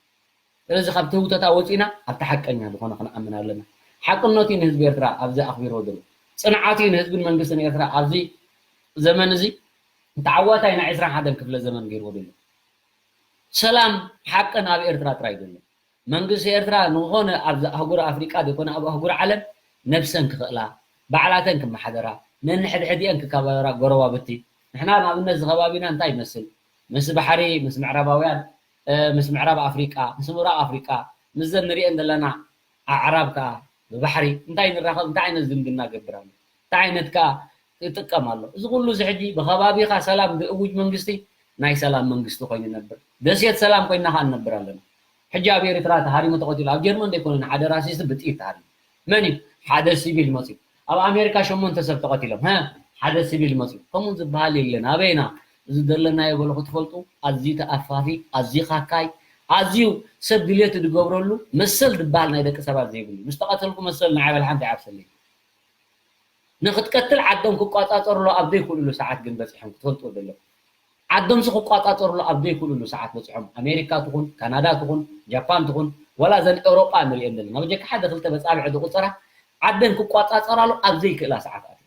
ስለዚ ካብ ትህውተታ ወፂና ኣብቲ ሓቀኛ ዝኾነ ክንኣምን ኣለና። ሓቅነቱ እዩ ንህዝቢ ኤርትራ ኣብዚ ኣኽቢርዎ ዘሎ። ፅንዓቱ እዩ ንህዝብን መንግስትን ኤርትራ ኣብዚ ዘመን እዚ ተዓዋታይ ናይ ዕስራን ሓደን ክፍለ ዘመን ገይርዎ ዘሎ። ሰላም ሓቅን ኣብ ኤርትራ ጥራይ ዘሎ። መንግስቲ ኤርትራ ንኾነ ኣብ ኣህጉር ኣፍሪቃ ዘይኮነ ኣብ ኣህጉር ዓለም ነብሰን ክኽእላ፣ ባዕላተን ክመሓደራ፣ ነንሕድሕዲአን ክከባበራ ጎረባብቲ። ንሕና ንኣብነት እዚ ከባቢና እንታይ ይመስል? ምስ ባሕሪ፣ ምስ ምዕራባውያን፣ እ፣ ምስ ምዕራብ ኣፍሪቃ፣ ምስ ምብራቕ ኣፍሪቃ፣ ምስዘን ንሪአን ዘለና ኣዕራብ ከኣ ብባሕሪ እንታይ ንራኸብ፣ እንታይ ዓይነት ዝምድና ገብር ኣሎ? እንታይ ዓይነት ከኣ ይጥቀም ኣሎ? እዚ ኩሉ እዚ ሕጂ ብኸባቢኻ ሰላም ዝእውጅ መንግስቲ ናይ ሰላም መንግስቲ ኮይኑ ይነብር። ደሴት ሰላም ኮይና ከኣ ንነብር ኣለና። ሕጂ ኣብ ኤርትራ ተሃሪሙ ተቐቲሉ፣ ኣብ ጀርመን ዘይኮነ ሓደ ራሲስት ብጥይት ተሃሪሙ። መን እዩ? ሓደ ሲቪል መጽዩ። ኣብ ኣሜሪካ ሸሞንተ ሰብ ተቐቲሎም። ሀ? ሓደ ሲቪል መጽዩ። ከምኡ ዝበሃል የለን። ኣበይና? እዚ ዘለናዮ በሉ ክትፈልጡ፣ ኣዝዩ ተኣፋፊ፣ ኣዝዩ ካካይ፣ ኣዝዩ ሰብ ድልየቱ ዝገብረሉ መሰል ዝበሃል ናይ ደቂ ሰባት ዘይብሉ። ምስ ተቐተልኩ መሰል ንዓይ በል ሓንቲ ይዓብሰለይ። ንክትቀትል ዓዶም ክቋጻጸርሉ ኣብ ዘይክእልሉ ሰዓት ግን በጺሖም ክትፈልጥዎ ዘለኩም። ዓዶምሲ ክቋጻጸርሉ ኣብ ዘይክእልሉ ሰዓት በጺሖም። ኣሜሪካ ትኹን፣ ካናዳ ትኹን፣ ጃፓን ትኹን፣ ወላ እዘን ኤውሮጳ ንሪኤን ዘለና። በጀካ ሓደ ክልተ በጻብዕ ዝቑጸራ ዓደን ክቋጻጸራሉ ኣብ ዘይክእላ ሰዓት ኣትዩ።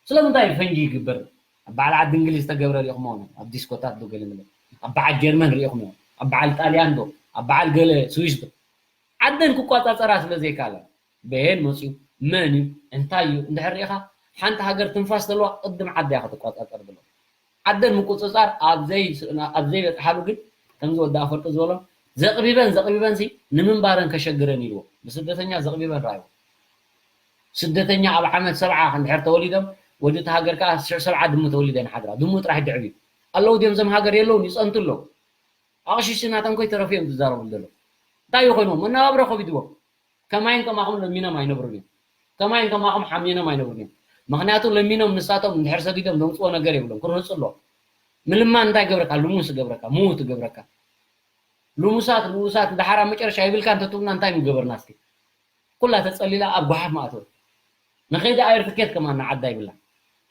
ስለምንታይ ፈንጂ ይግበር? ኣብ በዓል ዓዲ እንግሊዝ ዝተገብረ ሪኢኹሞ፣ ኣብ ዲስኮታት ዶ ገለ መለ? ኣብ በዓል ጀርመን ሪኢኹሞ? ኣብ በዓል ጣልያን ዶ? ኣብ በዓል ገለ ስዊስ ዶ? ዓደን ክቋጻጸራ ስለ ዘይካላ፣ በየን መጽዩ? መን እዩ? እንታይ እዩ? እንድሕር ሪኢኻ፣ ሓንቲ ሃገር ትንፋስ ዘለዋ ቅድም ዓዳ እያ ክትቋጻጸር ዘለዋ። ዓደን ምቁጽጻር ኣብ ዘይ-፣ ኣብ ዘይበጽሓሉ ግን፣ ከምዚ ወዲ ኣፈወርቂ ዝበሎ፣ ዘቕቢበን ዘቕቢበንሲ ንምንባረን ከሸግረን ኢልዎ። ብስደተኛ ዘቕቢበን ረኣይዎ። ስደተኛ ኣብ ዓመት ሰብዓ እንድሕር ተወሊዶም፣ ወዲ እቲ ሃገር ከኣ ሽዑ ሰብዓ ድሙ ተወሊደን ሓድራ። ድሙ ጥራሕ ድዕብ እዩ። ኣለዉ ድዮም እዞም ሃገር? የለውን፣ ይጸንቱ ኣለዉ። ኣቕሽሽቲ ናቶም ኮይ ተረፉ እዮም ዝዛረቡ ዘለዉ። እንታይ ይኾንዎም? መነባብሮ ከቢድዎም። ከማይን ከማኹም ለሚኖም ኣይነብሩን እዮም። ከማይን ከማኹም ሓሚኖም ኣይነብሩን እዮም። ምኽንያቱ ለሚኖም ንሳቶም እንድሕር ሰዲዶም ዘምጽዎ ነገር የብሎም። ክርህጹ ኣለዎም። ምልማን እንታይ ገብረካ? ልሙስ ገብረካ፣ ምዉት ገብረካ። ልሙሳት፣ ልሙሳት፣ ደሓር ኣብ መጨረሻ ይብልካ እንተትብሉና እንታይ ምገበርና እስኪ? ኩላ ተጸሊላ ኣብ ጓሓፍ ማእተወት። ንኸይዲ ኣየር ትኬት ከማን ንዓዳ ይብላ።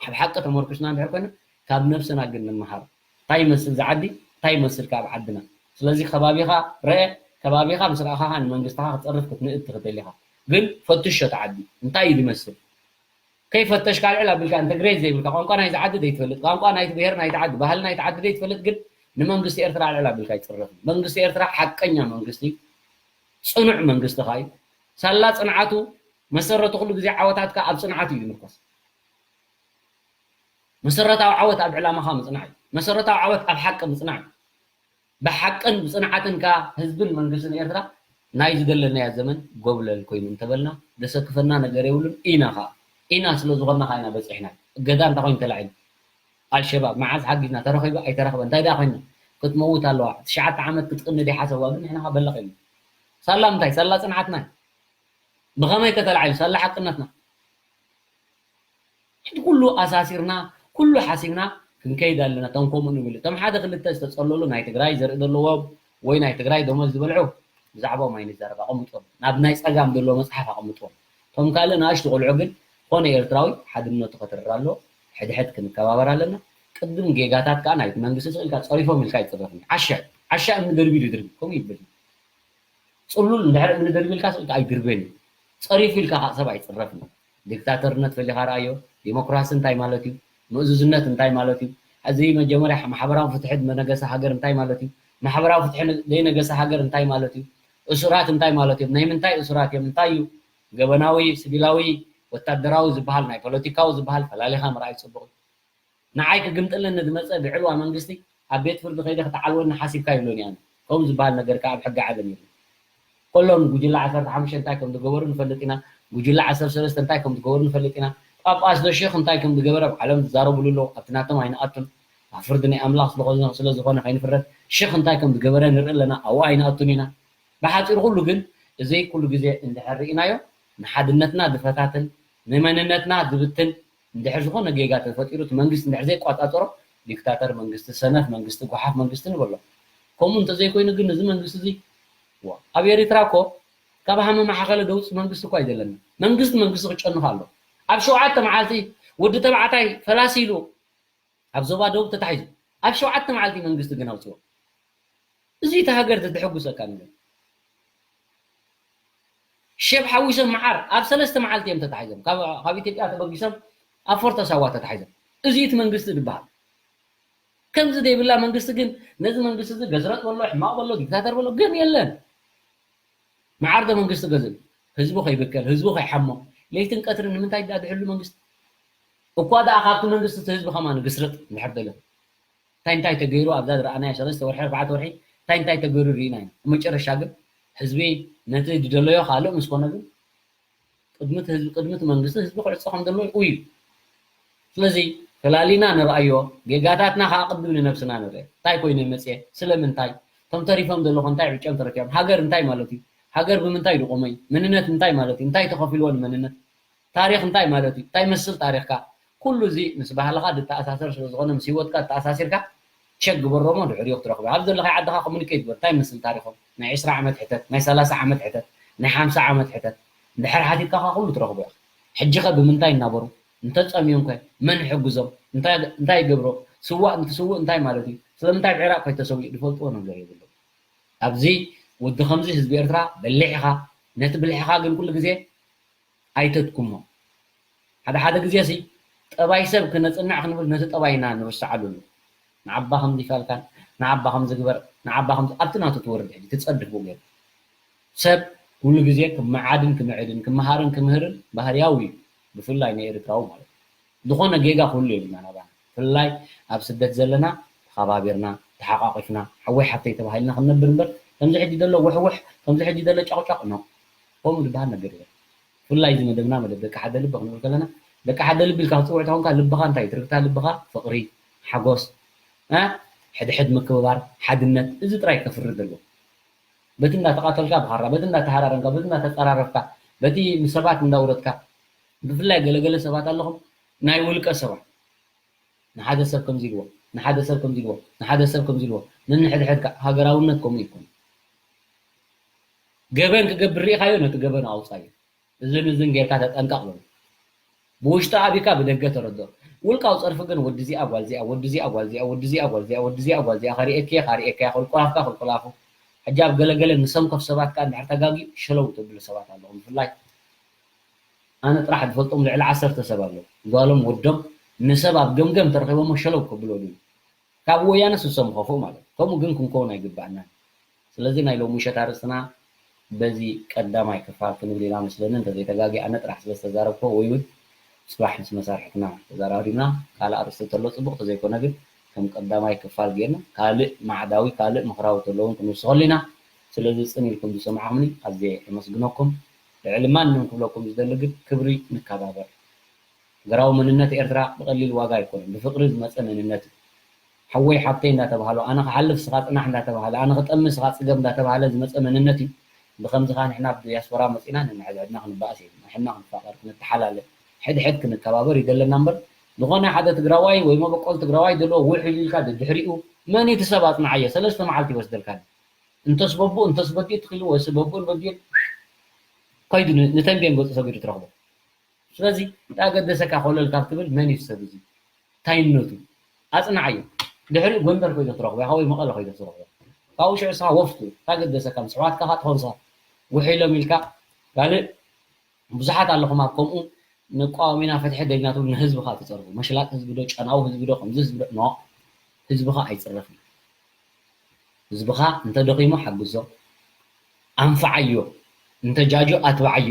ኣብ ሓቂ ተመርኩስና እንድሕር ኮይና፣ ካብ ነብስና ግን ንመሃር። እንታይ ይመስል እዚ ዓዲ? እንታይ ይመስል ካብ ዓድና? ስለዚ ከባቢኻ ርአ፣ ከባቢኻ ምስ ረኣኻ ንመንግስትኻ ክትጸርፍ ክትንእድ ትኽእል ኢኻ። ግን ፈትሾ እቲ ዓዲ። እንታይ እዩ ዝመስል? ከይፈተሽካ ኣልዕል ኣቢልካ ኢንተግሬት ዘይብልካ፣ ቋንቋ ናይዚ ዓዲ ዘይትፈልጥ፣ ቋንቋ ናይቲ ብሄር ናይቲ ዓዲ፣ ባህሊ ናይቲ ዓዲ ዘይትፈልጥ፣ ግን ንመንግስቲ ኤርትራ ኣልዕል ኣቢልካ ኣይጽረፍን። መንግስቲ ኤርትራ ሓቀኛ መንግስቲ እዩ። ጽኑዕ መንግስቲ ኸኣ እዩ። ሳላ ጽንዓቱ፣ መሰረቱ ኩሉ ግዜ ዓወታትካ ኣብ ጽንዓት እዩ ዝምርኮስ። መሰረታዊ ዓወት ኣብ ዕላማኻ ምጽናዕ እዩ። መሰረታዊ ዓወት ኣብ ሓቂ ምጽናዕ እዩ። ብሓቅን ብጽንዓትን ከኣ ህዝብን መንግስትን ኤርትራ ናይ ዝደለናዮ ዘመን ጎብለል ኮይኑ እንተበልና ዘሰክፈና ነገር የብሉን። ኢና ከኣ፣ ኢና ስለ ዝኾንና ከኣ ኢና በጺሕና። እገዳ እንታይ ኮይኑ ተላዒሉ? ኣልሸባብ መዓዝ ሓጊዝና? ተረኺቡ ኣይተረኽበ እንታይ ደኣ ኮይና? ክትመውት ኣለዋ። ትሽዓተ ዓመት ክትቕንድ ይሓሰብዋ፣ ግን ንሕና ከኣ በለቕ ኢልና። ሳላ ምንታይ? ሳላ ጽንዓትና እዩ። ብኸመይ ከተላዒሉ? ሳላ ሓቅነትና። ሕጂ ኩሉ ኣሳሲርና፣ ኩሉ ሓሲብና ክንከይድ ኣለና። እቶም ከምኡ ንብል፣ እቶም ሓደ ክልተ ዝተጸለሉ ናይ ትግራይ ዘርኢ ዘለዎም ወይ ናይ ትግራይ ደሞዝ ዝበልዑ ብዛዕባኦም ኣይንዛረብ፣ ኣቐምጦም። ናብ ናይ ጸጋም ዘሎ መጽሓፍ ኣቐምጦም። እቶም ካልእ ንኣሽቱ ቆልዑ ግን፣ ኮነ ኤርትራዊ ሓድነቱ ከተርር ኣለዎ። ሕድሕድ ክንከባበር ኣለና። ቅድም ጌጋታት ከኣ ናይቲ መንግስቲ ስቕ ኢልካ ጸሪፎም ኢልካ ኣይጽረፍን። ዓሻ፣ ዓሻ እምኒ ደርቢዩ ይድርቢ፣ ከምኡ ይብል። ጽሉል እንድሕር እምኒ ደርቢልካ ስቕ ኢልካ ኣይድርበን እዩ። ጸሪፉ ኢልካ ከኣ ሰብ ኣይጽረፍን እዩ። ዲክታተርነት ፈሊኻ ረኣዮ። ዲሞክራሲ እንታይ ማለት እዩ? ምእዙዝነት እንታይ ማለት እዩ? ሕዚ መጀመርያ ማሕበራዊ ፍትሒ ዝነገሰ ሃገር እንታይ ማለት እዩ? ማሕበራዊ ፍትሒ ዘይነገሰ ሃገር እንታይ ማለት እዩ? እሱራት እንታይ ማለት እዮም? ናይ ምንታይ እሱራት እዮም? እንታይ እዩ? ገበናዊ፣ ሲቪላዊ፣ ወታደራዊ ዝበሃል፣ ናይ ፖለቲካዊ ዝበሃል ፈላሊኻ ምርኣይ ጽቡቕ እዩ። ንዓይ ክግምጥለኒ ዝመጸ ብዕልዋ መንግስቲ ኣብ ቤት ፍርዲ ከይደ ክትዓልወኒ ሓሲብካ ይብሎኒ ኣነ። ከምኡ ዝበሃል ነገር ከኣ ኣብ ሕጊ ዓለም የለን። ከሎም ጉጅለ ዓሰርተ ሓሙሽተ እንታይ ከም ዝገበሩ ንፈልጥ ኢና። ጉጅለ ዓሰርተ ሰለስተ እንታይ ከም ዝገበሩ ንፈልጥ ኢና። ጳጳስ ዶ ሼኽ እንታይ ከም ዝገበረ ኣብ ዓለም ዝዛረብሉ ኣለዉ። ኣብቲ ናቶም ኣይንኣቱን። ኣብ ፍርዲ ናይ ኣምላኽ ስለኾነ፣ ስለ ዝኾነ ከይንፍረድ፣ ሼኽ እንታይ ከም ዝገበረ ንርኢ ኣለና። ኣብኡ ኣይንኣቱን ኢና። ብሓጺሩ ኩሉ ግን፣ እዚ ኩሉ ግዜ እንድሕር ርኢናዮ፣ ንሓድነትና ዝፈታትን፣ ንመንነትና ዝብትን፣ እንድሕር ዝኾነ ጌጋ ተፈጢሩ፣ እቲ መንግስቲ እንድሕር ዘይቋጻጸሮ፣ ዲክታተር መንግስቲ፣ ሰነፍ መንግስቲ፣ ጓሓፍ መንግስቲ ንበሎ። ከምኡ እንተዘይኮይኑ ግን፣ እዚ መንግስቲ እዚ፣ ዋ፣ ኣብ ኤሪትራ እኮ ካብ ሃመ ማሓኸለ ደውጽ መንግስቲ እኮ ኣይደለና። መንግስቲ፣ መንግስቲ ክጨንኽ ኣሎ። ኣብ ሸውዓተ መዓልቲ ወዲ ተባዕታይ ፈላሲ ኢሉ ኣብ ዞባ ደቡብ ተታሒዙ። ኣብ ሸውዓተ መዓልቲ መንግስቲ ግን ኣውጽዎ። እዚ እቲ ሃገር ተተሐጉሰካ ነገር። ሸብ ሓዊሶም መዓር ኣብ ሰለስተ መዓልቲ እዮም ተታሒዞም። ካብ፣ ካብ ኢትዮጵያ ተበጊሶም ኣብ ፎርቶ ሳዋ ተታሒዞም። እዚ እቲ መንግስቲ ዝበሃል። ከምዚ ዘይብላ መንግስቲ ግን ነዚ መንግስቲ እዚ ገዝረጥ በሎ፣ ሕማቕ በሎ፣ ዲክታተር በሎ ግን የለን። መዓርደ መንግስቲ ገዝእ፣ ህዝቡ ከይብከል፣ ህዝቡ ከይሓሞ፣ ለይትን ቀትርን ንምንታይ ድኣ ድሕሉ መንግስቲ? እኳ ደኣ ካብቲ መንግስቲ እቲ ህዝቢ ከማን ግስርጥ እንድሕር ደሎ፣ እንታይ እንታይ ተገይሩ ኣብዛ ዝረኣናዮ ሰለስተ ወርሒ፣ ኣርባዕተ ወርሒ እንታይ እንታይ ተገይሩ ርኢና ኢና። ኣብ መጨረሻ ግን ህዝቢ ነቲ ዝደለዮ ካልእ ምስ ኮነ ግን ቅድሚ እቲ ህዝቢ፣ ቅድሚ እቲ መንግስቲ ህዝቢ ክዕጾ ከም ዘለዎ እዩ። ስለዚ ፈላሊና ንርኣዮ፣ ጌጋታትና ከዓ ቅድም ንነብስና ንርአ። እንታይ ኮይነ መፅየ? ስለምንታይ? እቶም ተሪፎም ዘለኹ እንታይ ዕጨም ተረኪቦም? ሃገር እንታይ ማለት እዩ? ሃገር ብምንታይ ድቆመ እዩ? መንነት እንታይ ማለት እዩ? እንታይ ተኸፊልዎ ንመንነት? ታሪኽ እንታይ ማለት እዩ? እንታይ ይመስል ታሪኽካ? ኩሉ እዚ ምስ ባህልኻ ዝተኣሳሰር ስለ ዝኾነ ምስ ህይወትካ ተኣሳሲርካ ቸክ ግበሮሞ ድሕሪኡ ክትረኽቦ። ኣብ ዘለኻዮ ዓድኻ ኮሙኒኬት ግበር። እንታይ ይመስል ታሪኾም? ናይ ዕስራ ዓመት ሕተት፣ ናይ ሰላሳ ዓመት ሕተት፣ ናይ ሓምሳ ዓመት ሕተት። እንድሕር ሓቲትካ ከኣ ኩሉ ትረኽቦ ኢኻ። ሕጂ ኸ ብምንታይ ይናበሩ? እንተጸምዮም ከ መን ይሕግዞም? እንታይ እንታይ ይገብሮ? ስዋእ እንትስውእ እንታይ ማለት እዩ? ስለምንታይ ኣብ ዒራቕ ከይተሰዊኡ ዝፈልጥዎ ነገር የብሎም። ኣብዚ ወዲ ከምዚ ህዝቢ ኤርትራ በሊሕ ኢኻ። ነቲ ብልሕኻ ግን ኩሉ ግዜ ኣይተድክሞ። ሓደ ሓደ ግዜ ሲ ጠባይ ሰብ ክነጽንዕ ክንብል ነቲ ጠባይና ንርስዓሉ ኣሎ። ንዓባ ከምዚ ይፋልካን፣ ንዓባ ከምዚ ግበር፣ ንዓባ ከምዚ ኣብቲ ናቱ ትወርድ ሕጂ ትጸድፍ ብኡ ገይሩ። ሰብ ኩሉ ግዜ ክመዓድን ክምዕድን ክመሃርን ክምህርን ባህርያዊ እዩ፣ ብፍላይ ናይ ኤርትራዊ ማለት እዩ። ዝኾነ ጌጋ ክህሉ የብልናን ኣባና። ብፍላይ ኣብ ስደት ዘለና ተኸባቢርና ተሓቋቒፍና ሓወይ ሓፍተይ ተባሂልና ክንነብር እምበር ከምዚ ሕጂ ዘሎ ውሕውሕ ከምዚ ሕጂ ዘሎ ጨቕጨቕ ኖ ከምኡ ዝበሃል ነገር የለን። ብፍላይ እዚ መደብና መደብ ደቂ ሓደ ልቢ ክንብል ከለና ደቂ ሓደ ልቢ ኢልካ ክትፅውዕ ተኾንካ ልብኻ እንታይ ትርግታ ልብኻ ፍቕሪ ሓጎስ እ ሕድሕድ ምክብባር ሓድነት እዚ ጥራይ ከፍሪ ዘለዎ በቲ እንዳተቓተልካ ብኻራ በቲ እንዳተሃራረምካ በቲ እንዳተፀራረፍካ በቲ ንሰባት እንዳውረድካ ብፍላይ ገለገለ ሰባት ኣለኹም ናይ ውልቀ ሰባት ንሓደ ሰብ ከምዚ ኢልዎ ንሓደ ሰብ ከምዚ ኢልዎ ንሓደ ሰብ ከምዚ ኢልዎ ነንሕድሕድካ ሃገራውነት ከምኡ ይኮን ገበን ክገብር ርኢኻዮ ነቲ ገበን ኣውፃዮ እዝን እዝን ጌርካ ተጠንቀቕ በሎ ብውሽጢ ኣቢካ ብደገ ተረድኦ ውልቃዊ ፀርፊ ግን ወዲ እዚኣ ጓል እዚኣ ወዲ እዚኣ ጓል እዚኣ ወዲ እዚኣ ጓል እዚኣ ወዲ እዚኣ ጓል እዚኣ ከርእየኪ እየ ካርእየካ እየ ከልቁላፍካ ከልቁላፉ ሕጂ ኣብ ገለገለ ንሰንኮፍ ሰባት ከዓ እንድሕር ተጋጊ ሸለው ተብሉ ሰባት ኣለኹም ብፍላይ ኣነ ጥራሕ ዝፈልጦም ልዕሊ ዓሰርተ ሰብ ኣለዉ ጓሎም ወዶም ንሰብ ኣብ ገምገም ተረኺቦሞ ሸለው ከብሎ ድዩ ካብ ወያነ ስሶም ከፍኡ ማለት ከምኡ ግን ክንከውን ኣይግባእናን ስለዚ ናይ ሎሚ ምሸት ኣርእስትና በዚ ቀዳማይ ክፋል ክንብል ኢና መስለኒ እንተዘይተጋጊ ኣነ ጥራሕ ስለ ዝተዛረብኮ ወይ እውን ፅባሕ ምስ መሳርሕትና ተዛራሪብና ካልእ ኣርእስቲ ተሎ ፅቡቅ ተዘይኮነ ግን ከም ቀዳማይ ክፋል ጌርና ካልእ ማዕዳዊ ካልእ ምኽራዊ ተሎ እውን ክንውስኸሉ ኢና ስለዚ ፅን ኢልኩም ዝሰማዕኹምኒ ኣዝየ የመስግነኩም ልዕሊ ማንም ክብለኩም ዝደሊ ግን ክብሪ ንከባበር ሃገራዊ መንነት ኤርትራ ብቐሊል ዋጋ ኣይኮነን፣ ብፍቕሪ ዝመጸ መንነት እዩ። ሓወይ ሓብተይ እንዳተባህሉ፣ ኣነ ክሓልፍ ስኻ ጽናሕ እንዳተባህለ፣ ኣነ ክጠሚ ስኻ ጽገብ እንዳተባህለ ዝመጸ መንነት እዩ። ብኸምዚ ኸኣ ንሕና ኣብ ዲያስፖራ መጺና ነንሕድሕድና ክንበኣስ የብልና። ንሕና ክንፋቐር፣ ክንተሓላለ፣ ሕድሕድ ክንከባበር ይደለና እምበር ዝኾነ ሓደ ትግራዋይ ወይ መበቆል ትግራዋይ ዘለዎ ውሕል ኢልካ ደድሕሪኡ መን እዩ እቲ ሰብ ኣጽንዓዮ ሰለስተ መዓልቲ ይወስደልካ። እንተስ በቡኡ እንተስ በዲኡ ትኽኢሉ ወይስ በቡኡን በዲኡን ከይዱ ንተንቤን ገጹ ሰጊዱ ትረኽቦ። ስለዚ ዳገደሰካ ኮለል ካብ ትብል መን እዩ ሰብ እዚ ታይነቱ ኣፅናዓዮ ድሕሪ ጎንደር ኮይዶ ትረኽቦ ኢኻ ወይ መቐለ ኮይዶ ትረኽቦ ካብኡ ሽዑ ስኻ ወፍቱ ታገደሰካ ምስ ኣሕዋትካ ካ ትኾንሳ ውሒሎም ኢልካ ካልእ ብዙሓት ኣለኹም ኣብ ከምኡ ንቋወም ኢና ፍትሒ ደሊና ትብሉ ንህዝብኻ ትፀርፉ መሽላጥ ህዝቢ ዶ ጨናዊ ህዝቢ ዶ ከምዚ ህዝቢ ዶ ኖ ህዝብኻ ኣይፅረፍን ህዝብኻ እንተደኺሙ ሓግዞ፣ ኣንፍዓዮ፣ እንተጃጆ ኣትብዓዮ፣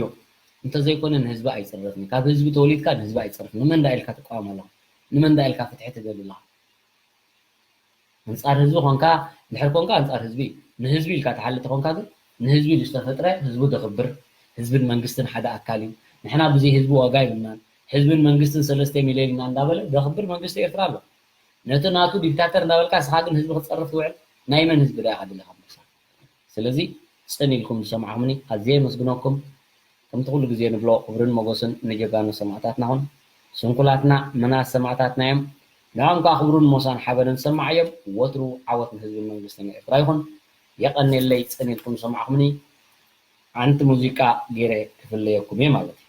እንተዘይኮነ ንህዝቢ ኣይፅረፍን እዩ። ካብ ህዝቢ ተወሊድካ ንህዝቢ ኣይፅረፍን። ንመን ዳ ኢልካ ትቃወም ኣለኻ? ንመን ዳ ኢልካ ፍትሒ ትደሊ ኣለኻ? ኣንፃር ህዝቢ ኮንካ እንድሕር ኮንካ ኣንፃር ህዝቢ እዩ። ንህዝቢ ኢልካ ትሓሊ ተኾንካ ግን ንህዝቢ ዝተፈጥረ ህዝቡ ደኽብር፣ ህዝብን መንግስትን ሓደ ኣካል እዩ። ንሕና ብዘይ ህዝቢ ዋጋ የብልናን። ህዝብን መንግስትን ሰለስተ ሚልዮን ኢና እንዳበለ ደኽብር መንግስቲ ኤርትራ ኣሎ። ነቲ ናቱ ዲክታተር እንዳበልካ እስኻ ግን ህዝቢ ክትፀርፍ ትውዕል ናይ መን ህዝቢ ዳ ኢኻ ድለኻ ምርሳ ስለዚ ፅን ኢልኩም ዝሰማዕኹምኒ ኣዝየ የመስግነኩም ከምቲ ኩሉ ግዜ ንብሎ ክብርን መጎስን ንጀጋኑ ሰማእታትና ኹን ስንኩላትና መናት ሰማእታትና እዮም ንዖም ከዓ ክብሩን ሞሳን ሓበንን ሰማዕ እዮም ወትሩ ዓወት ንህዝብን መንግስትን ኤርትራ ይኹን የቐንየለይ ፅን ኢልኩም ዝሰማዕኹምኒ ሓንቲ ሙዚቃ ገይረ ክፍለየኩም እየ ማለት እዩ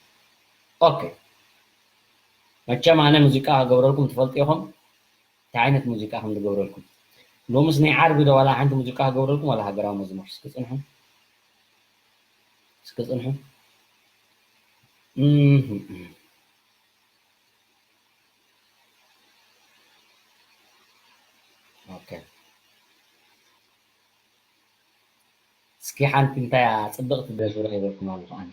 ኦኬ መቸም ኣነ ሙዚቃ ክገብረልኩም ትፈልጡ ኢኹም እንታይ ዓይነት ሙዚቃ ከም ዝገብረልኩም ሎምስ ናይ ዓርቢ ዶ ዋላ ሓንቲ ሙዚቃ ክገብረልኩም ዋላ ሃገራዊ መዝሙር እስኪ ፅንሑ እስኪ ፅንሑ ኦኬ እስኪ ሓንቲ እንታይ እያ ጽብቕቲ ደርፊ ረኺበልኩም ኣለኹ ኣነ።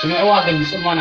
ስምዕዋ ግን ብጽሞና።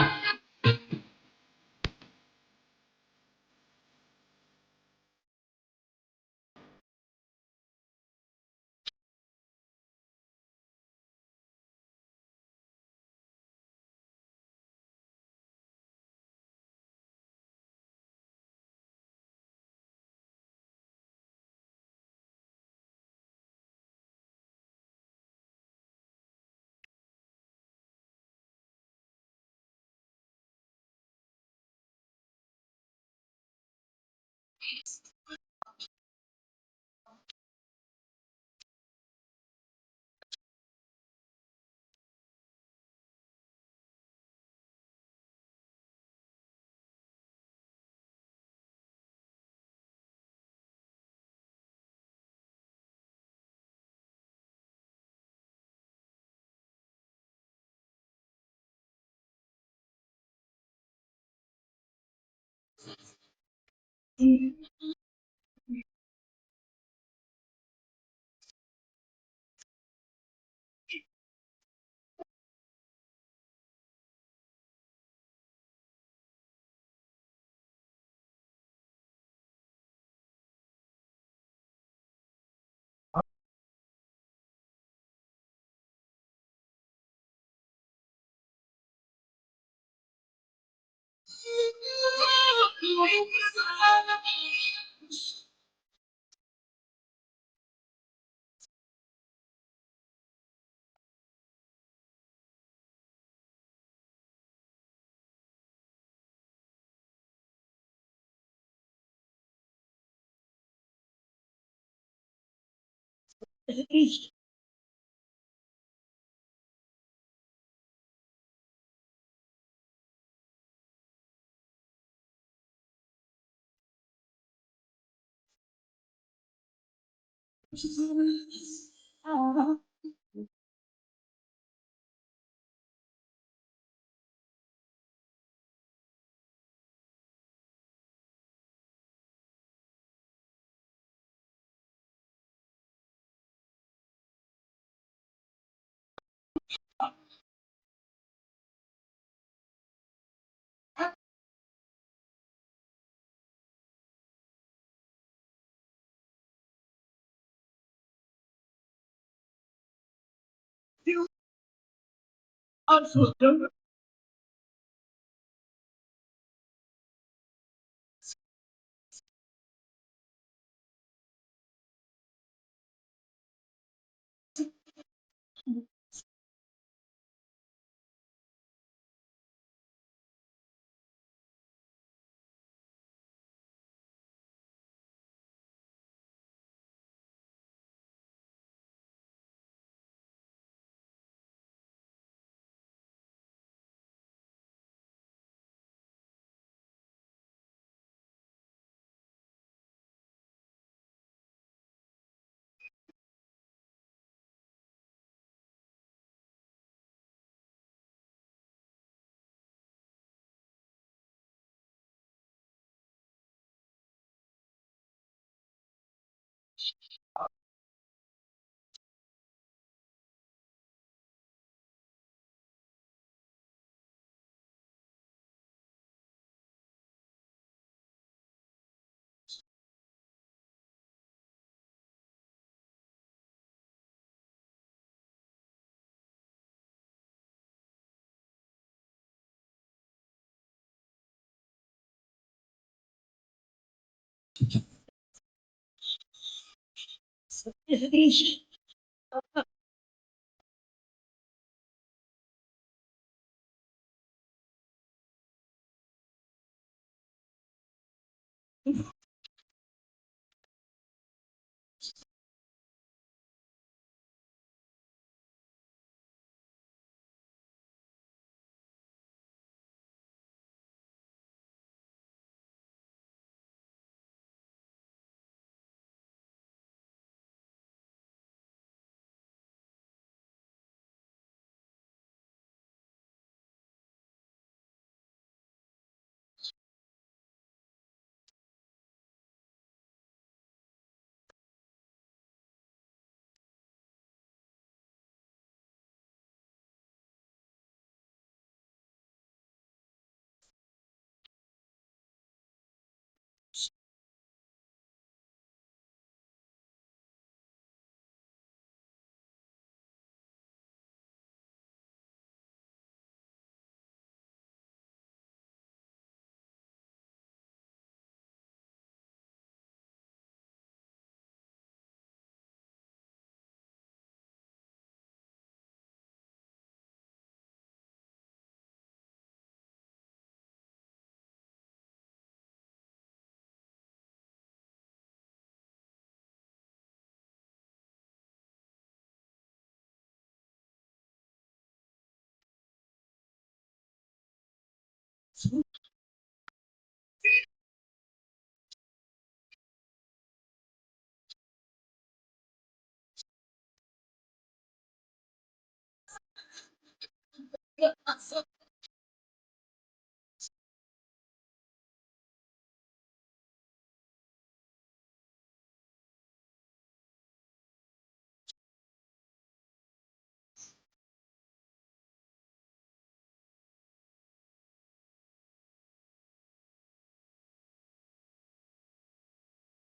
ዝብሉ